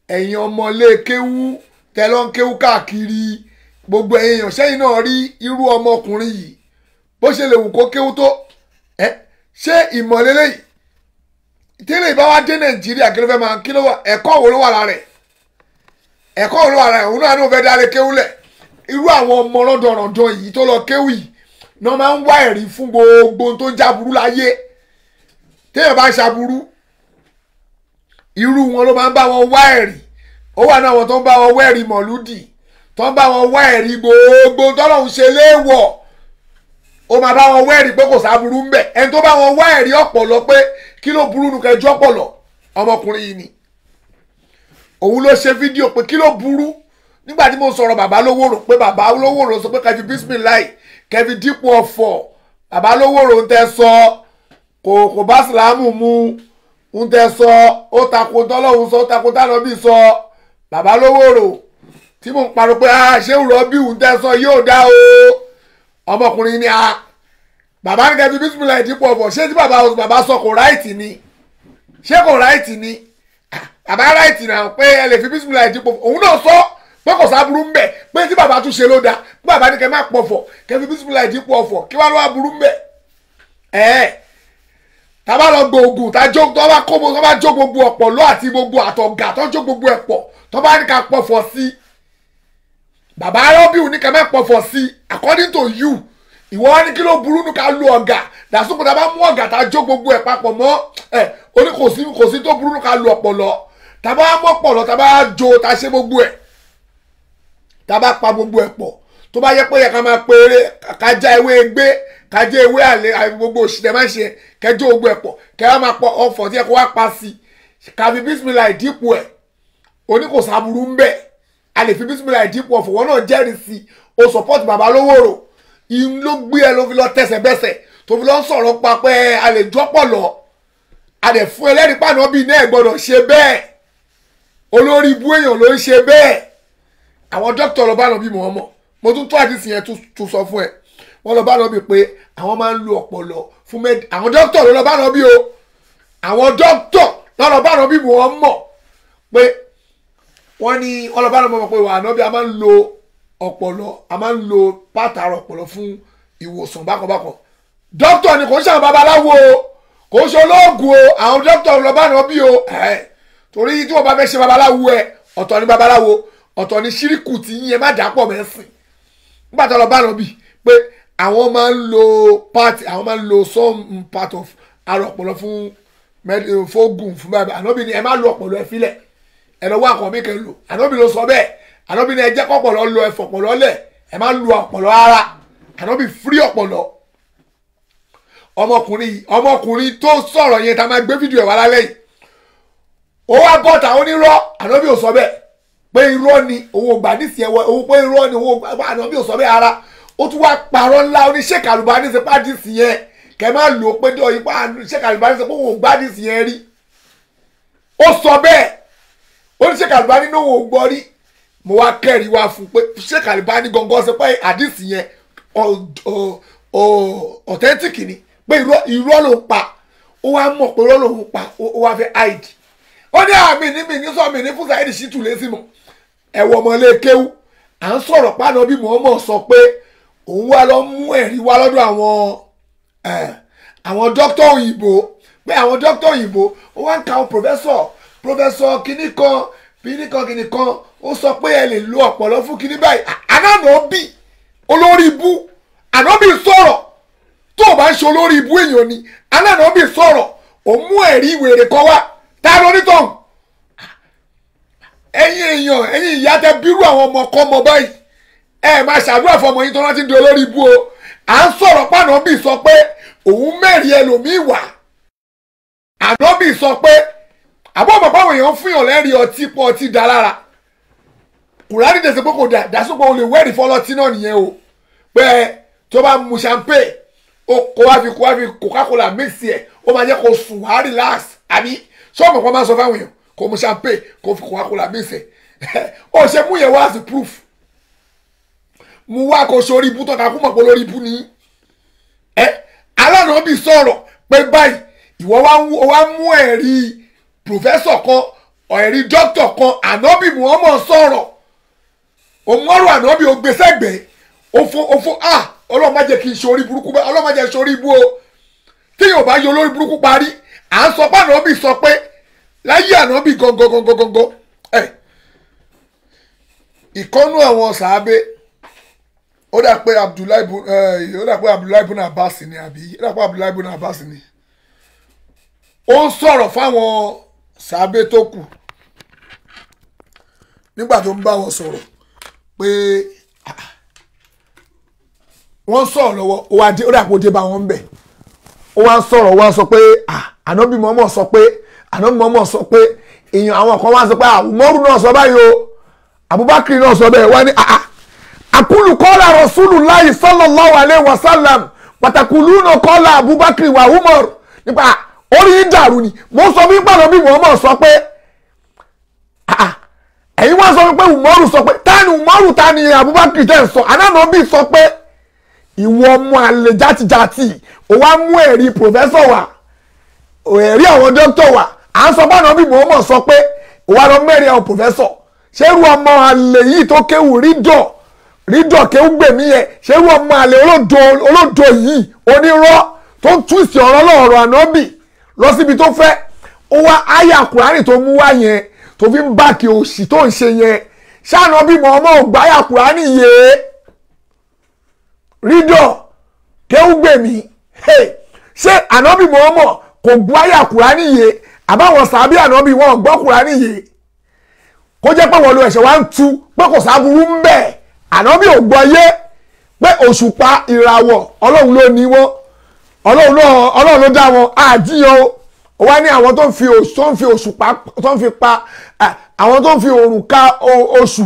Ẹ̀yin ọmọlé kéwú tẹ́lọ́ ń kéwú káàkiri gbogbo ẹ̀yin èèyàn, sẹ́yìn náà rí irú ọmọkùnrin yìí bó ṣe lè wù kó kéwú tó. Ẹ ṣé ìmọ̀lélẹ́ yìí tẹ́lẹ̀ ìbá wa dé Nàìjíríà kí ló fẹ́ máa kí ló wà, ẹ̀kọ́ wo ló wà lára ẹ̀, ẹ̀kọ́ wo ló wà lára ẹ̀? Òun náà ló fẹ́ dáre kéwú lẹ̀. Irú àwọn ọmọ rọ́ndọ̀rọ̀ndọ̀ yìí tó lọ kéwú yìí náà máa ń wá ẹ̀rí fún gbogbo tó ń jáburú láyé. Téèyàn bá ṣaburú, irú wọn ló máa ń bá wọn wá ẹ̀rí. Ó wà náà wọn tó ń bá wọn wá ẹ̀rí mọ̀lúdì, tó ń bá wọn wá ẹ̀rí gbogbo tọ́lọ́hún ṣe léèwọ̀. Ó máa bá wọn wá ẹ̀rí pé kò sáburú ń bẹ̀. Ẹni tó bá wọn wá ẹ̀rí ọ̀pọ̀lọ pé kí ló burú nu kẹjọ́ pọ̀lọ̀, ọmọkùnrin yìí ni. Òun ló ṣe fídíò pé kí ló burú nígbà tí mo sọ̀rọ̀ bàbá Lówóró, pé bàbá Lówóró sọ pé kẹfì bísímìláì kẹfì dípò ọ̀fọ̀. Bàbá Lówóró ń tẹ sọ kò bá sìlámù mu, ń tẹ sọ ó takò tọ́lọ́hún sọ, ó takò tánàbí sọ. Bàbá Lówóró tí mò ń parọ́ pé ṣé rọ́bì ń tẹ sọ yóò dá o. Ọmọkùnrin ni a bàbá ní kẹfì bísímìláì dípò ọ̀fọ̀. Ṣé tí bàbá sọ kò ráìtì ni? Ṣé kò ráìtì ni? Bàbá ráìtì náà pé ẹ lè fi bísímìláì dípò. Òun náà sọ pé kò sáburú ń bẹ̀, pé tí bàbá tún ṣe ló dáa, pé bàbá ní kẹ má pọ̀fọ̀ kẹ fi bísímìláì dípò ọ̀fọ̀, kí wàá ló wá burú ń bẹ̀. Ẹ tàbá lọ gbòògùn tá bá kó tó bá jó gbogbo ọ̀pọ̀lọ́ àti gbogbo àtọ̀gà tó jó gbogbo ẹ̀ pọ̀, tó bá ní ká pọ̀fọ̀ sí, bàbá rọ́bìù ní ká má pọ̀fọ̀ sí. According to you, ìwọ wá ní kí ló burú nù ká lu ọ̀gà dàsúkò tá a bá mú ọ̀gà tá a jó gbogbo ẹ̀ papọ̀ mọ́ ẹ̀, ó ní kò sí tó burú nù ká lu ọ̀pọ̀lọ́. Tá a bá mú ọ̀pọ̀lọ́ tá a bá jó tá a ṣe gbogbo ẹ̀, tá a bá pa gbogbo ẹ̀ pọ̀, tó bá yẹ pé yẹ ká máa pe eré, ká já ewé gbé, ká jẹ́ ewé àlè gbogbo òṣìṣẹ́ máa ń ṣe kẹjọ gbogbo ẹ̀ pọ̀, kẹ wá máa pọ ọ̀fọ̀ tí ẹ kó wá pa sí, ká fi bísímìláì dípò ẹ̀. Oní kò sáburú ń bẹ̀, a lè fi bísímìláì dípò ọ̀fọ̀. Wọn náà jẹ́rìí sí o support bàbá Lówóró. Ìhun ló gbé ẹ ló fi lọ tẹsẹ̀ bẹ́sẹ̀ tó fi lọ ń sọ̀rọ̀ pa pé a lè jọ́pọ̀ lọ. A dẹ̀ fún ẹlẹ́rìí pàánà bíi náà gbọ́dọ̀ ṣe bẹ́ẹ̀. Olórí ibú èèyàn ló ń ṣe bẹ́ẹ̀. Àwọn dókítà lọ bá lọ bí mọ̀. Mo tún tó àdìsí yẹn tún sọ fún ẹ. Wọ́n lọ bá lọ bí pé àwọn máa ń lo ọ̀pọ̀lọ fún mẹ́dì. Àwọn dókítà ló lọ bá lọ bí o. Àwọn dókítà ló lọ bá lọ bí mọ̀ mọ̀ pé wọ́n ní wọ́n lọ bá lọ mọ̀ pé wà á bí a máa ń lo ọ̀pọ̀lọ, a máa ń lo pátàrọ̀ ọ̀pọ̀lọ fún ìwòsàn bákanbákan. Dókítà ni, kò ń ṣàwọn babaláwo o, kò ń ṣe olóògùn o. Àwọn dókítà lọ bá lọ bí o. Torí tí wọ́n bá fẹ́ ṣe babaláwo ẹ, ọ̀tọ̀ ni babaláwo, ọ̀tọ̀ ni ṣíríkù tí yín ẹ má dàpọ̀ mẹ́sìn. Nígbà tó lọ bá lọ bí pé àwọn máa ń lo part, àwọn máa ń lo some part of ara ọ̀pọ̀lọ fún fógùn fún bàbá. Ànábì ni ẹ má lo ọ̀pọ̀lọ, ẹ filẹ̀, ẹ lọ wá àkọ́ mi kẹ́ lò. Ànábì ló sọ bẹ́ẹ̀. Ànábì ni ẹ jẹ́ kọ́pọ̀lọ lọ, ẹ fọ̀pọ̀lọ lẹ̀, ẹ má lo ọ̀pọ̀lọ ara. Ànábì fírí ọ̀pọ̀lọ. Ọmọkùnrin tó sọ̀rọ̀ yẹn tá máa gbé fídíò ẹ̀ wá lálẹ́ yìí, ó wá bọ́ta onírọ́. Ànábì ò sọ bẹ́ẹ̀ pé irọ́ ni owó gbà nísìnyẹ wọ owó, pé irọ́ ni owó gbà. Ànábì ò sọ bẹ́ẹ̀ ara. Ó tún wá parọ́ ńlá oní Sheikh Albani ṣe pàdé sí yẹn kẹ má lò ó pé dọ̀ yìí pa Sheikh Albani ṣe pé òun ò gbádìí sí yẹn rí. Ó sọ bẹ́ẹ̀, ó ní Sheikh Albani ní òun ò gbọ́ rí. Mo wá kẹ́rì wá fún pé Sheikh Albani gangan ṣe pé àdìsí yẹn authentic ni, pé irọ́ ló ń pa. Ó wá mọ̀ pé irọ́ ló ń pa, ó wá fẹ́ hide. Ó ní àmì ní mi ní sọ mi ní fún Saheed Shittu lésì mọ̀. Ẹ̀wọ̀ ọmọlé kéwú à ń sọ̀rọ̀ pàánà bí Muhammad sọ pé òun wá lọ mú ẹ̀rí wá lọ́dọ̀ àwọn dókítà òyìnbó, pé àwọn dókítà òyìnbó ó wá ń ka àwọn pòfẹ́sọ̀ kínní kan kínní kan kínní kan, ó sọ pé ẹ lè lo ọ̀pọ̀lọ́ fún kínní báyìí. Ànábì olórí ibú, ànábì sọ̀rọ̀. Tó o bá ń ṣe olórí ibú èèyàn ni. Ànábì sọ̀rọ̀, ó mú ẹ̀rí ìwèrè kan wá. Ta ló ní tọ̀hún? Ẹ̀yin èèyàn, ẹ̀yin ìyá tẹ bírú àwọn ọmọ kọ́ ọmọ báyìí, ẹ máa ṣàdúrà fún ọmọ yín tó rántí di olórí ibú o. À ń sọ̀rọ̀ pànàbì sọ pé òun mẹ́rin ẹlòmíì wà. Ànábì sọ pé àbọ̀ ọmọ báwọn èèyàn fún yàn lẹ́rìí ọtí pọ̀ ọtí da lára. Kùránì dẹ̀sẹ̀ pé kò dà dàsúpọ̀ o lè wẹ́rìí fọlọ́tí náà nìyẹn o. Pé tó bá mu champagne Kó wá fi Coca-Cola mix ẹ̀, ó máa jẹ́ kó sùn wá relax. Àbí sọ́ọ̀mù kan máa sọ fáwọn èèyàn kó mu champagne kó fi Coca-Cola mix ẹ̀? Ó ṣe mú yẹn wá as proof. Mú wá kó sórí ibú tọ́ka kú mọ̀ pé lórí ibú ni ẹ. Alánàbì sọ̀rọ̀ pé báyìí, ìwọ wá mú ẹ̀rí pòfẹ́sọ̀ kan, ẹ̀rí dókítà kan. Ànábì Muhammad sọ̀rọ̀, òmùọ́rọ̀ ànábì ò gbé sẹ́gbẹ̀ẹ́. Òfò à, Ọlọ́run má jẹ́ kí n ṣe orí burúkú bẹ́ẹ̀, Ọlọ́run má jẹ́ ṣe orí ibú o. Tí yóò bá yọ olórí burúkú parí, à ń sọ pé ànábì sọ pé láyé ànábì gangan. Ẹ ìkọ́nú àwọn sàábé, ó dà pé Abdullahi ibn Abbas ni, àbí ó dà pé Abdullahi ibn Abbas ni, ó ń sọ̀rọ̀ fáwọn sàábé tó kù nígbà tó ń bá wọn sọ̀rọ̀ pé wọ́n sọ̀rọ̀ lọ́wọ́, ó wá dé, ó dà pé ó dé bá wọn bẹ̀, ó wá ń sọ̀rọ̀, ó wá ń sọ pé ànábì Muhammad sọ pé, ànábì Muhammad sọ pé. Èèyàn àwọn kan wá ń sọ pé Umaru náà sọ báyìí o, Abubakar náà sọ bẹ́ẹ̀. Wá ní àkúlù kọ́lá Rasulullahi sallallahu alaihi wasallam pàtàkùlù náà kọ́lá Abubakar wà Umar. Nípa orí yín dàrú ni, mo sọ fún pàdé bí Muhammad sọ pé, ẹ̀yin wá sọ pé Umaru sọ pé. Tani Umaru, tani Abubakar tẹ̀ ń sọ? Ànábì sọ pé. Ìwọ ọmọ àlè játijàti, ó wá mú ẹ̀rí pòfẹ́sọ̀ wá, ẹ̀rí àwọn dókítà wá. À ń sọ pé ànábì Muhammad sọ pé, ó wá lọ mẹ́rin àwọn pòfẹ́sọ̀. Ṣé irú ọmọ àlè yìí tó kéwù rídọ̀ kéwù gbèmí yẹn, ṣé irú ọmọ àlè olódo yìí, onírọ́ tó ń túùsì ọ̀rọ̀ lọ́rọ̀ ànábì lọ síbi tó fẹ́, ó wá àyà Kùránì tó mú wá yẹn tó fi ń báàkì òṣì tó ń ṣe yẹn, ṣé ànábì Muhammad ò gbáyà Kùránì yẹn? Rídọ̀ kéwù gbèmí, ṣé ànábì Muhammad kò gbọ́ àyà Kùránì yé? Àbáwọn sàbí ànábì wọn gbọ́ Kùránì yé? Kó jẹ́ pé wọ́n lo ẹ̀ṣẹ̀ wá ń tu pé kò sáburú ń bẹ̀, ànábì ò gbọ́ yé pé òṣùpá ìràwọ̀ Ọlọ́run ló ní wọn, Ọlọ́run ló dá wọn, àjíyàn o. Ó wá ní àwọn tó ń fi òṣùpá tó ń fi pa, àwọn tó ń fi òrùn ka oṣù,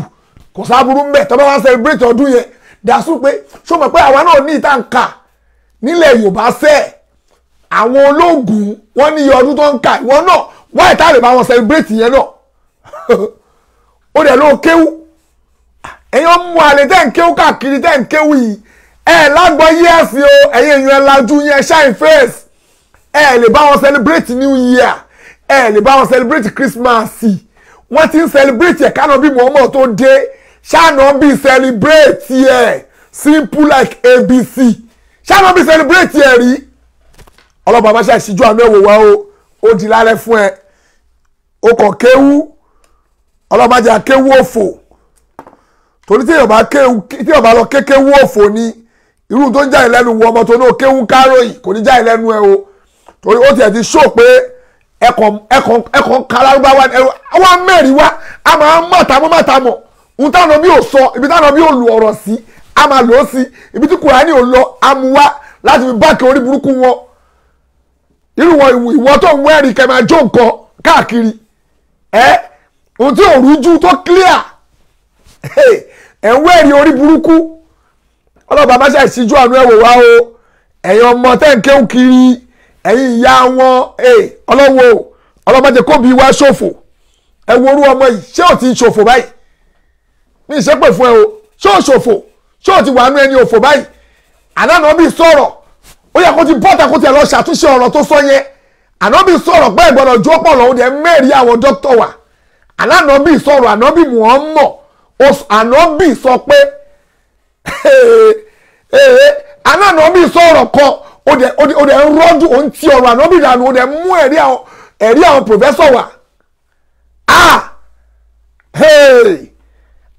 kò sáburú ń bẹ̀ tó bá wá celebrate ọdún yẹn. Dàsú pé ṣó mọ̀ pé àwa náà ní ìta ń kà nílẹ̀ Yorùbá sẹ́ẹ̀, àwọn ológun wọ́n ní iye ọdún tó ń kà, ìwọ náà wá ìta lè bá wọn celebrate yẹn náà. Ó dẹ̀ ló kéwú, ẹ̀yin ọmọ àlè tẹ́ ń kéwú káàkiri tẹ́ ń kéwú yìí, ẹ̀ lágbọ́ yẹ́sì o. Ẹ̀yin èèyàn ẹ̀ lajú yẹn, shine face. Ẹ̀ lè bá wọn celebrate New Year, ẹ̀ lè bá wọn celebrate Christmas. Wọ́n ti ń celebrate ẹ̀ kánà bí Muhammad tó dé. Ṣáànà bí celebrate ẹ̀, simple like ABC. Ṣáànà bí celebrate ẹ̀ rí. Ọlọ́ba bá ṣe ìṣíjú àánú ẹ̀wò wá o, ó di lálẹ́ fún ẹ, ó kàn kéwú. Ọlọ́ba jẹ́ akéwú òfò, torí tí èèyàn bá lọ kékéwú òfò ni irú tó ń jáde lẹ́nu wọ ọmọ tó ní kéwú káró yìí kò ní jáde lẹ́nu ẹ o. Torí ó tiẹ̀ ti ṣó pé ẹ̀kọ́ kálárúbáwá wá mẹ́rin wá, a máa ń mọ̀tàmọ́ ohun táwọn bí ò sọ, ibi táwọn bí ò lu ọ̀rọ̀ sí a máa lò ó sí, ibi tí Kùránì ò lọ a mú wá láti fi báàkì orí burúkú wọn. Irú wọn ìwọ tó ń wẹ́rì kẹ́ máa jó nǹkan káàkiri ẹ, ohun tí ò rújú tó clear ẹ ń wẹ́rì orí burúkú. Ọlọ́ba bá ṣàìsíjú àánú ẹ̀ wò wá o. Ẹ̀yin ọmọ tẹ́ ń kéwù kiri, ẹ̀yin ìyá wọn, ọlọ́wọ́ ọlọ́ba jẹ́ kóbi wá ṣòfò. Ẹ wo orú ọmọ yìí, ṣé ò ti ṣòfò báyìí? Ní ìṣẹ́pẹ̀ fún ẹ o, ṣé ò ṣòfò? Ṣé ò ti wà nú ẹni òfò báyìí? Ànábì sọ̀rọ̀, ó yẹ kó ti bọ́ta kó tiẹ̀ lọ ṣàtúnṣe ọ̀rọ̀ tó sọ yẹn. Ànábì sọ̀rọ̀ pé ìgbọ́dọ̀ jó pọ̀ lọ́wọ́ dẹ̀ mẹ́rin àwọn dókítà wà. Ànábì sọ̀rọ̀, ànábì Muhammad, ànábì sọ pé ànábì sọ̀rọ̀ kan, ó dẹ̀ ń rọ́dù, ó ń ti ọ̀rọ̀ ànábì dànù, ó dẹ̀ mú ẹ̀rí àwọn pòfẹ́sọ̀ wà.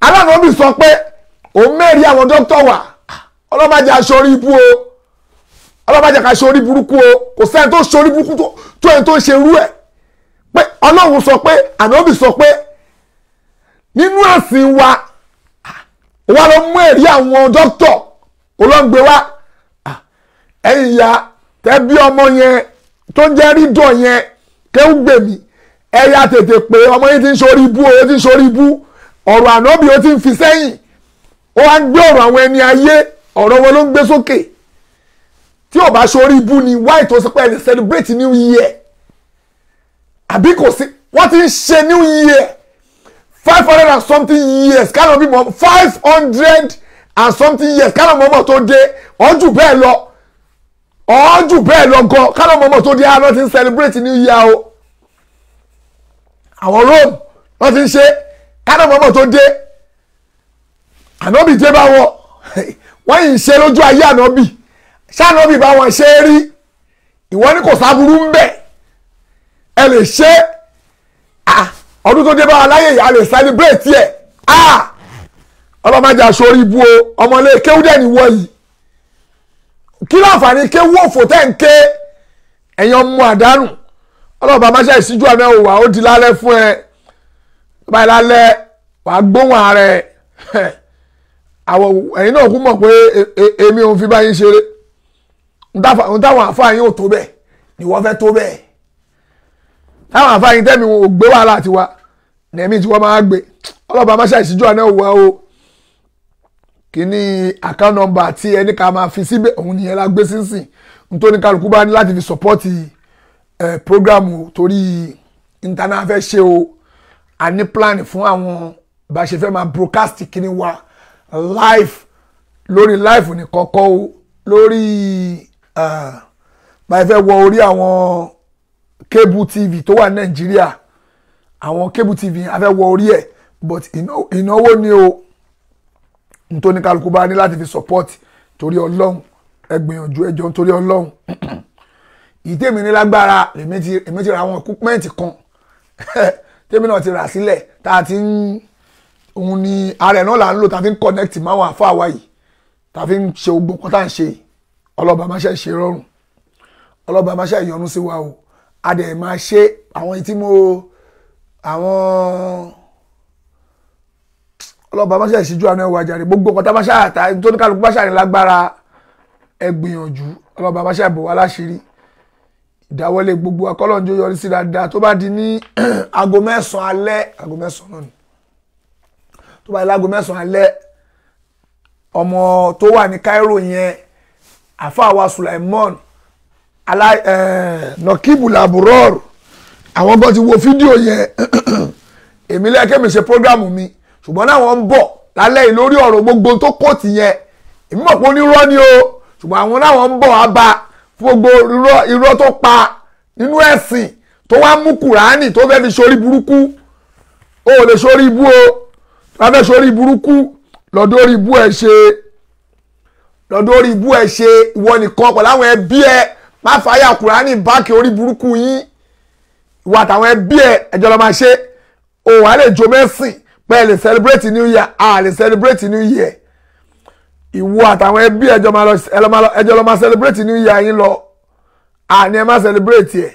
Alánàbì sọ pé òun mẹ́rin àwọn dókítà wà. Ọlọ́màjẹ́ aṣọ orí ibú o, ọlọ́màjẹ́ ká ṣe orí burúkú o. Kò sẹ́ni tó ṣe orí burúkú tó ẹni tó ń ṣe irú ẹ̀. Pé Ọlọ́run sọ pé, ànábì sọ pé nínú ẹ̀sìn wa, wà lọ mú ẹ̀rí àwọn dókítà olóńgbé wa. Ẹ̀yin ìyá tẹ́ bí ọmọ yẹn tó ń jẹ́ rídọ̀ yẹn kéwú gbèmí, ẹ̀yà tètè pé ọmọ yìí ti ń ṣe orí ibú o, ó ti ń ṣe orí ibú. Ọ̀rọ̀ ànábì ó ti ń fi sẹ́yìn, ó wá ń gbé ọ̀rọ̀ àwọn ẹni ayé, ọ̀rọ̀ wọn ló ń gbé sókè. Tí ò bá ṣorí ibú ni why tó sọ pé ẹ lè celebrate new year? Àbí kò sí, wọ́n ti ń ṣe new year 500 and something years kánà bí mọ́, 500 and something years kánà mọ́mọ́ tó dé, ọ̀jù bẹ́ẹ̀ lọ, ọ̀jù bẹ́ẹ̀ lọ gan kánà mọ́mọ́ tó dé, àwọn ti ń celebrate new year o. Àwọn Rome wọ́n ti ń ṣe kánà mọ́mọ́ tó dé, ànábì dé bá wọn, wọ́n yìí ń ṣe lójú ayé ànábì, ṣànábì bá wọn ṣe é rí, ìwọ ní kò sáburú ń bẹ̀, ẹ lè ṣe ọdún tó dé bá wa láyé a lè celebrate ẹ̀. Ọlọ́mọdé aṣọ ibú o, ọmọlé kéwúdẹ̀ ni wọ́ yìí, kí láǹfààní kéwú òfò tẹ́ ń ké, ẹ̀yin ọmọ àdánù. Ọlọ́ọ̀bá máṣe ìṣíjú àmì òwà ó di lálẹ́ fún ẹ, báyìí lálẹ́ wàá gbóhùn ara ẹ. Àwọn ẹ̀yin náà kú mọ̀ pé èmi ò fi báyìí ṣeré, n táwọn àfáà yín ò tó bẹ́ẹ̀ ni wọ́n fẹ́ tó bẹ́ẹ̀, táwọn àfáà yín tẹ́mi ò gbé wàhálà tiwa nẹ̀mí tí wọ́n máa gbé. Ọlọ́ba máṣe ìṣíjú àná òwà o, kíní account number tí ẹni ká máa fi síbẹ̀ òun nìyẹn la gbé sínsìn, nítorí kálukú bá ní láti fi sọ́pọ́ọ̀tì program torí internet fẹ́ ṣe o. A ní plan fún àwọn bá ṣe fẹ́ máa broadcast kíní wa live lórí live ní kọ́kọ́ o, lórí bá fẹ́ wọ orí àwọn cable tv tó wà Nàìjíríà, àwọn cable tv a fẹ́ wọ orí ẹ̀, but ìnáwó ni o, nítorí kálukú bá ní láti fi support torí Ọlọ́run, ẹ gbìyànjú ẹ jọ̀ọ́ nítorí Ọlọ́run. Ìtẹ́mi ní lágbára èmi ti ra àwọn equipment kan tẹ́mi náà ti rà sílẹ̀ tá a ti ń òun ni ara ẹ̀ náà là ń lò tá a fi ń connect máwọn àfáà wa yìí, tá a fi ń ṣe ogun kan tá à ń ṣe. Ọlọ́ba máa ṣe ṣe rọrùn, ọlọ́ba máa ṣe ìyọ́nú sí wa o. A dẹ̀ máa ṣe àwọn tí mo àwọn ọlọ́ba máa ṣe ìṣíjú àná ẹwà jàre, gbogbo nǹkan tá a máa ṣe àtà tó ní kálukú bá ṣàní lágbára ẹ gbìyànjú. Ọlọ́ba máa ṣe àbò wa láṣìírí, ìdáwọ́lé gbogbo akọ́lọ́njó yọrí sí dáadáa. Tó bá di ní aago 9 alẹ́, aago 9 náà ni, tó bá di láago 9 alẹ́, ọmọ tó wà ní Cairo yẹn, àfáà wa Sulaimon Nọkíbù Laburọ́ọ̀rù, àwọn kan ti wo fídíò yẹn, èmi lẹ́ẹ̀kẹ́ mi ṣe prógrámù mi, ṣùgbọ́n náà wọ́n ń bọ̀ lálẹ́ yìí lórí ọ̀rọ̀ gbogbo tó kóòtù yẹn. Èmi mọ̀ pé onírọ́ ni o, ṣùgbọ́n àwọn náà wọ́n ń bọ̀ wá bá fún gbogbo irọ́ tó pa nínú ẹ̀sìn tó wá mú Kùránì tó fẹ́ fi ṣorí burúkú. O ò lè ṣorí ibú o, tó fẹ́ ṣorí burúkú lọ́dọ̀ orí ibú ẹ̀ ṣe, lọ́dọ̀ orí ibú ẹ̀ ṣe, ìwọ nìkan pẹ̀lú àwọn ẹbí ẹ má fàáyà Kùránì báàkì orí burúkú yín, ìwọ àtàwọn ẹbí ẹ ẹjọ́ lọ́ máa ṣe. O wà lè jó mẹ́sìn pé ẹ lè celebrate new year, a lè celebrate new year, ìwọ àtàwọn ẹbí ẹjọ́ lọ máa celebrate new year yín lọ, àní ẹ má celebrate ẹ.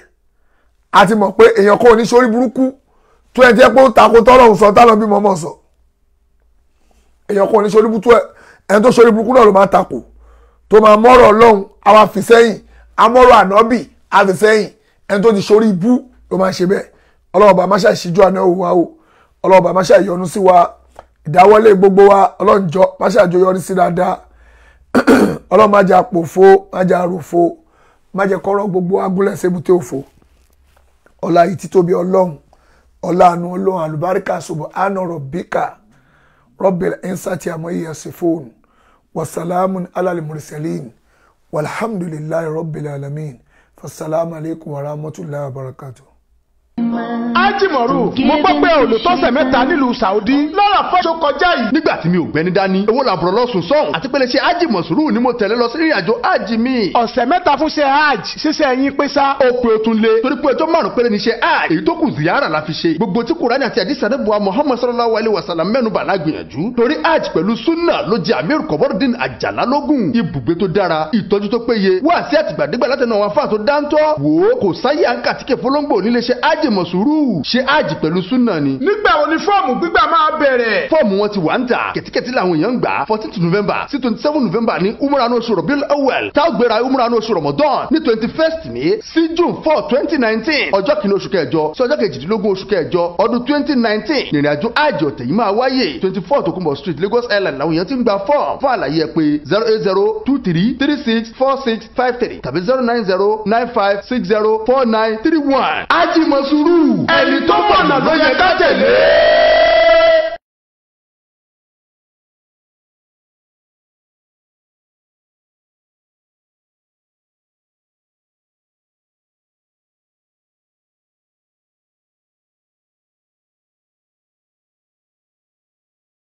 A ti mọ̀ pé èèyàn kò ní sórí burúkú tó ẹ jẹ́ pé ó takò tọ́lọ́hún sọ tálọ́ bí mọ́mọ́ sọ, èèyàn kò ní sórí burúkú, ẹni tó sórí burúkú náà ló máa takò, tó máa mọ́rọ̀ Ọlọ́run àwa fi sẹ́yìn, amọ́rọ̀ ànábì a fi sẹ́yìn, ẹni tó ti sórí ibú ló máa ṣe bẹ́ẹ̀. Ọlọ́run bá má ṣe ìṣíjú àná òwò wa o, Ọlọ́run bá má ṣe ìyọ́nú sí wa, ìdáwọ́lé gbogbo wa Ọlọ́run jọ má ṣe àjọyọrí sí dáadáa. Ọlọ́run má jẹ́ àpòfo, má jẹ́ àròfo, má jẹ́ kọ́rọ̀ gbogbo agúnlẹ̀ sébùté òfo. Ọlá yìí títóbi Ọlọ́run, ọlá àánú Ọlọ́run, àlùbáríkà subhana rabbika rabbil izzati amma yasifun wasalamun alal mursalin walhamdulillahi rabbil alamin. Fassalamu alaikum warahmatullahi wabarakatuh. Ájìmọ̀rù, mo gbọ́ pé olùtọ́sẹ̀ mẹ́ta nílùú Saudi lọ́rọ̀ fọ́ṣọ kọjá yìí. Nígbà tí mi ò gbẹ́ni dání, owó làbúrò lọ́sùn sọ̀hún àti pé lè ṣe Ájìmọ̀sùrù ni mo tẹ̀lé lọ sí ìrìnàjò ájì mi. Ọ̀sẹ̀ mẹ́ta fún ṣe hajj, ṣíṣe ẹ̀yin pé sá. Ó pé o tún lé, torí pé ọjọ́ márùn-ún péré ni ṣe hajj, èyí tó kù ziyara la fi ṣe. Gbogbo tí Kùránì àti àdìsí àdébùwà Muhammad sallallahu alayhi wa sallam mẹ́nu bà lágbìyànjú. Torí hajj pẹ̀lú sunna ló jẹ́ Amir Kọ̀bọ́rọ̀dín Àjàlá lógún. Ibùgbé tó dára, ìtọ́jú tó péye, wá sí àtìgbàdégbà látẹnu àwọn afáà tó dáńtọ́. Wò ó kò sáyé à ń kàtíkè fọlọ́ngbò nílé ṣe Ájìmọ̀ Mọ̀súrù ṣe hajj pẹ̀lú súnà ni. Nígbà wo ni fọ́ọ̀mù gbígbà máa bẹ̀rẹ̀? Fọ́ọ̀mù wọn ti wà ń tà, kẹ̀tíkẹ̀tí làwọn èèyàn ń gbà. 14 November sí 27 November ní umrah ní oṣù Rabiul Awwal, tá a gbéra umrah ní oṣù Ramadan ní 21st May sí June 4, 2019. Ọjọ́ 1 oṣù kẹjọ sí ọjọ́ 18 oṣù kẹjọ ọdún 2019 ìrìn àjò hajj ọ̀tẹ̀ yìí máa wáyé. 24 Tokunbo Street, Lagos Island làwọn èèyàn ti ń gba fọ́ọ̀mù. Fún àlàyé, ẹ pè 08023364653 tàbí 09095604931. Ájì Mọ̀súrù, ẹni tó mọ̀nà ló yẹ ká tẹ̀lé.